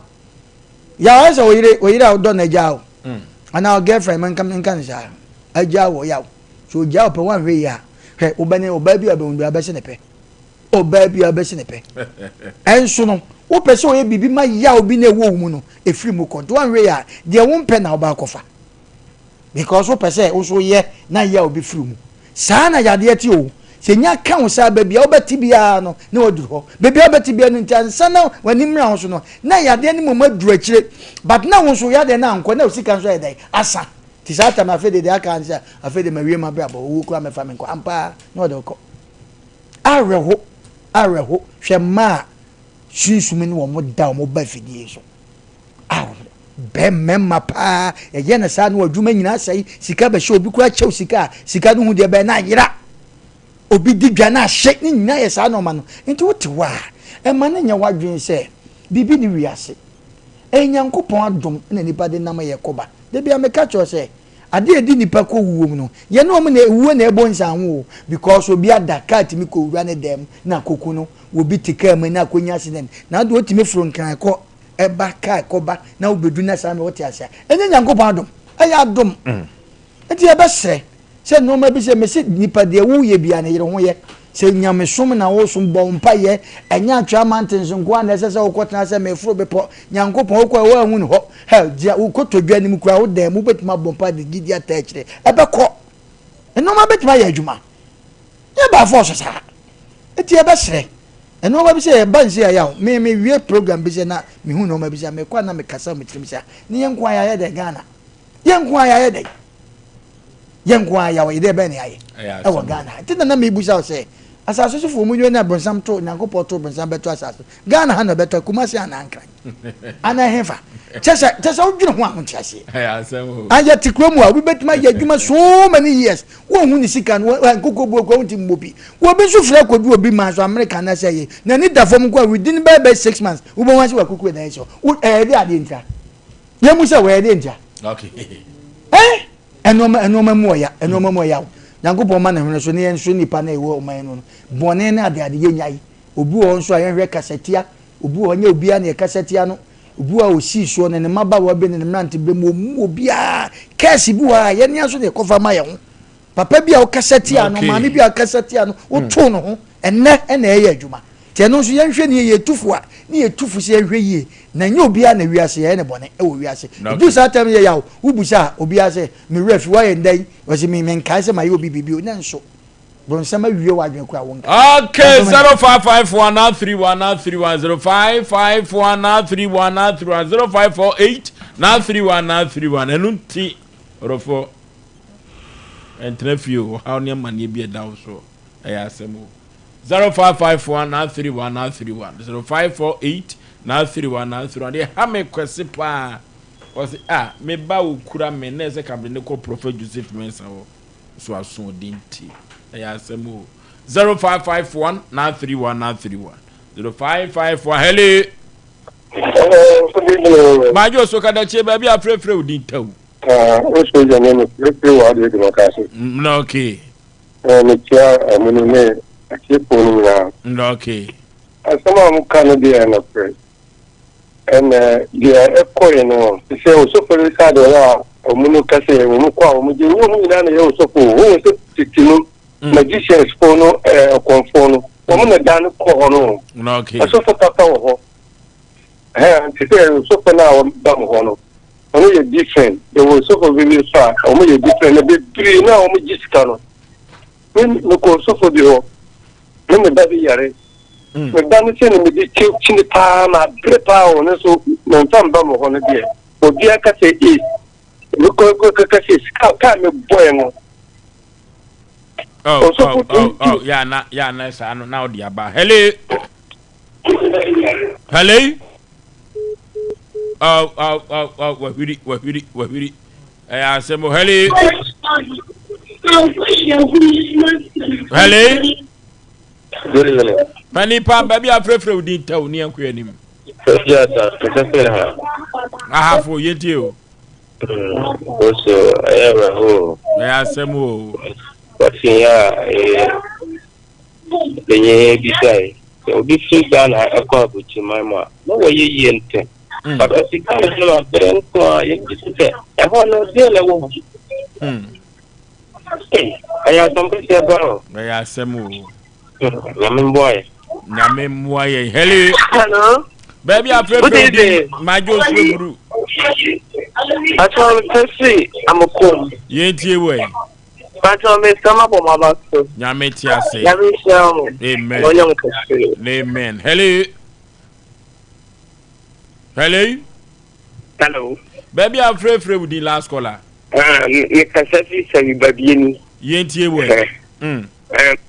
Yaw ayɛ sɛ wo yere, wo yere a wodɔ no agyaa wo. Mm. Anaa wo girlfriend, menka menka no saa. Agyaa wo, yaw. So ogyaa wo pɛ woanhwɛ yie a, hwɛ wobɛne ɔbaa bi a wobɛhu biara bɛse ne pɛ. Ɔbaa bi a bɛse ne pɛ. Ɛnso no, wopɛ sɛ ɔyɛ biribi ma yaw bi na ɛwɔ wo mu no, ɛfiri mu kɔ. Nti woanhwɛ yie a, deɛ wompɛ na wobɛ akɔfa. Because wopɛ sɛ wo nso woyɛ na yaw bi firi mu. Saa na yadeɛ te o. Sɛ nya ka wo saa baabi a wobɛte biara no na waduru hɔ. Baabi a wobɛte biara no nti ansa na w'ani mmra ho so no na yadeɛ no mmom aduru akyire. But na wo nso yadeɛ no ankɔ na wo sika nso ayɛ dɛn? Asa. Nti saa tam no afei deɛ deɛ aka ne sɛ afei deɛ mawie m'abrabɔ owuo koraa mɛfa me nkɔ. Ampa ara na ɔde wo kɔ. Awerɛho, awerɛho. Hwɛ mmaa a sunsum ne wɔn da wɔn ba afidie so. Aw, bɛ mmarima paa, yɛyɛ no saa na w'adwuma nyinaa sɛe, sika bɛhyɛ obi koraa kyɛw sika a, sika no hu deɛ bɛyɛ na ayera. Obi di dwa na ahye, ne nyinaa yɛ saa nneɛma no. Nti wote hɔ a, ɛma no nyɛ w'adwene sɛ biribi ne wiase. Ɛyɛ Nyankopɔn adom na nipa de nam yɛ kɔba. Da biara meka kyerɛ wo sɛ, ade a ɛdi nipa kɔ wuo mu no, yɛne wɔn na ewuo na ɛbɔ nsanho o. Because obi ada, kaa tumi kɔ wura ne dan mu na akɔku no, obi te kaa mu na akɔnya accident, na ade otumi foro nkran kɔ ɛba kaa kɔba na wobɛdu na saa mmerɛ wote ase a ɛnyɛ Nyankopɔn adom ɛyɛ adom mm. nti yɛbɛsrɛ sɛ nneɛma bi sɛ mese nipa deɛ woyɛ bia ne yere ho yɛ sɛ nyamesom na wosom bɔ mpa yɛ ɛnyɛ atwea mountains nko a na ɛsɛ sɛ wokɔtena sɛ meforo bepɔ Nyankopɔn wokɔ ɛwɔ ahu ne hɔ hɛ gyina wokɔtɔ dwa anim koraa wo dan mu wobɛtumi abɔ mpa de gyidi ata akyire ɛbɛkɔ nneɛma bɛtumi ayɛ adwuma yɛ baafo ɔso saa nti yɛbɛsrɛ Nnoɔma bi sɛ yɛba nsi a yaw me me wie program bi sɛ na me hu nnoɔma bi sɛ me kɔ a na me kasa me tirim sɛ ne yɛn nko a yɛayɛ dɛ Ghana yɛn nko a yɛayɛ dɛ yɛn nko a yaw yɛ dɛ bɛn ne ayɛ ɛwɔ Ghana nti na na me busa sɛ. Asase so foɔ mu na bronsam to Nyankopɔn to bronsam bɛto asase so. Ghana ha na ɔbɛtɔ Kumasi anaa Nkran anaa ɛhefa. Kyɛ sɛ kyɛ sɛ wodwene ho a wonte aseɛ. Ɛyɛ asɛm o. Anyɛ te kuro mu a obi bɛtumi ayɛ adwuma so many years wonhu ne sika no nkokɔ buo kura wonti mmɔ bi. Obi nso frɛ kɔdu obi man so America anaasɛ ɛyɛ n'ani da fam nko a within bɛyɛ bɛyɛ 6 months wobɛhu ase wakukuru dan so. Ɛyɛ de adeɛ ntira. Yɛmu sɛ wɔyɛ de ntira. Okay. Eh? Ɛnoɔma ɛnoɔma mu ɔya ɛnoɔma mu ɔya o. Nyankopɔn ma ne hwene so ne yɛn nso nipa na ɛwɔ ɔman no no bɔne ne ade ade yɛnyae. Obi wɔ hɔ nso a yɛnhwɛ kasatia, obi wɔ hɔ nyɛ obiara na yɛkasa tia no. Obi wɔ hɔ a osii soɔ ne ne mmabaawa bere ne ne mmerante bere mu ɔmmu obiara. Curse bi wɔ hɔ a yɛn nso na yɛkɔfa ma yɛn ho. Papa bi a wokasa tia no, maame bi a wokasa tia no, wotoo ne ho. Ɛnnɛ ɛna ɛyɛ adwuma. Nti ɛno nso yɛnhwɛ ne yie, yɛtu fo a, ne yɛtu fo sɛ yɛnhwɛ yie. Na ɛnyɛ obiara na wiase yɛyɛ ne bɔne wɔ wiase. Ɛduru saa tam yɛ yaw, wobisa a, obiara sɛ, me werɛ afi, woayɛ ndɛn? Ɔse me menkae sɛ mayɛ obi biribi o. Nanso bronsam awie w'adwene koraa wonkae. Okay, 0554 931 931 0554 931 931 0548 931 931. Ɛno nti, ɔdɔfoɔ, ɛntena fie o, ɔhaw ne amanneɛ bi ɛda wo so, ɛyɛ asɛm o. 0554 931 931 0548 931 931. Deɛ ha me kwɛse paa, ɔse ah, me ba wo kura me na ɛsɛ ka mede ne kɔ Prophet Joseph Mensah hɔ so asoɔden nti, ɛyɛ asɛm o. 0551 931 931 0551. Hello. Hello, good evening. Majo so kadakyie baabi a frɛfrɛ wo din taw. Ah, o so gya ne frɛfrɛ wɔ ade adwuma ka so. Na okay. Eh, mekyia amunu ne atiefoɔ no nyinaa. Na okay. Asɛm a moka no deɛ nokorɛ. Ɛnna deɛ ɛkɔe no, te sɛ osɔfo no sa deɛ ɔyɛ a wɔn no ka sɛ wɔn kɔ a wɔn gye nyɛ wɔn nyinaa na ɛyɛ osɔfo o. Wɔn sɛ tete no magicians fo no ɛɛ ɔkɔmfoɔ no wɔn na dan no kɔ hɔ no. Na okay. Asɔfo papa wɔ hɔ. Ɛhɛn te sɛ osɔfo no a wɔba mo hɔ no wɔn yɛ different. Yɛwɔ osɔfo bi nso a wɔn yɛ different na bebree na wɔn gye sika no. Me mekɔ osɔfo bi hɔ. Me me ba bi yare. Me ba no sɛ na mede kyinkyini paa ma abere paa wɔ no so memfa mba mo hɔ no deɛ obiara ka sɛ ee mekɔ ka sɛ sika kaa mebɔɛ no. Oh, oh, oh, oh, ya na ya na saa no na ɔde aba. Hello. Hello. Oh, oh, oh, oh, wahwiri, wahwiri, wahwiri. Ɛyɛ asɛm o. Hello. Hello. Good evening. Pani pa baabi a frɛfrɛ wo din tɛw ne yɛnkɔ anim. Ahafo yɛntie o. Oso ɛyɛ awerɛho. Ɛyɛ asɛm o. Wɔsi yɛ a ɛyɛ panyin bisae sɛ obi firi Ghana ɛkɔ aburokyiman mu a na wɔyɛ yie ntɛm. But ɔsi Ghana no ma bɛrɛ nko a yɛn bi sɛ ɛhɔ no deɛ na ɛwɔ hɔ. Ɛyɛ asɛm kɛseɛ paa o. Ɛyɛ asɛm o. Nyame mmoa yɛn. Nyame mmoa yɛn. Hello. Hello. Baabi a frɛfrɛ di Madwo Sueburu. Pastor Mfɛsi Amokom. Yɛn tie wɔ yi. Pastor Mr. Mabɔ Maba so. Nyame ti ase. Nyame nhyira mo. Amen. Ɔnyɛ mo kɛse. Amen. Hello. Hello. Hello. Baabi a frɛfrɛ wo din last caller. Ah, me kasa fi sɛ babieni. Yɛn tie wɔ yi. Mm.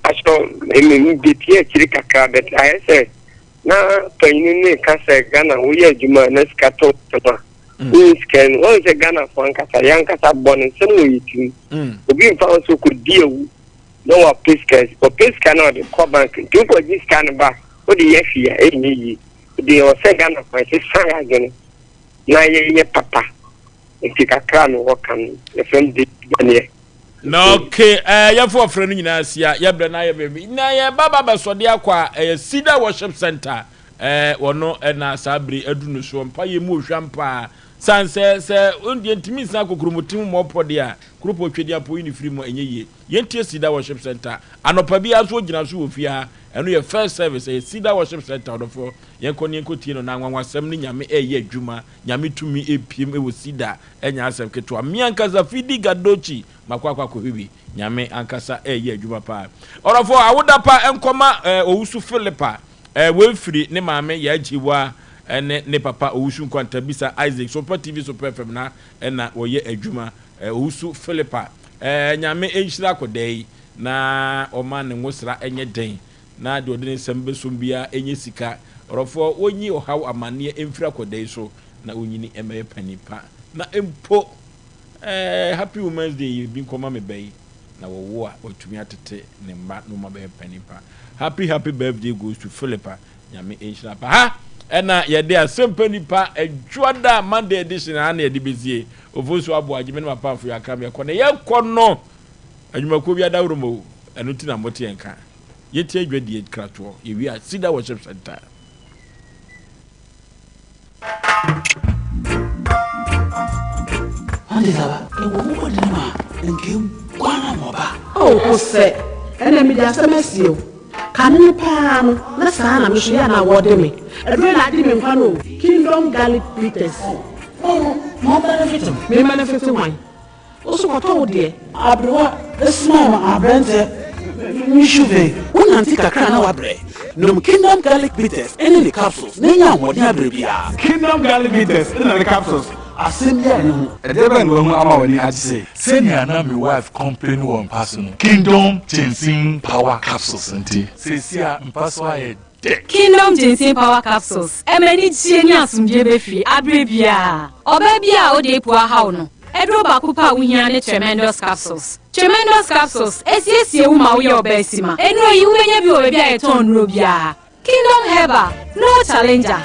Pastor, me betie akyiri kakra but ayɛ sɛ na panyin no ka sɛ Ghana woyɛ adwuma na sika tɔ ntɛm a wonni sika no wɔn sɛ Ghana fo ankasa yɛn ankasa bɔ ne nsɛm wɔ yɛ tirim obi mfa wo so kɔdi awu na wapɛ sika ɔpɛ sika na ɔde kɔ bank nti wokɔgye sika no ba wode yɛ hwee a ɛnyɛ yie deɛ ɔsɛ Ghana fo ɛsesa yɛ adwene na yɛyɛ papa nti kakra no wɔka no yɛfrɛ no de baneɛ. Na okay, eh, yɛfo ɔfrɛ no nyinaa sia, yɛbrɛ na yɛ baabi. Na yɛba ba bɛsɔde akɔ a, ɛyɛ Cedar Worship Center. Eh, wɔno ɛna saa bere adu no soɔ. Mpa yɛ mu ohwam paa. San sɛ, sɛ, yɛntumi nsan kokuromoti ho mmɔ deɛ a, kuropɔ twɛdi apɔ yi ne firi mu a, ɛnyɛ yie. Yɛntie Cedar Worship Center. Anɔpa biara nso wɔgyina so wɔ fie ha. Ɛno yɛ first service, ɛyɛ Cedar Worship Center, ɔdɔfoɔ. Yɛnkɔ ne yɛnkɔ tie no na anwanwasɛm ne Nyame ɛreyɛ adwuma. Nyame tumi ɛrepiem wɔ Cedar. Ɛnyɛ asɛm ketewa. Me ankasa Fidi Gadochi makɔ akɔ akɔhwɛ bi. Nyame ankasa ɛreyɛ adwuma paa. Ɔdɔfoɔ, awoda pa nkɔma eh, Owusu Philip a eh, wei firi ne maame Yaa Gyewa ne ne papa Owusu Nkwantabisa Isaac Sopa TV Sopa FM na ɛna wɔyɛ adwuma. Eh, Owusu Philip a eh, Nyame nhyira akɔdaa yi. na ɔma ne ngosra nyɛ den, na deɛ ɔde ne nsam bɛsom biara nyɛ sika. Ɔdɔfoɔ, wɔnyi ɔhaw amanneɛ mfiri akwadaa yi so na ɔnyini mmɛyɛ panin pa. Na mpo eh, Happy Women's Day yi bi nkɔma me ba yi, na wɔwo a watumi atete ne mma na wɔn abɛyɛ panin pa. Happy happy birthday goes to Philippa. Nyame nhyira pa. Ha ɛna yɛde Asɛmpa Nipa Adwuada Monday edition ha na yɛde bɛsie. Ofosu Aboagye, me ne m'apamfo yɛakram yɛkɔ na yɛkɔ no adwumakuo bi adaworo mu o, ɛno nti na mote yɛn nka. Yɛtie adwadie kratoɔ, yɛwie a Cedar Worship Center. Ɔnde saba, ɛwɔ mu bɔ dene ma nka eguan ama ɔba. Oh Hosɛ, ɛnɛ mede asɛm asie wo. Kane no paa no, na saa na me nso yɛ a na wɔde me. Aduro na agye me nkwa no o. Kingdom Garlic Bitters. Oh, ma ɔmbenefit me. Me mbenefit hwan? Wo so kɔtɔ wo deɛ. Aberewa smile ma aberanteɛ me shuve. Wonante kakra na woabrɛ? Nom Kingdom Garlic Bitters ne ne capsules na nya ahoɔden abrɛ biara. Kingdom Garlic Bitters ne ne capsules, asɛm biara nni ho. Ɛdeɛ bɛn na wahu ama w'ani agye sei? Sɛnea na me wife complain wɔ mpa so no, Kingdom Ginseng Power Capsules nti, seesei a mpa so ayɛ dɛ. Kingdom Ginseng Power Capsules ɛma anigyeɛ ne asomdwoeɛ ba fie aberɛ biara. Ɔbaa biara a ɔde apua haw no, aduro baako pɛ a wohia ne Tremendous Capsules. Tremendous Capsules ɛsiesie wo ma woyɛ ɔbaa sima. Nnuro yi wobɛnya bi wɔ baabi a yɛtɔn nnuro biara. Kingdom Herbal, no challenger.